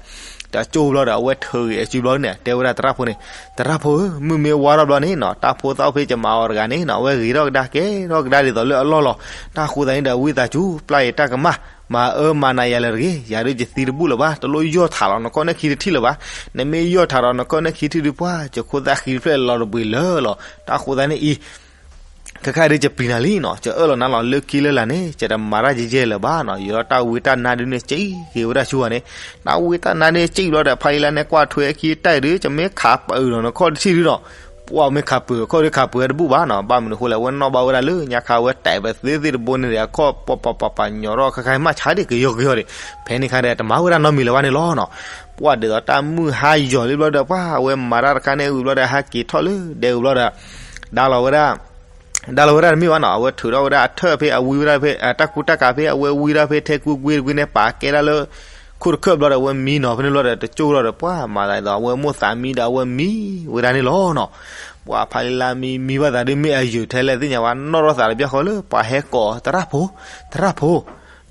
တကၠိဘျီဒီး အဝဲထုးဂ့ၤအစုဘျီန့ၣ် တဲဝဲဒၣ်သရၣ်ဖိန့ၣ်, သရၣ်ဖိဧၢ, မုၢ်မ့ၢ်ဝါထီၣ်ဘျီန့ၣ်နီၤ တၢ်ဖိသၣ်အိၣ်ဖဲယမၤအီၤတဂၤန့ၣ်နီၤ အဝဲဂ့ၤထီၣ်ကဒါကဲထီၣ်ကဒါဒ်သိးလၢအလီၢ်လီၤ. တၢ်ဃိသတးန့ၣ်ဒီး ဝံသးစူၤ ပျၢ်ယတၢ်ကမၣ်, မၤအၢမၤနးယၤလၢၤတဂ့ၤ, ယၤဒုးယသံတဘူၣ်လၢၤဘၣ်, တလိၣ်ယီၢ်ထးဒီးနခီၣ်နဲၣ်ခံတထံၣ်လၢၤဘၣ်. နမ့ၢ်ယီၢ်ထးဒီးနခီၣ်နဲၣ်ခံထံၣ်ဒုး ပှၢ်ယခိၣ်သၣ်ဃံတဖျၢၣ်လီၤတဘှံးလၢာ်လီၤ. တၢ်ဃိသတးန့ၣ်အံၤ ခဲခါဒုးယပျံၤနၤလံနီၤ, ယအၢၣ်လီၤနၤလီၤ လၢခံလၢလာ်န့ၣ် ယတမၤတၢ်ယဲၢ်ယဲၢ်လၢၤဘၣ်နီၤ, ယဒီးတၢ်ဝံတၢ်နါဒုန့ၣ် စံးက့ၤဝဲဒၣ်ဆူဂၤန့ၣ်, တၢ်ဝံတၢ်နါဒုန့ၣ် စံးဘျီဒီး ဖးလံလါန့ၣ် ကွၢ်ထွဲခံတၢ်အံၤဒုး ယမ့ၢ်ခးပၢၢ်ဒီးနခီၣ်တထံၣ်ဒုးနီၤ, ပှၢ်မ့ၢ်ခးပၢၢ်အခီၣ်ဒုး ခးပၢၢ်တဘူၣ်ဘၣ်နီၤ, ဘၣ်မနုၤဃိလဲၣ် အဝဲနီၣ်ဘၣ်ဝဲဒၣ်လၢညါခါ အဝဲတဲာ်ပသ့သ့ၣ်တဘိန့ၣ်ဒီး အခီၣ်ပှၤပှၤပှၤပှၤညီထီၣ် ခဲခါမးဆါဒံးကယီကယီဒံး, ဖဲန့ၣ်ခါဒီး တမၤဝဲဒၣ်နီတမံၤလၢၤဘၣ်န့ၣ်လီၤနီၤ. ပှၢ်ဒ်သိးတၢ်မုၢ်ဟါယီၤလံဘျီဒီး ပှၢ်အဝဲမၤတၢ်တခါန့ၣ်ဝံၤဘျီဒီး ဟဲက့ၤထီၣ်လၢဒဲဝံၤဘျီဒီး ဒါလီၤဝဲဒၣ် ဒါလီၤဝဲဒၣ်တမ့ၢ်ဘၣ်နီၤ, အဝဲထုးထီၣ်ဝဲဒၣ်အထၢၣ်ဖဲအဝံဝဲဒၣ်ဖဲ တၢ်ကူတၢ်ကၤဖဲအဝဲဝံဒၣ်ဖဲထဲကွ့ကွ့တကွ့န့ၣ် ပာ်ကဲဒၣ်လၢ ခိၣ်တခၢၣ်ဘျီဒီး အဝဲမံနီၤဖဲန့ၣ်ဘျီဒီး တကၠိလီၤဒီး ပှၢ်မၤသးဒ်သိး အဝဲမိၣ်သးမံဒီး အဝဲမံဝဲဒၣ်န့ၣ်လီၤနီၤ. ပှၢ်ဖးလံလါမံ မံဘၣ်သးဒုး မ့ၢ်အယုာ်ထဲလဲၣ်သ့ၣ်ညါဝဲ နီၣ်ထီၣ်သးတဘျီဃီလၢ ပှၤဟဲကိး သရၣ်ဖိ, သရၣ်ဖိ,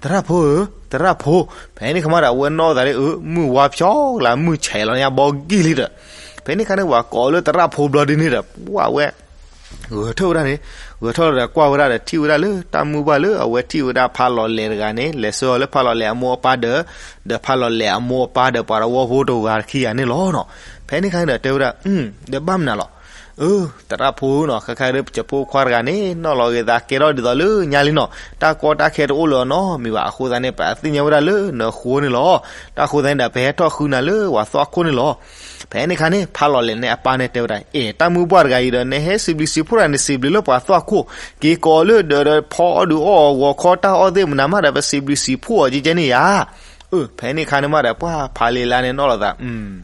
သရၣ်ဖိဧၢ, သရၣ်ဖိ, ဖဲန့ၣ်ခါမးဒီး အဝဲနီၣ်သးဒ်အၢ မုၢ်ဝါဖျီကလါ မုၢ်ဆဲးလီၤညါဘီဂံၢ်လံဒီး ဖဲန့ၣ်ခါန့ၣ် ပှၤကိးလၢသရၣ်ဖိဘျီဒုးန့ၣ်ဒီး ပှၢ်ဝဲ ဂဲၤထၢၣ်ဝဲဒၣ်န့ၣ်, ဂဲၤထၢၣ်ဒီးကွၢ်ဝဲဒၣ်ဒီး ထံၣ်ဝဲဒၣ်လၢတၢ်မုၢ်ပှၢ်လၢအဝဲထံၣ်ဝဲဒၣ်ဖးလီၤလဲာ်တဂၤန့ၣ် လဲၤဆှၢအီၤလၢဖးလီၤလဲာ်အမိၢ်အပၢ်ဒီး, ဒီးဖးလီၤလဲာ်အမိၢ်အပၢ်ဒီးပှၤတဝီဖိတဂၤခံဂၤန့ၣ်လီၤနီၤ. ဖဲန့ၣ်ခါန့ၣ်ဒီးတဲဝဲဒၣ် ဒီးဘၣ်မနုၤလီၤ. အၢ သရၣ်ဖိနီၤ, ခဲခါဒုး ယဖိခွါတဂၤန့ၣ် နီၣ်လီၤဂ့ၤသးကဲထီၣ်ဒ်သိးလၢညါလံနီၤ, တၢ်ကီတၢ်ခဲတအိၣ်လၢၤနီတမံၤဘၣ်အဃိသတးန့ၣ် ပသ့ၣ်ညါဝဲဒၣ်လၢနဃိန့ၣ်လီၤ. တၢ်ဃိသတးန့ၣ်ဒီး ပဟဲထီၣ်ဃုနၤလၢပှၤသွၣ်ခိၣ်န့ၣ်လီၤ. ဖဲန့ၣ်ခါန့ၣ် ဖးလီၤလဲာ်န့ၣ်အပၢ်န့ၣ်တဲဝဲဒၣ် အဲ တၢ်မုၢ်ပှၢ်တဂၤအံၤဒီး နဟဲစံးဘျုးစံးဖှိၣ်တၢ်န့ၣ် စံးဘျုးလၢပှၤသွၣ်ခိၣ်, က့ၤကိးလၢဒီးဒီးဖီအီၣ်ဒုးအီၣ်ဂီၤခီတၢ်အီၣ်သ့ၣ်မနုၤမးဒီး ပစံးဘျုးစံးဖှိၣ်အီၤကဲကဲန့ၣ်ယါ. အၢ ဖဲန့ၣ်ခါန့ၣ်မးဒီး ပှၢ်ဖးလံလါန့ၣ်နီၣ်လီၤသး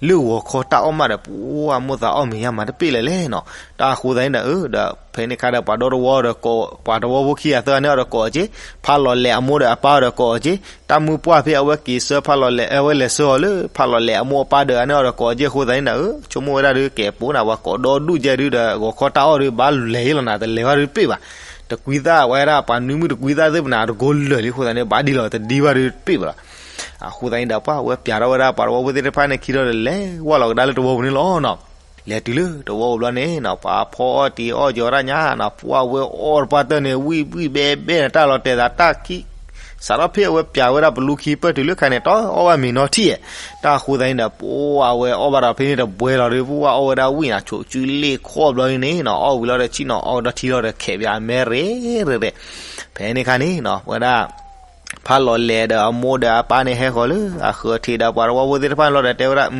လၢဂီၤခီတၢ်အီၣ်မးဒီး ပှၢ်မိၣ်သးအီၣ်မ့ၤယါမးတပ့ၢ်လဲၣ်လဲၣ်နီၤ. တၢ်ဃိသတးန့ၣ်ဒီး အၢ ဒီးဖဲန့ၣ်ခါဒီး ပှၤဒီတဝီဒီးကိး ပှၤတဝီဖိခံဂၤသၢဂၤန့ၣ်အီၤဒီးကိးအီၤက့, ဖးလီၤလဲာ်အမိၢ်ဒီးအပၢ်အီၤဒီးကိးအီၤက့, တၢ်မုၢ်ပှၢ်ဖဲအဝဲက့ၤဆှၢဖးလီၤလဲာ် အဝဲလဲၤဆှၢအီၤလၢဖးလီၤလဲာ်အမိၢ်အပၢ်ဒီးအန့ၣ်အီၤဒီးကိးအီၤက့အဃိသတးန့ၣ်ဒီး အၢ ဆိကမိၣ်ဝဲဒၣ်ဒုးကဲးပိာ်နၤ ပှၤကိးဒီဒူၣ်ကဲဒုးဒီး ဂီၤခီတၢ်အီၣ်ဒုး ဘၣ်လဲၤလီၤနၤ တလဲၤဘၣ်ဒုးတပ့ၢ်ဘၣ်. တကွံသၣ်ဝဲဒၣ် ပှၤနွံမုၣ်တကွံသၣ်သ့ၣ်မနုၤ တကိးလၢာ်လံအဃိသတးန့ၣ် ဘၣ်ဒ်လီၤ တဒံးဘၣ်ဒုးတပ့ၢ်ဘၣ်လီၤ. အဃိသတးန့ၣ်ဒီး ပှၢ်ဝဲပျးထီၣ်ဝဲဒၣ်ပှၤတဝီဖိသ့ၣ်တဖၣ်န့ၣ် ခံထီၣ်ဒီးလဲၤဝဲလီၤကဒါလၢတဝီပူၤန့ၣ်လီၤနီၤ. လဲၤတုၤလၢတဝီပူၤဘျီန့ၣ်နီၤ ပှၤဖီအီၣ်တံၤအီၣ်ကီၤတၢ်ညါနီၤ ပှၢ်ဝဲအီၣ်တပှၢ်တၢၢ်န့ၣ် ဝံၣ်ဝံၣ်ဘဲဘဲန့ၣ် တၢ်လီၤတဲာ်သးတၢ်ခံ စးထီၣ်ဖဲအဝဲပျးဝဲဒၣ်ပလူခံပၢၢ်တုၤလၢခါန့ၣ် တအီၣ်ဘၣ်မ့ၤနီတထံၣ်ဧါ. တၢ်ဃိသတးန့ၣ်ဒီး ပှၢ်ဝဲအီၣ်ဘၣ်ဒီးဖဲန့ၣ်တဘှဲလီၤဒီး ပှၢ်အီၣ်ဝဲဒၣ်ဝံၣ်နီၤ ဆိးစုလ့ၣ်ခီၣ်ဘျီန့ၣ်နီၤ အီၣ်ဝံၤလီၤဒီးဆံၣ်နီၤ အီၣ်ဒီးထံလီၤဒီးခဲးပၠးအမဲရ့ရ့ရ့. ဖဲန့ၣ်ခါန့ၣ်နီၤ ဝဲဒၣ် ဖးလီၤလဲၤဒီးအမိၢ်ဒီးအပၢ်န့ၣ်ဟဲဃီၤလၢ အဃၢၤထံးဒီးပှၤတဝီဖိသ့ၣ်တဖၣ်န့ၣ်လီၤဒီးတဲဝဲဒၣ်,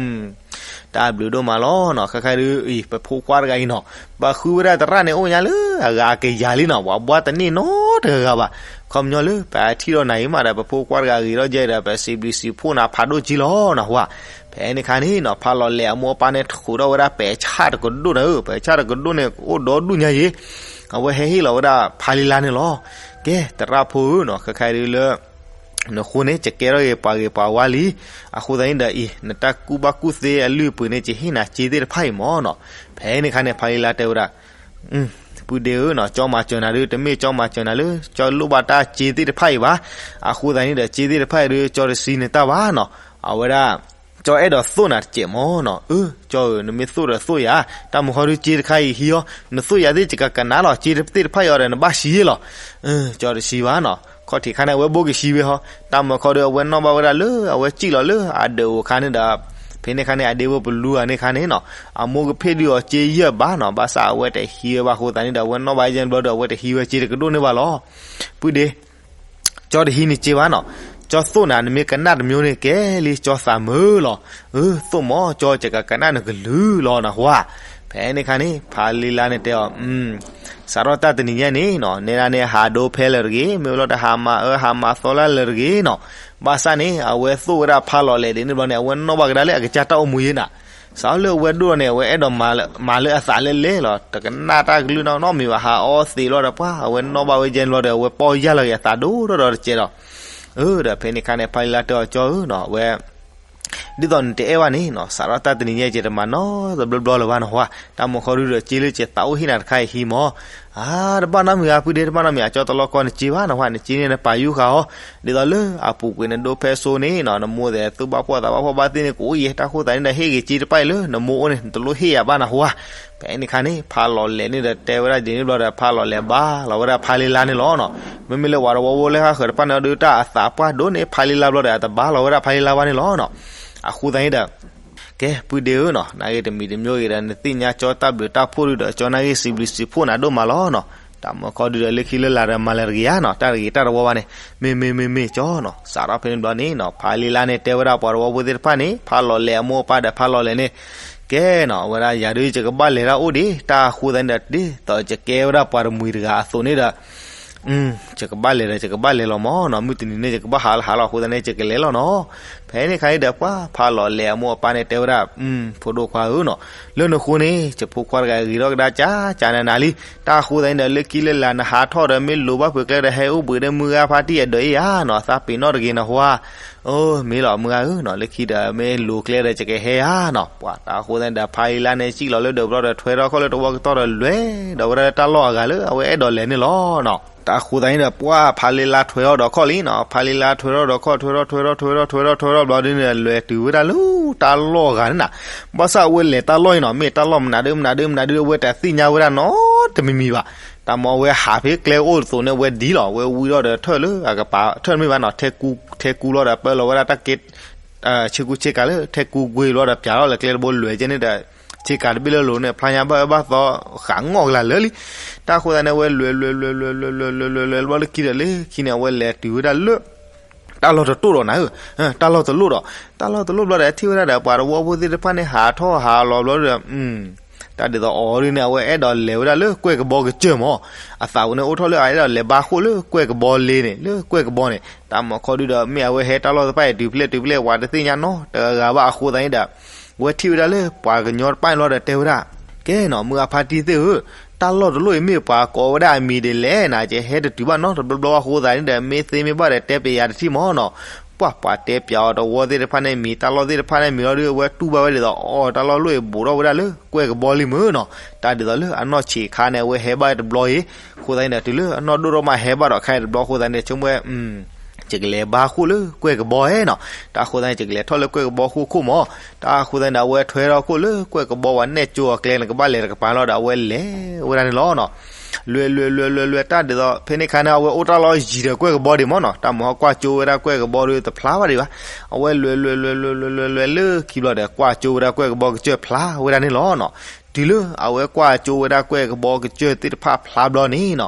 တၢ်ဘျုးဒိၣ်မးလီၤနီၤ, ခဲခါဒုးအံၤ ပဖိခွါတဂၤအံၤနီၤ, ပဃုဝဲဒၣ်သရၣ်န့ၣ်အိၣ်ညါလၢအဂၤကယၤလံနီၤ, ပှၤဘှါတန့ၢ်နီတဂၤဘၣ်, ခီပညီလၢ ပထံၣ်ဒီးနၤအံၤမးဒီး ပဖိခွါတဂၤဂ့ၤထီၣ်ကဲဒီး ပစံးဘျုးစံးဖှိၣ်နၤဖးဒိၣ်က့လီၤနီၤဟါ, ဖဲန့ၣ်ခါန့ၣ်နီၤ ဖးလီၤလဲၤအမိၢ်အပၢ်န့ၣ်ထူးထီၣ်ဝဲဒၣ်ပဲာ်ဆၣ်တကဒိၣ်န့ၣ်ဧၢ, ပဲာ်ဆၣ်တကဒိၣ်န့ၣ် အိၣ်ဒီဒူၣ်ညါယံၤ, အဝဲဟဲဟ့ၣ်လီၤဝဲဒၣ်ဖးလံလါန့ၣ်လီၤ. ကဲ သရၣ်ဖိဧၢနီၤ, ခဲခါဒုးလၢ နဃိန့ၣ် ယကဲထီၣ်ဂ့ၤပှၤဂ့ၤပှၤဝါလံ, အဃိသတးန့ၣ်ဒီးအံၤ နတၢ်ကူၣ်ဘၣ်ကူၣ်သ့အလုၢ်အပှ့ၤန့ၣ် ယဟ့ၣ်နၤစ့သ့ၣ်တဖၣ်အံၤမၢ်နီၤ, ဖဲန့ၣ်ခါန့ၣ် ဖးလံလါတဲဝဲဒၣ်, ပုၢ်ဒ့ဧၢနီၤ, ကၠီမၤစၢၤနၤဒုး တမ့ၢ်ကၠီမၤစၢၤနၤလၢ ကၠီလိၣ်ဘၣ်တၢ်စ့သ့ၣ်တဖၣ်အံၤဘၣ်, အဃိသတးန့ၣ်ဒီး စ့သ့ၣ်တဖၣ်အံၤဒုး ကၠီတဆံနတၢ်ဘၣ်နီၤ, အဝဲဒၣ် ကၠီအဲၣ်ဒိးသိၣ်နၤတစဲးမၢ်နီၤ, အၢ ကၠီဧၢ နမ့ၢ်သိၣ်ဒီးသိၣ်ယၤ, တၢ်မုၢ်ဃီဒုးစ့တခါအံၤဟံးအီၤ, နသိၣ်ယၤသ့ၣ်ယကကနၣ်လီၤ, စ့သ့ၣ်တဖၣ်အံၤအီၤဒီးနဘၣ်ဟံးလီၤ, ကၠီတဆံဘၣ်နီၤ, ခီၣ်ထံးခါန့ၣ် အဝဲဘိကဆံဝဲဟီ, တၢ်မုၢ်ဃီဒုးအဝဲနီၣ်ဘၣ်ဝဲဒၣ်လၢ အဝဲစံၣ်လီၤလၢအဒၢးအိၣ်ခါန့ၣ်ဒီး ဖဲန့ၣ်ခါန့ၣ် အဒ့ဖိပလူအန့ၣ်ခါန့ၣ်နီၤ, အမိၢ်ကဖ့ၣ်ဒုးအီၤစ့ယဲၢ်ဘၣ်နီၤ, ဘၣ်ဆၣ်အဝဲတဟံးဝဲဘၣ်အဃိသတးန့ၣ်ဒီး အဝဲနီၣ်ဘၣ်ယဲၢ်ဘျီဒီး အဝဲတဟံးဝဲစ့တကဒိၣ်န့ၣ်ဘၣ်လီၤ. ပုၢ်ဒ့ ကၠီတဟံးန့ၢ်စ့ဘၣ်နီၤ, ကၠီသိၣ်နၤ နမ့ၢ်ကနၣ်တမံၤန့ၣ်ကဲလံ ကၠီသးမုာ်လီၤ, အၢ သိၣ်မၢ် ကၠီ ယကကနၣ်နကလုၢ်လီၤနီၤဟါ, ဖဲန့ၣ်ခါန့ၣ် ဖးလံလါန့ၣ်တဲအီၤ စးထီၣ်တၢ်တနံၤညါန့ၣ်နီၤ နဲဒၣ်န့ၣ်ဟးဒိဖဲလၢာ်တဂ့ၤ, မ့ၢ်ဝဲလီၤတဟးမၤအၢဟးမၤသီလၢာ်တဂ့ၤနီၤ, ဘၣ်ဆၣ်န့ၣ် အဝဲသိၣ်ဝဲဒၣ်ဖးလီၤလဲၤဒ်န့ၣ်ဘျီန့ၣ် အဝဲနီၣ်ဘၣ်ကဒါလၢအကစၢ်တၢ်အိၣ်မူယဲနၤ, စးထီၣ်လၢအဝဲဒိၣ်လီၤန့ၣ် အဝဲအဲၣ်ဒိးမၤလၢအသးလၢလဲၤလီၤ, တကနၣ်တၢ်ကလုၢ်နီတမံၤဘၣ် ဟးအီသံးလီၤဒီးပှၤ အဝဲနီၣ်ဘၣ်ဝဲယဲၢ်ဘျီဒီး အဝဲပီၢ်ယၢ်လီၤက့ၤအသးဒိၣ်ထီၣ်ဒီးတစဲးဒီး, အၢ ဒီးဖဲန့ၣ်ခါန့ၣ် ဖးလံလါတဲအီၤကၠီဧၢနီၤ အဝဲ ဒ်သိးနတအဲၣ်ဘၣ်န့ၣ်နီၤ စးထီၣ်တၢ်တနံၤညါ ယတမၤနီတဘျီဘျီလၢၤဘၣ်နီၤဟါ, တၢ်မုၢ်ဃီဒုးဒီးစ့လၢယသးအိၣ်ဟ့ၣ်နၤတခါအံၤဟံးမၢ်, အါ တဘၣ်နီတမံၤဧါ ပုၢ်ဒ့ တဘၣ်နီတမံၤဧါ ကၠီတလီၢ်ကီၢ်နစ့ဘၣ်နီၤဟါ, နစ့န့ၣ်နပာ်ယူၢ်ဃာ်အီၤ, ဒ်သိးလၢအပူၤကွံာ်နဒိဖဲစိန့ၣ်နီၤ နမိၢ်သဲးသူၣ်ဘၣ်ဖှီၣ်သးဘၣ်ဖှီၣ်ဘၣ်သ့ၣ်န့ၣ် ကအိၣ်ယဲ တၢ်ဃိသတးန့ၣ်ဒီး ဟ့ၣ်ဂ့ၤစ့တဖၣ်အံၤလၢနမိၢ်အိၣ်န့ၣ် နတလိၣ်ဟ့ၣ်ယၤဘၣ်နီၤဟါ, ဖဲန့ၣ်ခါန့ၣ် ဖးလီၤလဲၤန့ၣ်ဒီးတဲဝဲဒၣ်ဒ်န့ၣ်ဘျီဒီး ဖးလီၤလဲၤဘါလီၤဝဲဒၣ်ဖးလံလါန့ၣ်လီၤနီၤ, မ့မ့ၢ်လၢပှၤတဝီဖိလၢဟးဃၢၤတဖၣ်န့ၣ်ဒီး တၢ်အသးပှၢ်ဒိၣ်န့ၣ် ဖးလံလါဘျီဒီး အတဘါလီၤဝဲဒၣ်ဖးလံလါဘၣ်န့ၣ်လီၤနီၤ, အဃိသတးန့ၣ်ဒီး ကဲ ပုၢ်ဒ့ဧၢနီၤ နာ်ဂ့ၤတမံၤတမံၤဂ့ၤဒီး နသ့ၣ်ညါကၠီတၢ်ဘျုးတၢ်ဖှိၣ်ဒုးဒီး ကၠီနာ်ဂ့ၤစံးဘျုးစံးဖှိၣ်နၤဒိၣ်မးလီၤနီၤ, တၢ်မုၢ်ဃီဒုးဒီး လၢခံလၢလာ်ဒီးမၤလၢၤတဂ့ၤဧါနီၤ, တၢ်တဂ့ၤတၢ်တဝီဘၣ်န့ၣ်, မ့မ့ၢ်မ့မ့ၢ်ကၠီနီၤ, စးထီၣ်ဖဲန့ၣ်ဘျီန့ၣ်နီၤ ဖးလံလါန့ၣ် တဲဝဲဒၣ်ပှၤတဝီဖိသ့ၣ်တဖၣ်န့ၣ် ဖးလီၤလဲၤအမိၢ်အပၢ်ဒီးဖးလီၤလဲၤန့ၣ်, ကဲနီၤ အဝဲဒၣ်ယၤဒုးယကဘၣ်လဲၤတၢ်အိၣ်ဒံး တၢ်အဃိသတးန့ၣ်ဒီး ဒ်သိးယကဲဝဲဒၣ်ပှၤတမှံၤတဂၤအသိးန့ၣ်ဒီး ယကဘၣ်လဲၤဒီးယကဘၣ်လဲၤလီၤမၢ်နီၤ, မုၢ်တနံၤန့ၣ် ယကဘၣ်ဟးလီၤဟးလီၤအဃိသတးန့ၣ် ယကလဲၤလီၤနီၤ, ဖဲန့ၣ်ခါအံၤဒီး ပှၤဖးလီၤလဲၤအမိၢ်အပၢ်န့ၣ်တဲဝဲဒၣ်, ဖိဒိၣ်ခွါဧၢနီၤ, လၢနဃိန့ၣ် ယဖိခွါတဂၤဂ့ၤထီၣ်ကဒါကၠးကၠးနၤနၤလံ, တၢ်အဃိသတးန့ၣ်ဒီး လၢခံလၢလာ်နဟးထီၣ်ဒီး မ့ၢ်လိၤဘၣ်ဖုးကျဲဒီး ဟဲအိၣ်ဘှံးဒီးမုၢ်ဂၤဖါတံၢ်အဒၢးအံၤဧါနီၤ, သးပ့ၤနီၣ်တဂ့ၤနီၤဟါ, အိ မ့ၢ်လီၤမုၢ်ဂၤဧၢနီၤ, လၢခံဒီးမ့ၢ်လိၤကျဲဒီး ယကဟဲဧါနီၤ, ပှၤတၢ်အဃိသတးန့ၣ်ဒီး ဖးလံလါန့ၣ် စံၣ်လီၤလၢဒၢးဘျီဒီး ထွဲထီၣ်ခီၣ်လၢတဝီကတီၢ်ဒီး လဲၤဒီးဝဲဒၣ်လၢတၢ်လီၢ်အဂၤလၢအဝဲအဲၣ်ဒိးလဲၤန့ၣ်လီၤနီၤ, တၢ်အဃိသတးန့ၣ်ဒီး ပှၤဖးလံလါထွဲထီၣ်ဒီးခီၣ်လံနီၤ, ဖးလံလါထွဲထီၣ်ဒီးခီၣ် ထွဲထီၣ်ထွဲထီၣ်ထွဲထီၣ်ထွဲထီၣ်ထွဲထီၣ်ဘျီဒ်န့ၣ်ဒီး လဲၤတုၤဝဲဒၣ်လၢတၢ်လီၢ်အဂၤန့ၣ်နီၤ, ဘၣ်ဆၣ်အဝဲလဲၤတၢ်လီၢ်အံၤနီၤ မ့ၢ်တၢ်လီၢ်မနုၤဒုမနုၤဒုမနုၤဒု အဝဲတသ့ၣ်ညါဝဲဒၣ်နီတမံၤမံၤဘၣ်, တၢ်မ့ၢ်အဝဲဟးဖဲကျဲအိၣ်အသိးန့ၣ် အဝဲဒ်လီၤ အဝဲဝံထီၣ်ဒီးထၢၣ်လၢအကပၤ ထၢၣ်တမ့ၢ်ဘၣ်နီၤ ထဲကူလီၤဒီး ပၢလီၤဝဲဒၣ်တၢ်က့ ဆ့ကူဆ့ကၤလၢထဲကူကွ့ဘျီဒီး ပၠးထီၣ်လၢကျဲတဘိ လဲၤကဲန့ၣ်ဒီး ဆ့ကၤတဘ့ၣ်လၢလိၤန့ၣ် ဖျါညါဘၣ်အၢဘၣ်သီ ဃးငီၢ်ကလာ်လၢာ်လံ, တၢ်အဃိသတးန့ၣ် အဝဲလဲၤလဲၤလဲၤလဲၤလဲၤလဲၤလဲၤလဲၤလဲၤလဲၤဘျီလၢခံဒီး လၢခံန့ၣ် အဝဲလဲၤတုၤဝဲဒၣ်လၢ တၢ်လီၢ်တတိၣ်ဒီးနၤဧၢ, တၢ်လီၢ်တလိၣ်ဒီး, တၢ်လီၢ်တလိၣ်ဘျီဒီး ထံၣ်ဝဲဒၣ်ဒီး ပှၤတဝီဖိသ့ၣ်တဖၣ်န့ၣ် ဟးထီၣ်ဟးလီၤဘျီဒီး တၢ်ဒ်သိးအီၤဒ်န့ၣ် အဝဲအဲၣ်ဒိးလဲၤဝဲဒၣ်လၢကွဲၢ်ကဘီကစၢၢ်မၢ်, အသးပူၤန့ၣ်အိၣ်ထီၣ်လၢအအဲၣ်ဒိးလဲၤဘါဃိၣ်လၢကွဲၢ်ကဘီလ့န့ၣ် လၢကွဲၢ်ကဘီန့ၣ် တၢ်မုၢ်ခီဒုဒီး မ့ၢ်အဝဲဟဲတၢ်လီၢ်တဖၣ်အံၤ တုၤဖျဲၣ်တုၤဖျဲၣ် ပှၤတသ့ၣ်ညါနီတဂၤဘၣ်အဃိသတးန့ၣ်ဒီး အဝဲထံၣ်ဝဲဒၣ်လၢပှၤကညီတဖၣ်န့ၣ်လီၤဒီးတဲဝဲဒၣ်, ကဲနီၤ မုၢ်ဂၤဖါတံၢ်သ့ၣ်ဧၢ, တၢ်လီၢ်တလိၣ်အံၤမ့ၢ်ပှၤကိးဝဲဒၣ်အမံၤဒ်လဲၣ်နၤ, ယဟဲတတုၤဘၣ်နီတဘျီဘျီဘၣ်အဃိသတးန့ၣ်ဒီး မ့ၢ်သ့မ့ၢ်ဘၣ်ဒီးတဲပျးယၤတထံၣ်မၢ်နီၤ, ပှၤပှၤတဲပျးအီၤတဝီသ့ၣ်တဖၣ်န့ၣ်မံၤ တၢ်လီၢ်သ့ၣ်တဖၣ်န့ၣ်မံၤလီၤဒီး အဝဲတူၢ်ဘၣ်ဝဲဒ်သိး အီ တၢ်လီၢ်တလိၣ်အံၤဘူးထီၣ်ဝဲဒၣ်လၢကွဲၢ်ကဘီလံမ့ၢ်နီၤ, တၢ်ဒ်သိးလၢအနီၢ်ဆံးခါန့ၣ် အဝဲဟဲဘၣ်တဘျီအံၤ, အဃိသတးန့ၣ်ဒီး တုၤလၢအနီၢ်ဒိၣ်ထီၣ်မးဟဲဘၣ်ဒီးခါအံၤတဘျီအဃိသတးန့ၣ် ဆိကမိၣ်ဝဲ ယကလဲၤဘါဃိၣ်လၢကွဲၢ်ကဘီဧဲနီၤ, တၢ်အဃိသတးန့ၣ် ယကလဲၤထီၣ်လၢကွဲၢ်ကဘီဃိၣ်ခိၣ်မၢ်, တၢ်အဃိသတးန့ၣ်ဒီး အဝဲထွဲထီၣ်ခိၣ်လၢကွဲၢ်ကဘီ ပှၤနဲၣ်ကၠိအကျဲန့ၣ် ကဘၣ်လဲၤတကပၤလီၤဒီး အဝဲလဲၤဝဲဒၣ်န့ၣ်လီၤနီၤ, လဲၤလဲၤလဲၤလဲၤလဲၤ တၢ်ဒ်သိး ဖဲန့ၣ်ခါန့ၣ် အဝဲအိၣ်တၢ်လီၢ်ယံၤဒီးကွဲၢ်ကဘီဒံးမၢ်နီၤ, တၢ်မၢဟီၣ်ကွၢ်ကၠိဝဲဒၣ်ကွဲၢ်ကဘီဒီးတဖျါဘၣ်ဒံးဘၣ်, အဝဲလဲၤလဲၤလဲၤလဲၤလဲၤလဲၤလဲၤလၢခံဘျီဒီး ကွၢ်ကၠိဝဲဒၣ်ကွဲၢ်ကဘီကစၢၢ်ဖျါဝဲဒၣ်န့ၣ်လီၤနီၤ, တုၤလၢအဝဲကွၢ်ကၠိဝဲဒၣ်ကွဲၢ်ကဘီကစၢၢ်သ့ၣ်တဖၣ်ဖျါဘျီန့ၣ်နီၤ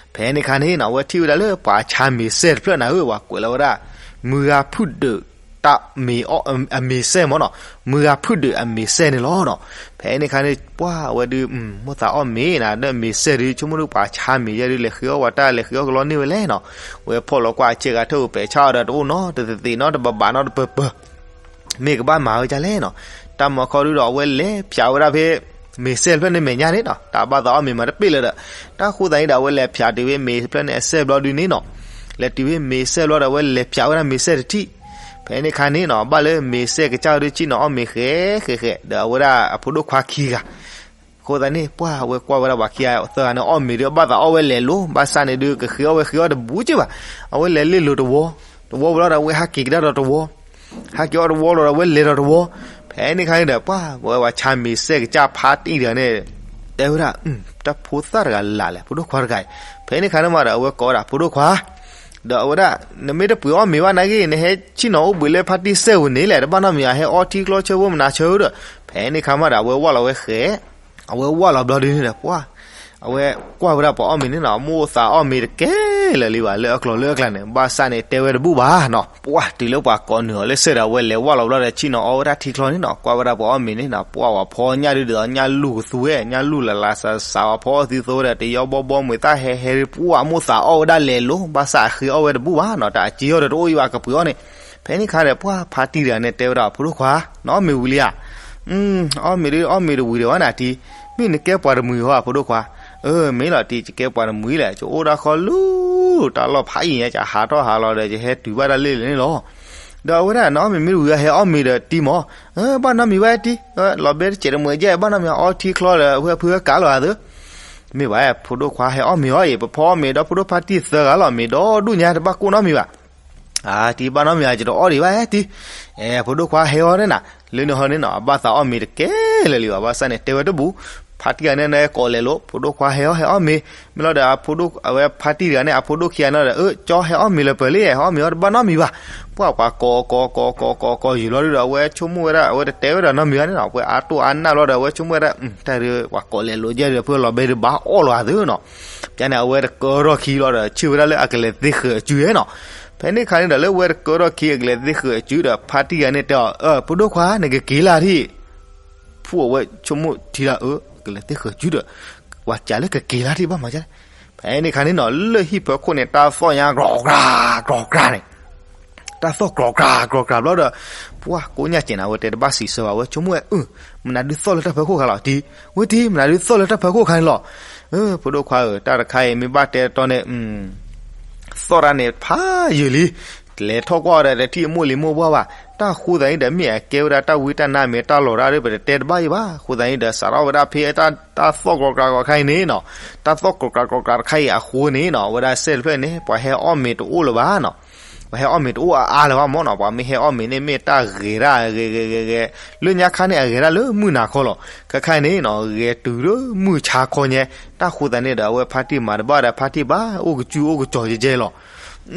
ဖဲန့ၣ်ခါန့ၣ်နီၤ အဝဲထံၣ်ဝဲဒၣ်လၢပှၤဆါမ့ၤစဲၣ်တဖျၢၣ်နၤဧၢ ပှၤကွဲးလီၤဝဲဒၣ် မုၢ်ဂၤဖုၣ်ဒုး တၢ်မ့ၤအီၣ် အမ့ၤစဲၣ်မ့ၢ်နီၤ, မုၢ်ဂၤဖုၣ်ဒုးအမ့ၤစဲၣ်န့ၣ်လီၤနီၤ. ဖဲန့ၣ်ခါန့ၣ် ပှၢ်ဝဲဒုး မိၣ်သးအီၣ်မ့ၤနၤ ဒီးမ့ၤစဲၣ်ဒုး ဆိကမိၣ်ဒုးပှၤဆါမ့ၤယဲဒုး လဲၤဃ့အီၣ်ဝဲတၢ် လဲၤဃ့အီၣ်ကလီန့ၢ်ဝဲလဲၣ်နီၤ. ဝဲဖီၣ်လီၤကွၢ်အဆ့ကၤထၢၣ်ဧိၤ ပဲာ်ဆၣ်အီၤဒီး တအိၣ်နီတသ့ၣ်နီတဘးဘးနီတပၢၤပၢၤ မ့ၢ်ကဘၣ်မၤဝဲဒ်လဲၣ်နီၤ. တၢ်မၤခီဒုဒီး အဝဲလဲၤဖျးဝဲဒၣ်ဖဲ မ့ၤစဲၣ်တဖျၢၣ်န့ၣ်မဲာ်ညါန့ၣ်နီၤ, တၢ်ဘၣ်သးအီၣ်မ့ၤမၤတပ့ၢ်လၢၤဒီး တၢ်ဃိသတးန့ၣ်ဒီး အဝဲလဲၤဖျးတုၤဖဲမ့ၤတဖျၢၣ်န့ၣ်အစဲၣ်ဘျီဒုန့ၣ်နီၤ, လဲၤတုၤဖဲမ့ၤစဲၣ်ဘျီဒီး အဝဲလဲၤဖျးဝဲဒၣ်မ့ၤစဲၣ်တထံၣ်. ဖဲန့ၣ်ခါန့ၣ်နီၤ ဘၣ်လၢမ့ၤစဲၣ်ကစၢ်ဒုး ဆ့ၣ်နီၤအီၣ်မ့ၤဃဲးဃဲးဃဲး ဒီးအဝဲဒၣ်အဖိဒိၣ်ခွါခံဂၤ အဃိသတးန့ၣ် ပှၢ်ဝဲကွၢ်ဝဲဒၣ်ပှၤခံဂၤသၢဂၤန့ၣ် အီၣ်မ့ၤဒုး ဘၣ်သးအီၣ်ဝဲလဲၤလိၤ, ဘၣ်ဆၣ်န့ၣ်ဒုး ကဃ့အီၣ်ဝဲဃ့အီၣ်တဘူးက့ဘၣ်. အဝဲလဲၤလ့လိာ်တဝီ, တဝီဝံၤလီၤဒီး အဝဲဟးက့ၤကဒါဒီးတဝီ, ဟးက့ၤအီၣ်တဝီလီၤဒီး အဝဲလဲၤဒီးတဝီ. ဖဲန့ၣ်ခါန့ၣ်ဒီး ပှၢ်ဝဲပှၤဆါမ့ၤစဲၣ်ကစၢ်ဖါတံၢ်တဂၤန့ၣ် တဲဝဲဒၣ် တၢ်ဖိသၣ်တဂၤလၢ်လဲၣ် ဖိဒိၣ်ခွါတဂၤအံၤ. ဖဲန့ၣ်ခါန့ၣ်မးဒီး အဝဲကိးဝဲဒၣ်ဖိဒိၣ်ခွါ ဒီးအဝဲဒၣ် နမ့ၢ်တပှ့ၤအီၣ်မ့ၤဘၣ်နာ်က့ နဟဲဆ့ၣ်နီၤအိၣ်ဘှံးလၢဖါတံၢ်စဲၣ်ဧိၤန့ၣ်လဲၣ်, တဘၣ်နီတမံၤဧါ, ဟဲအီထံချီဆၢဖိမနၤဆၢဧိၤဒီး. ဖဲန့ၣ်ခါမးဒီး အဝဲဝၢ်လီၤဝဲဃဲး, အဝဲဝၢ်လီၤဘျီဒုန့ၣ်ဒီး ပှၢ် အဝဲကွၢ်ဝဲဒၣ်ပှၤအီၣ်မ့ၤန့ၣ်နီၤ, မိၣ်သးအီၣ်မ့ၤတကဲလၢာ်လံဘၣ် လၢအကျိၤလၢအကျဲန့ၣ်, ဘၣ်ဆၣ်န့ၣ် တဲဝဲတဘူၣ်ဘၣ်နီၤ. ပှၢ်တုၤလၢပှၤကိးနုာ်အီၤလၢစဲၣ်ဒီး အဝဲလဲၤဝၢ်လီၤဘျီဒီး ဆ့ၣ်နီၤအီဝဲဒၣ်ထံချီန့ၣ်နီၤ, ကွၢ်ဝဲဒၣ်ပှၤအီၣ်မ့ၤန့ၣ်နီၤ, ပှၢ်ဝဲဖီညၣ်ဒုဒီး ညၣ်လူၢ်ကသူဝဲ, ညၣ်လူၢ်လၢ်လၢ်စးစး ဝဲဖီအီၣ်သံသိဝဲဒီး တယီဘီဘီမွဲၤသၣ်ဟဲဟဲဒုး ပှၢ်မိၣ်သးအီၣ်ဝဲဒၣ်လဲၤလိၤ, ဘၣ်ဆၣ်အဃ့အီၣ်ဝဲတဘူၣ်ဘၣ်နီၤ, တၢ်အစ့အီၣ်ဒီးတအိၣ်အံၤဘၣ်ကပှ့ၤအီၣ်န့ၣ်. ဖဲန့ၣ်ခါဒီး ပှၢ်ဖါတံၢ်တဂၤန့ၣ် တဲဝဲဒၣ် ဖိဒိၣ်ခွါ, နအီၣ်မ့ၤဝံၤလံဧါ. အီၣ်မ့ၤဒုး အီၣ်မ့ၤတဝံၤဒီးဝဲန့ၣ်တံၤ, မ့ၢ်နကဲပှၤတမှံၤဟီဧါ ဖိဒိၣ်ခွါ. အၢ မ့ၢ်လီၤတံၤ ယကဲပှၤတမှံၤလဲၣ်, ယအိၣ်ဒၣ်ဃီလၢ တၢ်လီၢ်ဖးယံၤညါ ယဟးထီၣ်ဟးလီၤဒီး ယဟဲတုၤဘၣ်ဒၣ်လ့ၣ်လၢန့ၣ်လီၤ. ဒီးအဝဲဒၣ် နအီၣ်မ့ၤမ့ၢ်တဝံၤ ဟဲအီၣ်မ့ၤဒီးတံၤမး. အၢ ဘၣ်နီတမံၤဘၣ်တံၤ, လီၤဘဲတစဲးတမှဲးယဲၢ် ဘၣ်နီတမံၤ အီထံချီဒီး အဝဲဖုဝဲကးလီၤအသး. မ့ၢ်ဘၣ် ဖိဒိၣ်ခွါ ဟဲအီၣ်မ့ၤအီၤအံၤ, ပဖီအီၣ်မ့ၤဒီးဖိဒိၣ်ဖါတံၢ်သၢဂၤလီၤ, မ့ၤဒီဒူၣ်ညါ တဘၣ်ကိၢ်နီတမံၤဘၣ်. အါ တံၤ ဘၣ်နီတမံၤ ယတအီၣ်ဒံးဘၣ်တံၤ. အဲ ဖိဒိၣ်ခွါ ဟဲအီၣ်န့ၣ်နၤ, လၢန့ၣ်ဟီန့ၣ်နီၤ အဘၣ်သးအီၣ်မ့ၤတကဲလၢာ်လံဘၣ်, ဘၣ်ဆၣ်န့ၣ် တဲဝဲတဘူး. ဖါတံၢ်ဂၤန့ၣ် ကိးလဲၤလိၤ ဖိဒိၣ်ခွါ ဟဲအီၣ် ဟဲအီၣ်မ့ၤ. မ့ၢ်လီၤဒီး အဖိဒိၣ် အဝဲဖါတံၢ်တဂၤန့ၣ် အဖိဒိၣ်ခံဂၤန့ၣ်ဒီး အၢ ကၠီ ဟဲအီၣ်မ့ၤလၢပှဲၤလံ, ဟဲအီၣ်မ့ၤအီၤတဘၣ်နီတမံၤဘၣ်. ပှၢ်ပှၤကိးကိးကိးကိးကိးကိးယုာ်လီၤဒုဒီး အဝဲဆိကမိၣ်ဝဲဒၣ် အဝဲတတဲဝဲဒၣ်နီတမံၤဘၣ်န့ၣ်နီၤ, အဝဲအါတိၢ်အါနၢ်လီၤဒီး အဝဲဆိကမိၣ်ဝဲဒၣ် တၢ်ဒုး ပှၤကိးလဲၤလိၤယဲၢ်ဒီး ဖုလီၤဘဲဒုး ဘၣ်အီၣ်လီၤအသးနီၤ. ကန့ၣ် အဝဲတကၢထီၣ်ခံလီၤဒီး ဆ့ၣ်ဝဲဒၣ်လၢအကလဲၤသ့ဃုာ်အစုဧဲနီၤ. ဖဲန့ၣ်ခါန့ၣ်ဒီး လၢဝဲတကၢထီၣ်ခံအကလဲၤသ့ဃုာ်အစုဒီး ဖါတံၢ်ဂၤန့ၣ်တဲအီၤ အၢ ဖိဒိၣ်ခွါ နကက့ၤလၢထံၣ် ဖုအဝဲဆိကမိၣ်ထံလၢအၢ ကလဲၤသ့ဃုာ်စုဒီး ပှၤကးလၢကက့ၤလၢထံၣ်ဘၣ်မၤဒ်လဲၣ်. ဖဲန့ၣ်ခါန့ၣ်နီၤ လၢဟံၣ်ဖၢခိၣ်န့ၣ် တၢ်သီၣ်ညါ ကြီၤကြီၤကြီၤကြီၤန့ၣ် တၢ်သီၣ်ကြီၤကြီၤကြီၤကြီၤဘျီဒီး ပှၢ်ကိးညၣ်စဲးနၤ အဝဲတဲတဘၣ်စံးဆၢဘၣ် အဝဲဆိကမိၣ်ဝဲ အၢ မနုၤဒုးသီၣ်လၢတၢ်ဖၢခိၣ်ခါလီၤတံၤ, ဝဲတံၤ မနုၤဒုးသီၣ်လၢတၢ်ဖၢခိၣ်ခါန့ၣ်လီၤ. အၢ ဖိဒိၣ်ခွါဧၢ တၢ်တခါအံၤ မ့ၢ်ဘၣ်တဲတီန့ၣ် သီၣ်တၢ်န့ၣ်ဖးယံာ်လံ, လဲၤထီၣ်ကွၢ်အီၤဒီး တထံၣ်အမိၢ်လံၤမိၢ်ပှၢ်ဘၣ်. တၢ်ဃိသးန့ၣ်ဒီး မ့ၢ်အကဲဝဲဒၣ်တၢ်ဝံတၢ်နါမ့ၢ်တၢ်လီၤတၢ်ဒီး ပတတဲတဘၣ်အံၤဘၣ်. ဃိသးန့ၣ်ဒီး စးထီၣ်ဝဲဒၣ်ဖဲတၢ် တၢ်သီၣ်ကြီၤကြီၤကြီၤခါအံၤန့ၣ်နီၤ, တၢ်သီၣ်ကြီၤကြီၤကြီၤကြီၤတခါအံၤအဃိန့ၣ်နီၤ ဝဲဒၣ်စဲၣ်တဖျၢၣ်န့ၣ် ပှၤဟဲအီၣ်မ့ၤတအိၣ်လၢၤဘၣ်နီၤ. ပှၤဟဲအီၣ်မ့ၤတအိၣ်အါအါလၢၤဘၣ်မ့ၢ်နီၤ. ပှၤမ့ၢ်ဟဲအီၣ်မ့ၤန့ၣ် မ့ၢ်တၢ်ဂဲၤဒၣ်ဂဲၤဂဲၤဂဲၤဂဲၤ, လၢညါခါန့ၣ် အဂဲၤဒၣ်လၢမုၢ်နၤခီလီၤ. ခဲခါအံၤန့ၣ်နီၤ ဂဲၤတုၤလၢမုၢ်ဆါခီညါ, တၢ်ဃိသးန့ၣ်ဒီး အဝဲဖါတံၢ်မၤတဘၣ်ဒီး ဖါတံၢ်ဘၣ်အိၣ်ကစုၢ်အိၣ်ကစီၤယဲၢ်ယဲၢ်လီၤ.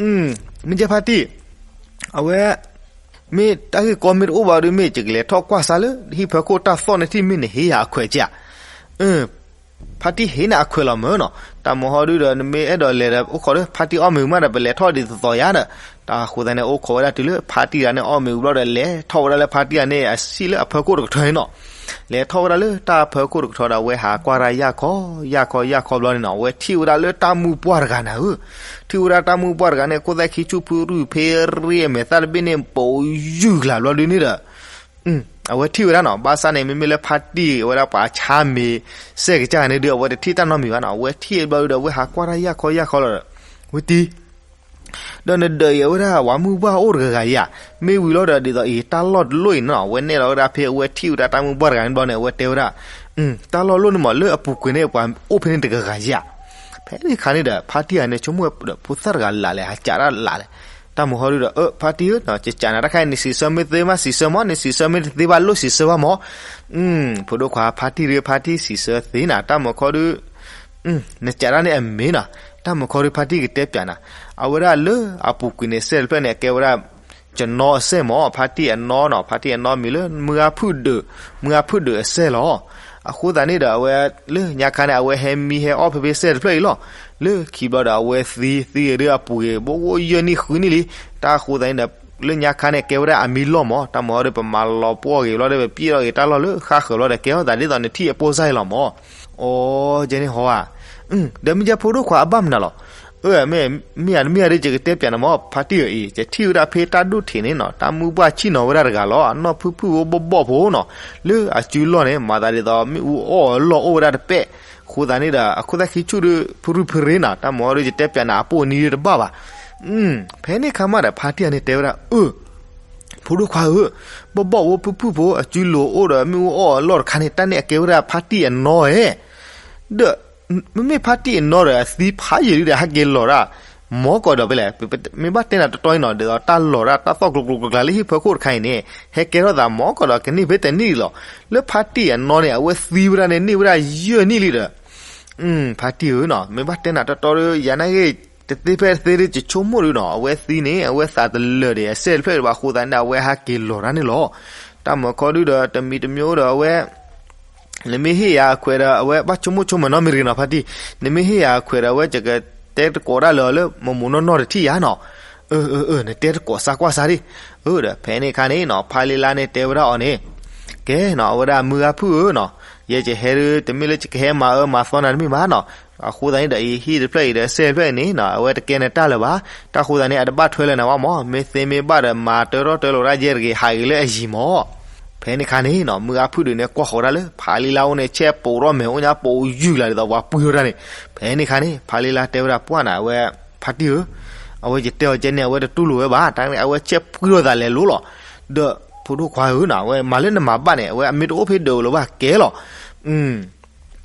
မ့ၢ်ကဲဖါတံၢ် အဝဲ မ့ၢ်တၢ်ဂ့ၢ်ကီမ့ၢ်တအိၣ်ဘၣ်ဒီး မ့ၢ်ယကလဲၤထီၣ်ကွၢ်စၢ်လၢ ဟံၣ်ဖၢခိၣ်တၢ်သီၣ်န့ၣ်ထံၣ် မ့ၢ်နဟ့ၣ်ယၤအခွဲးကဲဧါ. ဖါတံၢ်ဟ့ၣ်နၤအခွဲးလီၤမ့ၢ်နီၤ. တၢ်မဟီဒုဒီး နမ့ၢ်အဲၣ်ဒိးလဲၤဒီး အိၣ်ခိးဒီး ဖါတံၢ်အီၣ်မ့ၤမးဒီး ပလဲၤထီၣ်ဒ်သိးသိးယၤဒီး တၢ်ဃိသးန့ၣ် အိၣ်ခိးဝဲဒၣ်တုၤလၢဖါတံၢ်တဂၤန့ၣ် အီၣ်မ့ၤဝံၤဘျီဒီး လဲၤထီၣ်ဝဲဒၣ်လၢဖါတံၢ်တဂၤန့ၣ် အစံၣ်လၢအဖၢခိၣ်တကထၢန့ၣ်နီၤ. လဲၤထီၣ်ဝဲဒၣ်လၢတၢ်ဖၢခိၣ်တကထၢဒီး အဝဲဟးကွၢ်တၢ်ယၢ်ခီ ယၢ်ခီ ယၢ်ခီဘျီန့ၣ်နီၤ အဝဲထံၣ်ဝဲဒၣ်လၢတၢ်မုၢ်ပှၢ်တဂၤနၤဧၢ. ထံၣ်ဝဲဒၣ်တၢ်မုၢ်ပှၢ်တဂၤန့ၣ် ခိၣ်သၣ်ခံဆူၣ်ဖုရူၢ်ဖ့ရ့ၣ် အမဲာ်သၣ်တဘ့ၣ်န့ၣ် ပိာ်ယုၢ်ကလာ်ဘျီဒုန့ၣ်ဒီး အဝဲထံၣ်ဝဲဒၣ်နီၤ. ဘၣ်ဆၣ်န့ၣ် မ့မ့ၢ်လၢဖါတံၢ်ဝဲဒၣ်ပှၤဆါမ့ၤစဲၣ်ကစၢ်န့ၣ်ဒီး အဝဲတထံၣ်တၢ်နီတမံၤဘၣ်နီၤ. အဝဲထံၣ်ဘျီဒုဒီး အဝဲဟးကွၢ်တၢ်ယၢ်ခီယၢ်ခီလီၤဒီး ဝဲတံၤ ဒီးနဒၢးအံၤ အဝဲဒၣ်ပှၤမုၢ်ပှၢ်အိၣ်တဂၤဂၤဧါ. မ့ၢ်ဝံၤလီၤဒီး ဒ်သိးအံၤ တၢ်လီၢ်တလီၢ်အံၤနီၤ အဝဲနဲၣ်လီၤဝဲဒၣ်ဖဲအဝဲထံၣ်ဝဲဒၣ်တၢ်မုၢ်ပှၢ်တဂၤန့ၣ်ဘျီန့ၣ် အဝဲတဲဝဲဒၣ် တၢ်လီၢ်လီၢ်န့ၣ်မး လၢအပူၤကွံာ်န့ၣ် ပှၤအိၣ်ဖဲန့ၣ်တဂၤဂၤဧါ. ဖဲန့ၣ်ခါန့ၣ်ဒီး ဖါတံၢ်ဂၤန့ၣ် ဆိကမိၣ်ဝဲဒီး ဖိသၣ်တဂၤလၢ်လဲၣ် ဟးကးတၢ်လၢ်လဲၣ်. တၢ်မုၢ်ဟီဒုဒီး အၢ ဖါတံၢ်ဧၢ, ကကးနၤတၢ်ခါအံၤ နစံးဆၢမ့ၢ်သ့ဘၣ်စံးဆၢမၢ်, နစံးဆၢမ့ၢ်တသ့ဘၣ်လိၣ်စံးဆၢဘၣ်မၢ်. ဖိဒိၣ်ခွါ ဖါတံၢ်ဒု ဖါတံၢ်စံးဆၢသ့နၤ, တၢ်မုၢ်ဟီဒု နကးတၢ်န့ၣ်အမ့ၢ်နီၤ, တၢ်မုၢ်ဟီဒု ဖါတံၢ်ကတဲပၠးနၤ, အဝဲဒၣ်လၢအပူၤကွံာ်န့ၣ် စဲၣ်တဖျၢၣ်န့ၣ် အကဲဝဲဒၣ် ကနီအစဲၣ်မၢ်, ဖါတံၢ်အနီနီၤ, ဖါတံၢ်အနီမံၤလၢ မုၢ်ဂၤဖုၣ်ဒုး, မုၢ်ဂၤဖုၣ်ဒုးအစဲၣ်လီၤ. အဃိသတးန့ၣ်ဒီး အဝဲလၢညါခါန့ၣ် အဝဲဟဲမံဟဲအီၣ်ဖဲဖဲစဲၣ်တဖျၢၣ်အံၤလီၤ. လၢခံဘျီဒီး အဝဲသံ သံဂ့ၤဒုအပူၤဂ့ၤ ဘိယဲၢ်နံၣ်ဃုနံၣ်လံ. တၢ်အဃိသတးန့ၣ်ဒီး လၢညါခါန့ၣ် ကဲဝဲဒၣ်အမံလီၢ်မၢ်, တၢ်မုၢ်ဟီဒု ပမၤလီၤပှီၢ်ဂ့ၤဘျီဒီး ပပျဲၢ်ထီၣ်ဂ့ၤတၢ်လီၢ်လၢဃၣ်ဃၢၤဘျီဒီး ကဲထီၣ်သးဒ်သိးနထံၣ်အပိၢ်စၢ်အံၤလီၤမၢ်. အိ ကဲန့ၣ်ဟီဧါ, ဒီးမ့ၢ်ကဲဖိဒိၣ်ခွါအဘၣ်မနုၤလီၤ. အၢ မ့ၢ် မ့ၢ်ဧါ မ့ၢ်ဧါဒု ယကတဲပၠးနၤမၢ် ဖါတံၢ်ဧၢအံၤ, ယထံၣ်ဝဲဒၣ်ဖဲတၢ်ဒိၣ်ထံးန့ၣ်နီၤ တၢ်မုၢ်ပှၢ်ဆံၣ်နီၤဝဲဒၣ်တဂၤလီၤ. အနီၢ်ဖုၣ်ဖုၣ်ဖိဘီၣ်ဘီၣ်ဖိနီၤ, လၢအစုလီၢ်န့ၣ် မၤသးဒ်သိးမ့ၣ်အူအီၣ်အလီၢ်အိၣ်ဝဲဒၣ်တပဲၣ်, အဃိသတးန့ၣ်ဒီး အခိၣ်သၣ်ခံဆူၣ်ဒု ဖုရူဖရဲနီၤ, တၢ်မုၢ်ဟီဒု ယတဲပၠးနၤ အပိၢ်အနံၤဒုတဘၣ်ဘၣ်. ဖဲန့ၣ်ခါမးဒီး ဖါတံၢ်အန့ၣ်တဲဝဲဒၣ် အၢ ဖိဒိၣ်ခွါဧၢ, ဘီၣ်ဘီၣ်ဖိဖုၣ်ဖုၣ်ဖိ အစုလိၤအိၣ်ဒီးမ့ၣ်အူအီၣ်အလီၢ်တခါန့ၣ် တၢ်န့ၣ်အကဲဝဲဒၣ်ဖါတံၢ်အနီဧဲ, ဒီး မ့မ့ၢ်ဖါတံၢ်အနီဒီး အသံဖးယံာ်ဒုဒီး ဟဲက့ၤလီၤဒၣ် မီၢ်ကီးဒီးဖဲလဲၣ်, မ့ၢ်ဘၣ်တဲနၤတတီအံၤနီၤ, ဒ်သိးတၢ်လီၤဒၣ်တၢ်သီၣ်ကျိၤကျိၤကျိၤကျါလၢဟံၣ်ဖၢခိၣ်တခါအံၤန့ၣ် ဟဲကဲထီၣ်သးမီၢ်ကီးဒီးကန့ၢ်ဖဲတနံၣ်လီၤ. လၢဖါတံၢ်အနီန့ၣ် အဝဲသံဝဲဒၣ်န့ၣ် န့ၢ်ဝဲဒၣ်ယဲၢ်နံၣ်လံဒီး ဖါတံၢ်ဧၢနီၤ, မ့ၢ်ဘၣ်တဲနၤတတီဒီး ယၤနာ်က့ တသ့ဖဲတသ့ဒု ယဆိကမိၣ်ဒုနီၤ, အဝဲသံန့ၣ် အဝဲသးတလၢာ်ဒီး အစဲၣ်တဖျၢၣ်ဘၣ်အဃိသတးန့ၣ် အဝဲဟဲက့ၤလီၤတၢ်န့ၣ်လီၤ. တၢ်မုၢ်ခီဒုဒီး တမံၤတမံၤဒီးအဝဲ နမ့ၢ်ဟ့ၣ်ယၤအခွဲးဒီး အဝဲဘၣ်ဆိကမိၣ်ဆိကမးနီတမံၤတဂ့ၤနီၤ ဖါတံၢ်, နမ့ၢ်ဟ့ၣ်ယၤအခွဲးဒီး အဝဲယကတဲသကိးဒၣ်လၢ လၢမိၢ်မိၢ်နီၢ်နီၢ်တထံၣ်ယၤနီၤ. အၢ အၢ အၢ နတဲသကိးစၢ်ကွၢ်စၢ်ဒံး. အၢ ဒီးဖဲန့ၣ်အခါန့ၣ်နီၤ ဖါလံလါန့ၣ်တဲဝဲဒၣ်အီၤန့ၣ်, ကဲနီၤ အဝဲဒၣ်မုၢ်ဂၤဖုၣ်ဧၢနီၤ, ယဲယဟဲဒု တမ့ၢ်လၢယကဟဲမၤအၢမၤသီနၤတမ့ၢ်ဘၣ်နီၤ. အဃိသတးန့ၣ်ဒီး အံၤဟံၣ်တဖျၢၣ်အံၤဒီး စဲၣ်တဖျၢၣ်အံၤန့ၣ်နီၤ အဝဲတကဲနတၢ်လၢၤဘၣ်. တၢ်ဃိသတးန့ၣ် အတဘၣ်ထွဲလၢၤနၤဝဲမၢ်, မ့ၢ်သ့မ့ၢ်ဘၣ်ဒီး မၤတၢထီၣ်တၢလီၤဒၣ်ယဲတဂ့ၤ ဟးဂ့ၤလၢအယံၤမၢ်. ဖဲန့ၣ်အခါန့ၣ်နီၤ မုၢ်ဂၤဖုၣ်ဒုးန့ၣ် ကွၢ်ဃီၤဒၣ်လၢ ဖါလံလါအိၣ်န့ၣ် ဆဲးပိာ်ထီၣ်မဲာ်အိၣ်ညါ ပိာ်ယူၢ်လၢဒ်သိးပှၤပှံထီၣ်တၢ်န့ၣ်. ဖဲန့ၣ်အခါန့ၣ် ဖါလံလါတဲဝဲဒၣ်ပှၢ်နၤ အဝဲ ဖါတံၢ်ဧၢ, အဝဲယတဲအီၤကဲန့ၣ် အဝဲတတူၢ်လိာ်ဝဲဘၣ်, တၢ်န့ၣ် အဝဲဆဲးပှံထီၣ်သးလဲၤလိၤလီၤ. ဒီးဖိဒိၣ်ခွါဧၢနီၤ အဝဲမၤလၢနမၤဘၣ်န့ၣ် အဝဲအမ့ၢ်တအိၣ်ဖဲဒၢးလၢၤဘၣ်ကဲလီၤ.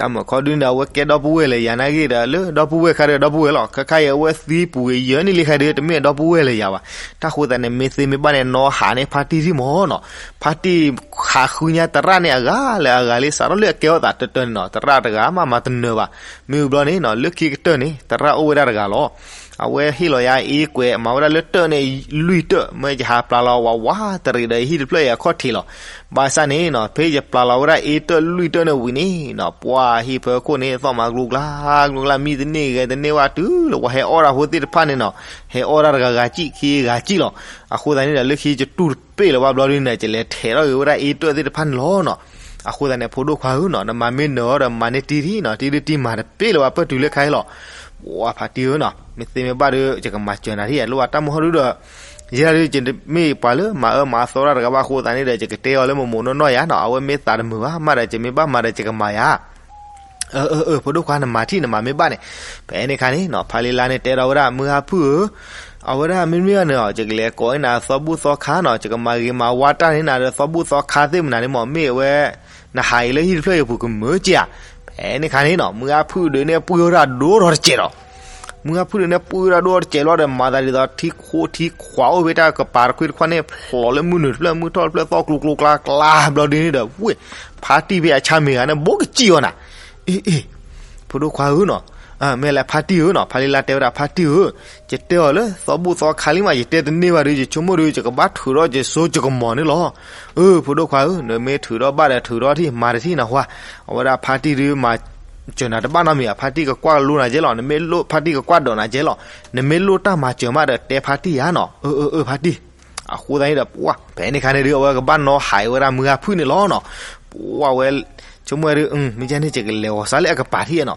တၢ်မုၢ်ခီဒုန့ၣ်ဒီး အဝဲကဲဒီပုၢ်ဝဲၢ်လၢယၤနာ်က့ဒီး လၢဒီပုၢ်ဝဲၢ်ခါဒီးဒီပုၢ်ဝဲၢ်လီၤ. ခဲခါအံၤ အဝဲသံပူၤဂ့ၤယဲၢ်နံၣ်လံခါဒီး တမ့ၢ်ဒီပုၢ်ဝဲၢ်လၢယၤဘၣ်. တၢ်ဃိသတးန့ၣ် မ့ၢ်သ့မ့ၢ်ဘၣ်န့ၣ် နီၢ်ဟးန့ၢ်ဖါတံၢ်ထံၣ်မၢ်နီၤ. ဖါတံၢ်ဟးဃုညါသရၣ်န့ၣ် အဂၤလၢအဂၤလံ စးထီၣ်လၢအကဲထီၣ်သးတၢတၢန့ၣ်နီၤ သရၣ်တဂၤမးမၤတနၢၤဘၣ်. မ့ၢ်ဝံၤဘျီန့ၣ်နီၤ လၢခံကတၢၢ်န့ၣ် သရၣ်အိၣ်ဝဲဒၣ်တဂၤလီၤ. အဝဲဟ့ၣ်လီၤယၤအ့ကွဲး မၤဝဲဒၣ်လၢတၢၣ်န့ၣ်လွံၢ်တၢၣ်, မ့ၢ်ယဟးပျၢ်လီၤဝးဝးတရံးဒီး ယဟံၣ်တဖျၢၣ်အံၤအခီၣ်ထံးလီၤ. ဘၣ်ဆၣ်န့ၣ်နီၤ ဖဲယပျၢ်လီၤဝဲဒၣ်အ့တၢၣ်လွံၢ်တၢၣ်န့ၣ်ဝံၤန့ၣ်နီၤ ပှၤဟံၣ်ဖၢခိၣ်န့ၣ် သီၣ်မၤကျိၤကျါ ကျိၤကျါ မံတန့ၢ်ဂဲၤတန့ၢ်ဝဲတုၤလၢပှၤဟဲအီၣ်တၢ်ဖိသ့ၣ်တဖၣ်န့ၣ်နီၤ ဟဲအီၣ်တၢ်တဂၤဂၤစံၣ်ခံဂၤစံၣ်လီၤ. အဃိသတးန့ၣ်ဒီး လၢခံယတူၢ်တပ့ၢ်လၢၤဘၣ်ဘျီဒုန့ၣ် ယလဲၤထဲးထီၣ်က့ၤဝဲဒၣ်အ့တၢၣ်သ့ၣ်တဖၣ်န့ၣ်လီၤနီၤ. အဃိသတးန့ၣ် ဖိဒိၣ်ခွါဧၢနီၤ နမၤမ့ၢ်နၢၤအီၤဒီး မၤန့ၢ်တံၢ်ထံနီၤ တံၢ်ဒုတံၢ်မၤတပ့ၢ်လၢၤဘၣ်ပၢၢ်တုၤလၢခါအံၤလီၤ. ပှၤဖါတံၢ်ဧၢနီၤ မ့ၢ်သ့မ့ၢ်ဘၣ်ဒီး ယကမၤစၢၤနၤထံၣ် လိၣ်ဘၣ်တၢ်မုၢ်ဟီဒုဒီး ယဲဒၣ်ဒု ယမ့ၢ်ပှၤလၢမၤအၢမၤသီတၢ်တဂၤဘၣ်အဃိသတးန့ၣ်ဒီး ယကတဲအီၤလၢမိၢ်မိၢ်နီၢ်နီၢ်ယၤနီၤ အဝဲမ့ၢ်သးတမုာ်ဘၣ် မ့ၢ်ဒီးယမ့ၢ်ဘၣ်မၤဒီးယကမၤယၤ အၢ အၢ အၢ ဖိဒိၣ်ခွါ နမၤထံၣ် နမၤမ့ၢ်ဘၣ်န့ၣ်. ဖဲန့ၣ်အခါန့ၣ်နီၤ ဖါလံလါန့ၣ်တဲဒီးဝဲဒၣ် မုၢ်ဂၤဖုၣ်ဧၢ, အဝဲဒၣ်မ့မ့ၢ်န့ၣ် ယကလဲၤကိးန့ၢ်နၤသီဘူၣ်သီခါနီၤ, ယကမၤဂ့ၤမၤဝါတၢ်န့ၢ်နၤဒီးသီဘူၣ်သီခါသ့ၣ်မနုၤန့ၣ်မ့ၢ် မ့ၢ်အဝဲ နဟးအံၤလၢဟံၣ်တဖျၢၣ်အံၤပူၤကမၢက့ၤဧါ. ဖဲန့ၣ်အခါန့ၣ်နီၤ မုၢ်ဂၤဖုၣ်ဒုးန့ၣ် ပှံၢ်ဝဲဒၣ်ဒိၣ်ထီၣ်တစဲးဒီး မုၢ်ဂၤဖုၣ်ဒုးန့ၣ် ပှံၢ်ဝဲဒၣ်ဒိၣ်ထီၣ်တစဲးလီၤဒီး မၤသးဒ်သိးထံခိၣ်ထံခွးအိၣ်ဖဲတၢ်ကပၤတခွံတခွါန့ၣ် ဖျိးလၢမုၢ်နုာ်တဖျၢၣ် မုၢ်ထီၣ်တဖျၢၣ် သီၣ်ကျိၤကျိၤကျါကျါဘျီဒုန့ၣ်ဒီး ဝ့ၢ် ဖါတံၢ်ဖဲအဆါမ့ၢ်ဂၤန့ၣ် ဘိးကစံၣ်အီၤနၤ. အ့ အ့ ဖိဒိၣ်ခွါဧၢနီၤ, မ့ၢ်လဲၣ်ဖါတံၢ်ဧၢနီၤ, ဖါလံလါတဲဝဲဒၣ် ဖါတံၢ်ဧၢ, ယတဲအီၤလၢသီဘူၣ်သီခါလံမး ယတဲတန့ၢ်ဘၣ်ဒီး ယဆိကမိၣ်ဒီး ယကဘၣ်ထုးထီၣ်ယစိယကမီၤန့ၣ်လီၤ. အၢ ဖိဒိၣ်ခွါဧၢ, နမ့ၢ်ထုးထီၣ်ဘၣ်ဒီးထုးထီၣ်ထံၣ် မၤတထံၣ်နဟါ, အဝဲဒၣ်ဖါတံၢ်ဒုးမၤစၢၤနၤတဘၣ်နီတမံၤဘၣ်, ဖါတံၢ်ကကွၢ်လိနၤကဲလီၤ, နမ့ၢ်လိၣ်ဖါတံၢ်ကကွၢ်ဒိးနၤကဲလီၤ, နမ့ၢ်လိၣ်တၢ်မၤစၢၤမးဒီးတဲဖါတံၢ်ယၤနီၤ. အၢ အၢ အၢ ဖါတံၢ် အဃိသတးန့ၣ်ဒီး ပှၢ် ဖဲန့ၣ်ခါန့ၣ်ဒုး အဝဲကဘၣ်နီၣ်ဟးဝဲဒၣ်မုၢ်ဂၤဖုၣ်န့ၣ်လီၤနီၤ. ပှၢ်ဝဲ ဆိကမိၣ်ဝဲဒုး မ့ၢ်ကဲန့ၣ် ယကလဲၤဂီၤစးလၢအကပၤထံၣ်နီၤ.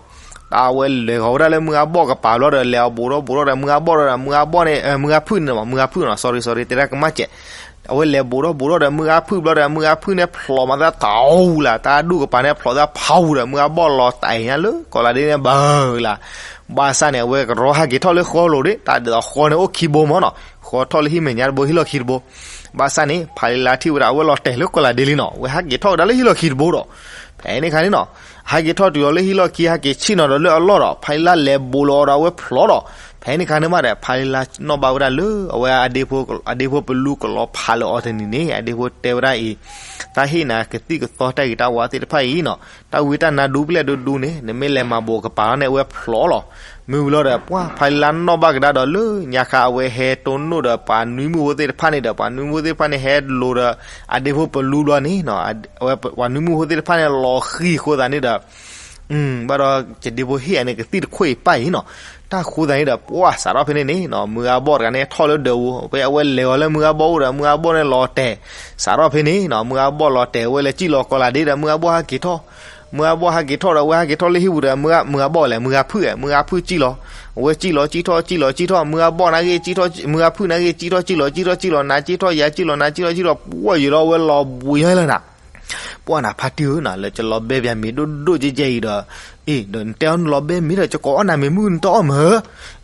တၢ်ဝဲလဲၤဂီၤဝဲဒၣ်လၢမုၢ်ဂၤဘီၣ်ကပၤဘျီဒီး လဲၤအီၤဘူးထီၣ်ဘူးထီၣ်ဒီး မုၢ်ဂၤဘီၣ်ဒီး မုၢ်ဂၤဘီၣ်န့ၣ် မုၢ်ဂၤဖုၣ်န့ၣ်နီၤ, မုၢ်ဂၤဖုၣ်နီၤ, sorry sorry တဲတၢ်ကမၣ်စဲး. အဝဲလဲၤဘူးထီၣ်ဘူးထီၣ်ဒီး မုၢ်ဂၤဖုၣ်ဘျီဒီး မုၢ်ဂၤဖုၣ်န့ၣ် ဖျိးမးသးထီၣ်ဝူလၢ တၢ်ဒူၣ်ကပၤန့ၣ် ဖျိးသးဖးဝူဒီး မုၢ်ဂၤဘီၣ်လီၤတၢ်အံၤညါလၢ ကီၢ်လၤဒ့န့ၣ်ဘၣ်လၢ ဘၣ်ဆၣ်န့ၣ် အဝဲကရီဟဲက့ၤထီၣ်လၢဃီလိၤဒၣ်, တၢ်ဒ်သိးဃီန့ၣ်အိၣ်ခံဘိမၢ်နီၤ, ဃီထီၣ်လၢဟံၣ်မဲာ်ညါတဘိ ဟံၣ်လီၢ်ခံတဘိ. ဘၣ်ဆၣ်န့ၣ် ဖါလံလါထံၣ်ဝဲဒၣ် အဝဲလီၤတဲာ်လၢကီၢ်လၤဒ့လံနီၤ, အဝဲဟဲက့ၤထီၣ်ဝဲဒၣ်လၢဟံၣ်လီၢ်ခံတဘိဒီး ဖဲန့ၣ်ခါန့ၣ်နီၤ, ဟဲက့ၤထီၣ်တုၤလီၤလၢဟံၣ်လီၢ်ခံ ဟဲက့ၤဆ့ၣ်နီၤဒီးလၢအလီၢ်ဒီး ဖါလံလါလဲၤဘူးလီၤအီၤဒီး အဝဲဖျိးဒီး ဖဲန့ၣ်ခါန့ၣ်မးဒီး ဖါလံလါနီၣ်ဘၣ်ဝဲဒၣ်လၢ အဝဲအဒ့ဖိ အဒ့ဖိပလူကလီၤဖးလၢအီၤတနံၤန့ၣ် အဒ့ဖိတဲဝဲဒၣ်အံၤ, တၢ်ဟ့ၣ်နၤကသံၣ်ကသီတၢ်ဂ့ၤတၢ်ဝါသ့ၣ်တဖၣ်အံၤနီၤ, တၢ်ဝံတၢ်နါဒူပျဲၢ်ဒူဒူန့ၣ် နမ့ၢ်လဲၤမၤဘိးကပၤလီၤန့ၣ် အဝဲဖျိးလီၤ. မ့ၢ်ဝံၤလီၤဒီး ပှၢ်ဖါလံလါနီၣ်ဘၣ်ကဒါဒီးလၢညါခါ အဝဲဟဲတိၢ်နီၣ်ဒီးပှၤနွံမုၣ်ဖိသ့ၣ်တဖၣ်န့ၣ်ဒီး ပှၤနွံမုၣ်ဖိသ့ၣ်တဖၣ်န့ၣ် ဟဲလိၤဒီး အဒ့ဖိပလူဘျီန့ၣ် အဝဲပှၤနွံမုၣ်ဖိသ့ၣ်တဖၣ်န့ၣ် လီၤဃံၤအဃိသတးန့ၣ်ဒီး ဘၣ်ဒီးယဒ့ဖိဟ့ၣ်အန့ၣ်ကသံၣ်တခိၣ်အံၤပၣ်အံၤနီၤ, တၢ်ဃိသတးန့ၣ်ဒီး ပှၢ်စးထီၣ်ဖဲန့ၣ်န့ၣ်နီၤ မုၢ်အါဘီၣ်တဂၤန့ၣ်ထီၣ်လၢဒၢးပူၤ ဖဲအဝဲလဲၤအီၤလၢမုၢ်အါဘီၣ်အိၣ်ဒီး မုၢ်အါဘီၣ်န့ၣ်လီၤတဲာ်, စးထီၣ်ဖဲန့ၣ်နီၤ မုၢ်အါဘီၣ်လီၤတဲာ် အဝဲလဲၤစံၣ်လီၤကီးလးဒ့ဒီး မုၢ်အါဘီၣ်ဟဲက့ၤထီၣ်, မုၢ်အါဘီၣ်ဟဲက့ၤထီၣ်ဒီး အဝဲဟဲက့ၤထီၣ်လၢဟံၣ်ပူၤဒီး မုၢ်အါဘီၣ်လဲၤ မုၢ်အါဖုၣ် မုၢ်အါဖုၣ်စံၣ်လီၤ, အဝဲစံၣ်လီၤစံၣ်ထီၣ် စံၣ်လီၤစံၣ်ထီၣ် မုၢ်အါဘီၣ်နာ်က့ စံၣ်ထီၣ် မုၢ်အါဖုၣ်နာ်က့ စံၣ်ထီၣ်စံၣ်လီၤ စံၣ်ထီၣ်စံၣ်လီၤ နၤစံၣ်ထီၣ် ယၤစံၣ်လီၤ နၤစံၣ်ထီၣ် စံၣ်ထီၣ် ပှၢ်ယံာ်လီၤ အဝဲလီၤဘှံးညါလၢနၤ ပှၢ်နၤဖါတံၢ်ဧၢနီၤ လၢကလီၤဘဲပၠးမ့ၤဒိၣ်ဒိၣ်ကဲကဲအံၤဒီး, အ့ၣ် ဒီးနတဲအီၤနလီၤဘဲမ့ၤဒီး ကကအီၣ်နၤမ့ၤမုၢ်နတအီၣ်မ့ၤဧၢ,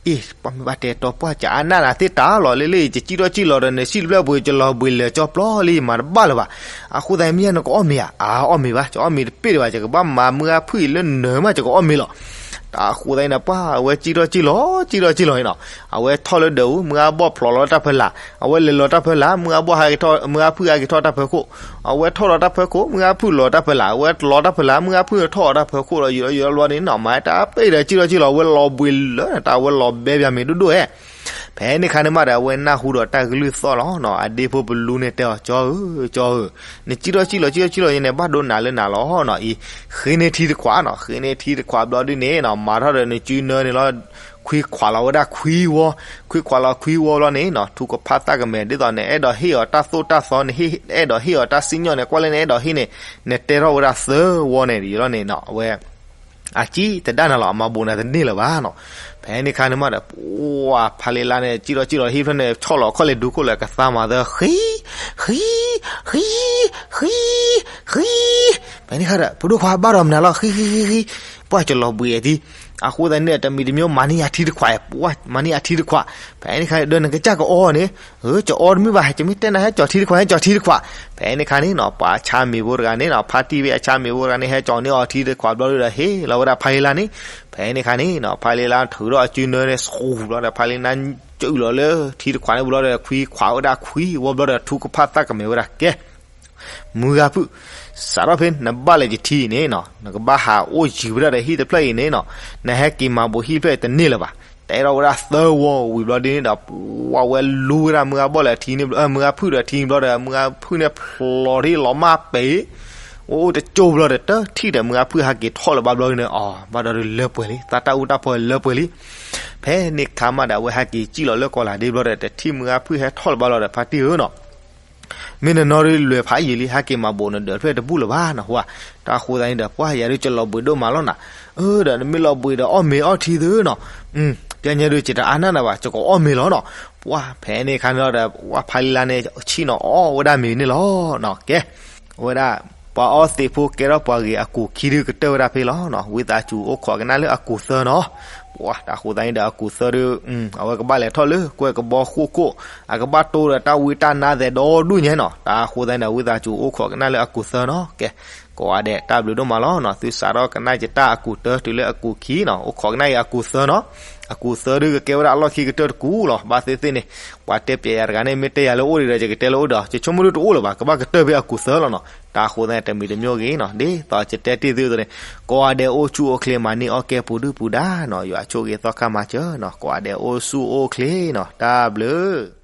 အ့ၣ် ပှၢ်မ့ၢ်ဘၣ်တဲတီပှၢ်ကအါနၢ်နၤသ့တၢ်လီၤ လၢလၢအံၤ ယစံၣ်ထီၣ်စံၣ်လီၤဒီး နစံၣ်တဖျၢၣ်ပူၤ ကလီၤဘှံးလၢာ်ကၠီပျီလံ မၤတဘၣ်လၢၤဘၣ်, အဃိသတးမ့ၢ်နကအီၣ်မ့ၤဧါ, အအီၣ်မ့ၤဘၣ် ကအီၣ်မ့ၤတပ့ၢ်ဒံးဘၣ် ယကဘၣ်မၤမုၢ်အါဖုၣ်အံၤလၢနၢၤမး ယကအီၣ်မ့ၤလီၤ. တၢ်ဃိသတးန့ၣ်ဒီး ပှၢ်အဝဲစံၣ်ထီၣ်စံၣ်လီၤ စံၣ်ထီၣ်စံၣ်လီၤအံၤနီၤ, အဝဲထီၣ်လၢဒၢးပူၤ မုၢ်အါဘီၣ်ဖျိးလီၤတၢ်ဖၢလာ်, အဝဲလဲၤလီၤတၢ်ဖၢလာ် မုၢ်အါဘီၣ်ဟဲက့ၤထီၣ် မုၢ်အါဖုၣ်ဟဲက့ၤထီၣ်တၢ်ဖၢခိၣ်, အဝဲထီၣ်လီၤတၢ်ဖၢခိၣ် မုၢ်အါဖုၣ်လီၤတၢ်ဖၢလာ် အဝဲလီၤတၢ်ဖၢလာ် မုၢ်အါဖုၣ်ထီၣ်အီၤတၢ်ဖၢခိၣ်ဒီး ယံာ်လီၤယံာ်လီၤဘျီန့ၣ်နီၤ မၤတၢ်ပ့ၢ်ဒီးစံၣ်ထီၣ်စံၣ်လီၤ အဝဲလီၤဘှံးလၢာ် တၢ်အဝဲလီၤဘဲပၠးမ့ၤဒိၣ်ဒိၣ်ဧဲ ဖဲန့ၣ်ခါန့ၣ်မးဒီး အဝဲနၢ်ဟူဒီးတၢ်ကလုၢ်သီၣ်လီၤနီၤ အဒ့ဖိပလူန့ၣ်တဲအီၤ ကၠီဧၢ ကၠီဧၢ, နစံၣ်ထီၣ်စံၣ်လီၤ စံၣ်ထီၣ်စံၣ်လီၤယဲန့ၣ် ဘၣ်ဒိနၤလၢနၤလီၤနီၤအံၤ, ဃ့န့ၢ်ထံတခွးနီၤ ဃ့န့ၢ်ထံတခွးဘျီဒုန့ၣ်နီၤ မၤထီၣ်ဒီးနစုနၢန့ၣ်လီၤ, ခွံခွးလီၤဝဲဒၣ်ခွံဝီ, ခွံခွးလီၤခွံဝီဘျီန့ၣ်နီၤ ထူကဖၣ်သၣ်ကမဲာ် ဒ်သိးနအဲၣ်ဒိးဟ့ၣ်အီၤတၢ်သိၣ်တၢ်သီ နအဲၣ်ဒိးဟ့ၣ်အီၤတၢ်စံၣ်ညီၣ်န့ၣ် ကွၢ်လၢနအဲၣ်ဒိးဟ့ၣ်န့ၣ် နတဲထီၣ်ဝဲဒၣ်သၢဝီန့ၣ် ဒ်လီၤန့ၣ်နီၤ အဝဲ အစံၣ်တဒၣ်နၤလီၤ အမၤဘိးနၤတန့ၢ်လၢၤဘၣ်နီၤ. ဖဲန့ၣ်ခါန့ၣ်မးဒီး ပှၢ်ဖါလံလါန့ၣ် စံၣ်ထီၣ်စံၣ်လီၤဟံၣ်ဖျၢၣ်န့ၣ် ဆီၣ်လီၤခီၣ်လ့ၤဒူခိၣ်လၢကသါမၤသၢ ဃံ, ဃံ, ဃံ, ဃံ, ဃံ, ဖဲန့ၣ်ခါဒီး ဖိဒိၣ်ခွါဘၣ်ဒီးမနုၤလီၤ ဃံ ဃံ ဃံ ဃံ, ပှၢ်ကလီၤဘှံးအသံ, အဃိသတးန့ၣ် တမံၤတမံၤမၤန့ၢ်ယၤထံတခွး, ပှၢ်မၤန့ၢ်ယၤထံတခွး, ဖဲန့ၣ်ခါဒီးနကစၢ်ကအီန့ၣ် ဧၢ ကအီတမ့ၢ်ဘၣ် ကမ့ၢ်တဲနၤဟဲကၠီၤထံတခွး ဟဲကၠီၤထံတခွး, ဖဲန့ၣ်ခါန့ၣ်နီၤ ပှၤဆါမ့ၤဖိတဂၤန့ၣ်နီၤ ဖါတံၢ်ဝဲအဆါမ့ၤဖိတဂၤန့ၣ် ဟဲကၠီၤန့ၢ်အီၤထံတခွးဘျီဒီး ဟ့ၣ်လီၤဝဲဒၣ်ဖါလံလါန့ၣ်, ဖဲန့ၣ်ခါန့ၣ်နီၤ ဖါလံလါထုးထီၣ်အစုနၢန့ၣ် ဆူၣ်ဘျီဒီး ဖါလံလါ စုၣ်လီၤလၢထံတခွးန့ၣ်ဘျီဒီး ခွံခွးဝဲဒၣ်ခွံဝီဘျီဒီး ထူကဖၣ်သၣ်ကမဲာ်ဝဲဒၣ်ကဲ မုၢ်ဂၤဖုၣ်, စးထီၣ်ဖဲနဘၣ်လဲၤယထံန့ၣ်နီၤ နကဘၣ်ဟးအိၣ်ယံၤဝဲဒၣ်ဒီးဟံၣ်တဖျၢၣ်အံၤန့ၣ်နီၤ, နဟဲက့ၤမၤဘိးဟံၣ်တဖျၢၣ်အံၤတန့ၢ်လၢၤဘၣ်. တဲထီၣ်ဝဲဒၣ်သၢဝီဝံၤဘျီဒ်န့ၣ်ဒီး ပှၢ်ဝဲလူဝဲဒၣ်မုၢ်ဂၤဘီၣ်လၢထံန့ၣ်ဘျီ မုၢ်ဂၤဖုၣ်ဒီးထံဘျီဒီး မုၢ်ဂၤဖုၣ်န့ၣ်ဖျိးထံလီၤမၢ်ပဲာ် အိၣ်အိၣ်တကၠိဘျီဒီး တထံၣ်ဒီးမုၢ်ဂၤဖုၣ်ဟဲက့ၤထီၣ်လၢၤဘၣ်ဘျီန့ၣ် အီၤ ဘၣ်ဒီးလၢပှဲၤလံ သးတၢ်အူတၢ်ပီလၢပှဲၤလံ. ဖဲန့ၣ်ခါမးဒီး အဝဲဟဲက့ၤစံၣ်လီၤလၢကီးလၤဒ့ဘျီဒီး တထံၣ်မုၢ်ဂၤဖုၣ်ဟဲထီၣ်လၢၤဘၣ်လီၤဒီး ဖါတံၢ်ဧၢနီၤ မ့ၢ်နနီၢ်ဒုးလွဲၢ်ဖးယံာ်လံ ဟဲက့ၤမၤဘိးနဒၢးဖျၢၣ်တဘူၣ်လၢၤဘၣ်နီၤ ဟူဧါ. တၢ်ဃိသတးန့ၣ်ဒီး ပှၢ်ယၤဒုးကလီၤဘှံးဒိၣ်မးလီၤနီၤ. အၢ ဒီးနမ့ၢ်လီၤဘှံးဒီးအီၣ်မ့ၤအီထံသုနီၤ. ကဲညါဒုး ကတအါနၢ်နၤဘၣ် ကကအီၣ်မ့ၤလီၤနီၤ. ပှၢ်ဖဲန့ၣ်ခါန့ၣ်ဒီး ပှၢ်ဖါလံလါန့ၣ် ဆံၣ်နီၤအီၣ်ဝဲဒၣ်မ့ၤန့ၣ်လီၤနီၤ. ကဲ အဝဲဒၣ် ပှၤအီသံးဖိကဲထီၣ်ပှၤဂ့ၤအကူာ်ခံဒုးကတၢၢ်ဝဲဒၣ်ဖဲလီၤနီၤ. ဝံသးစူၤအိၣ်ခိးကနၣ်လၢအကူာ်သၢနီၤ. ပှၢ်တၢ်ဃိသတးန့ၣ်ဒီး အကူာ်သၢဒုး အဝဲကဘၣ်လဲၤထီၣ်လၢကွဲၢ်ကဘီဃိၣ်ခိၣ် အကဘၣ်တိၢ်ဒီးတၢ်ဝံတၢ်နါသဲးဒီဒူၣ်ညါနီၤ. တၢ်ဃိသတးန့ၣ်ဒီး ဝံသးစူၤအိၣ်ခိးကနၣ်လၢအကူာ်သၢနီၤ. ကဲ ကိးဂၤဒဲးတၢ်ဘျုးဒိၣ်မးလီၤနီၤ. သုစးထီၣ်ကနၣ်ယတၢ်အကူာ်တၢတုၤလၢအကူာ်ခံနီၤ. အိၣ်ခိးကနၣ်ယအကူာ်သၢနီၤ. အကူာ်သၢဒုးကကဲဝဲဒၣ်အလီၢ်ခံကတၢၢ်တကူၣ်လီၤ. ဘၣ်သ့ၣ်သ့ၣ်န့ၣ် ပှၤတဲပျဲယၤတဂၤန့ၣ် မ့ၢ်တဲယၤလၢအိၣ်ဒံးဒီး ယကတဲလၢအိၣ်ဒီး ယဆိကမိၣ်ဒုးတအိၣ်လၢၤဘၣ် ကဘၣ်ကတၢၢ်ဖဲအကူာ်သၢလီၤနီၤ. တၢ်ဃိသတးန့ၣ် တမံၤတမံၤဂ့ၤနီၤ ဒ်သိးယတဲတ့ၢ်သုအသိးန့ၣ် ကိးဂၤဒဲးအိၣ်ဆူၣ်အိၣ်ချ့မၤန့ၢ်အီၣ်ကဲပူၤဒုၣ်ပူၤဒါနီၤ. ယွၤဆိၣ်ဂ့ၤသီခါမၤစၢၤနီၤ. ကိးဂၤဒဲးအိၣ်ဆူၣ်အိၣ်ချ့နီၤ. တၢ်ဘျုး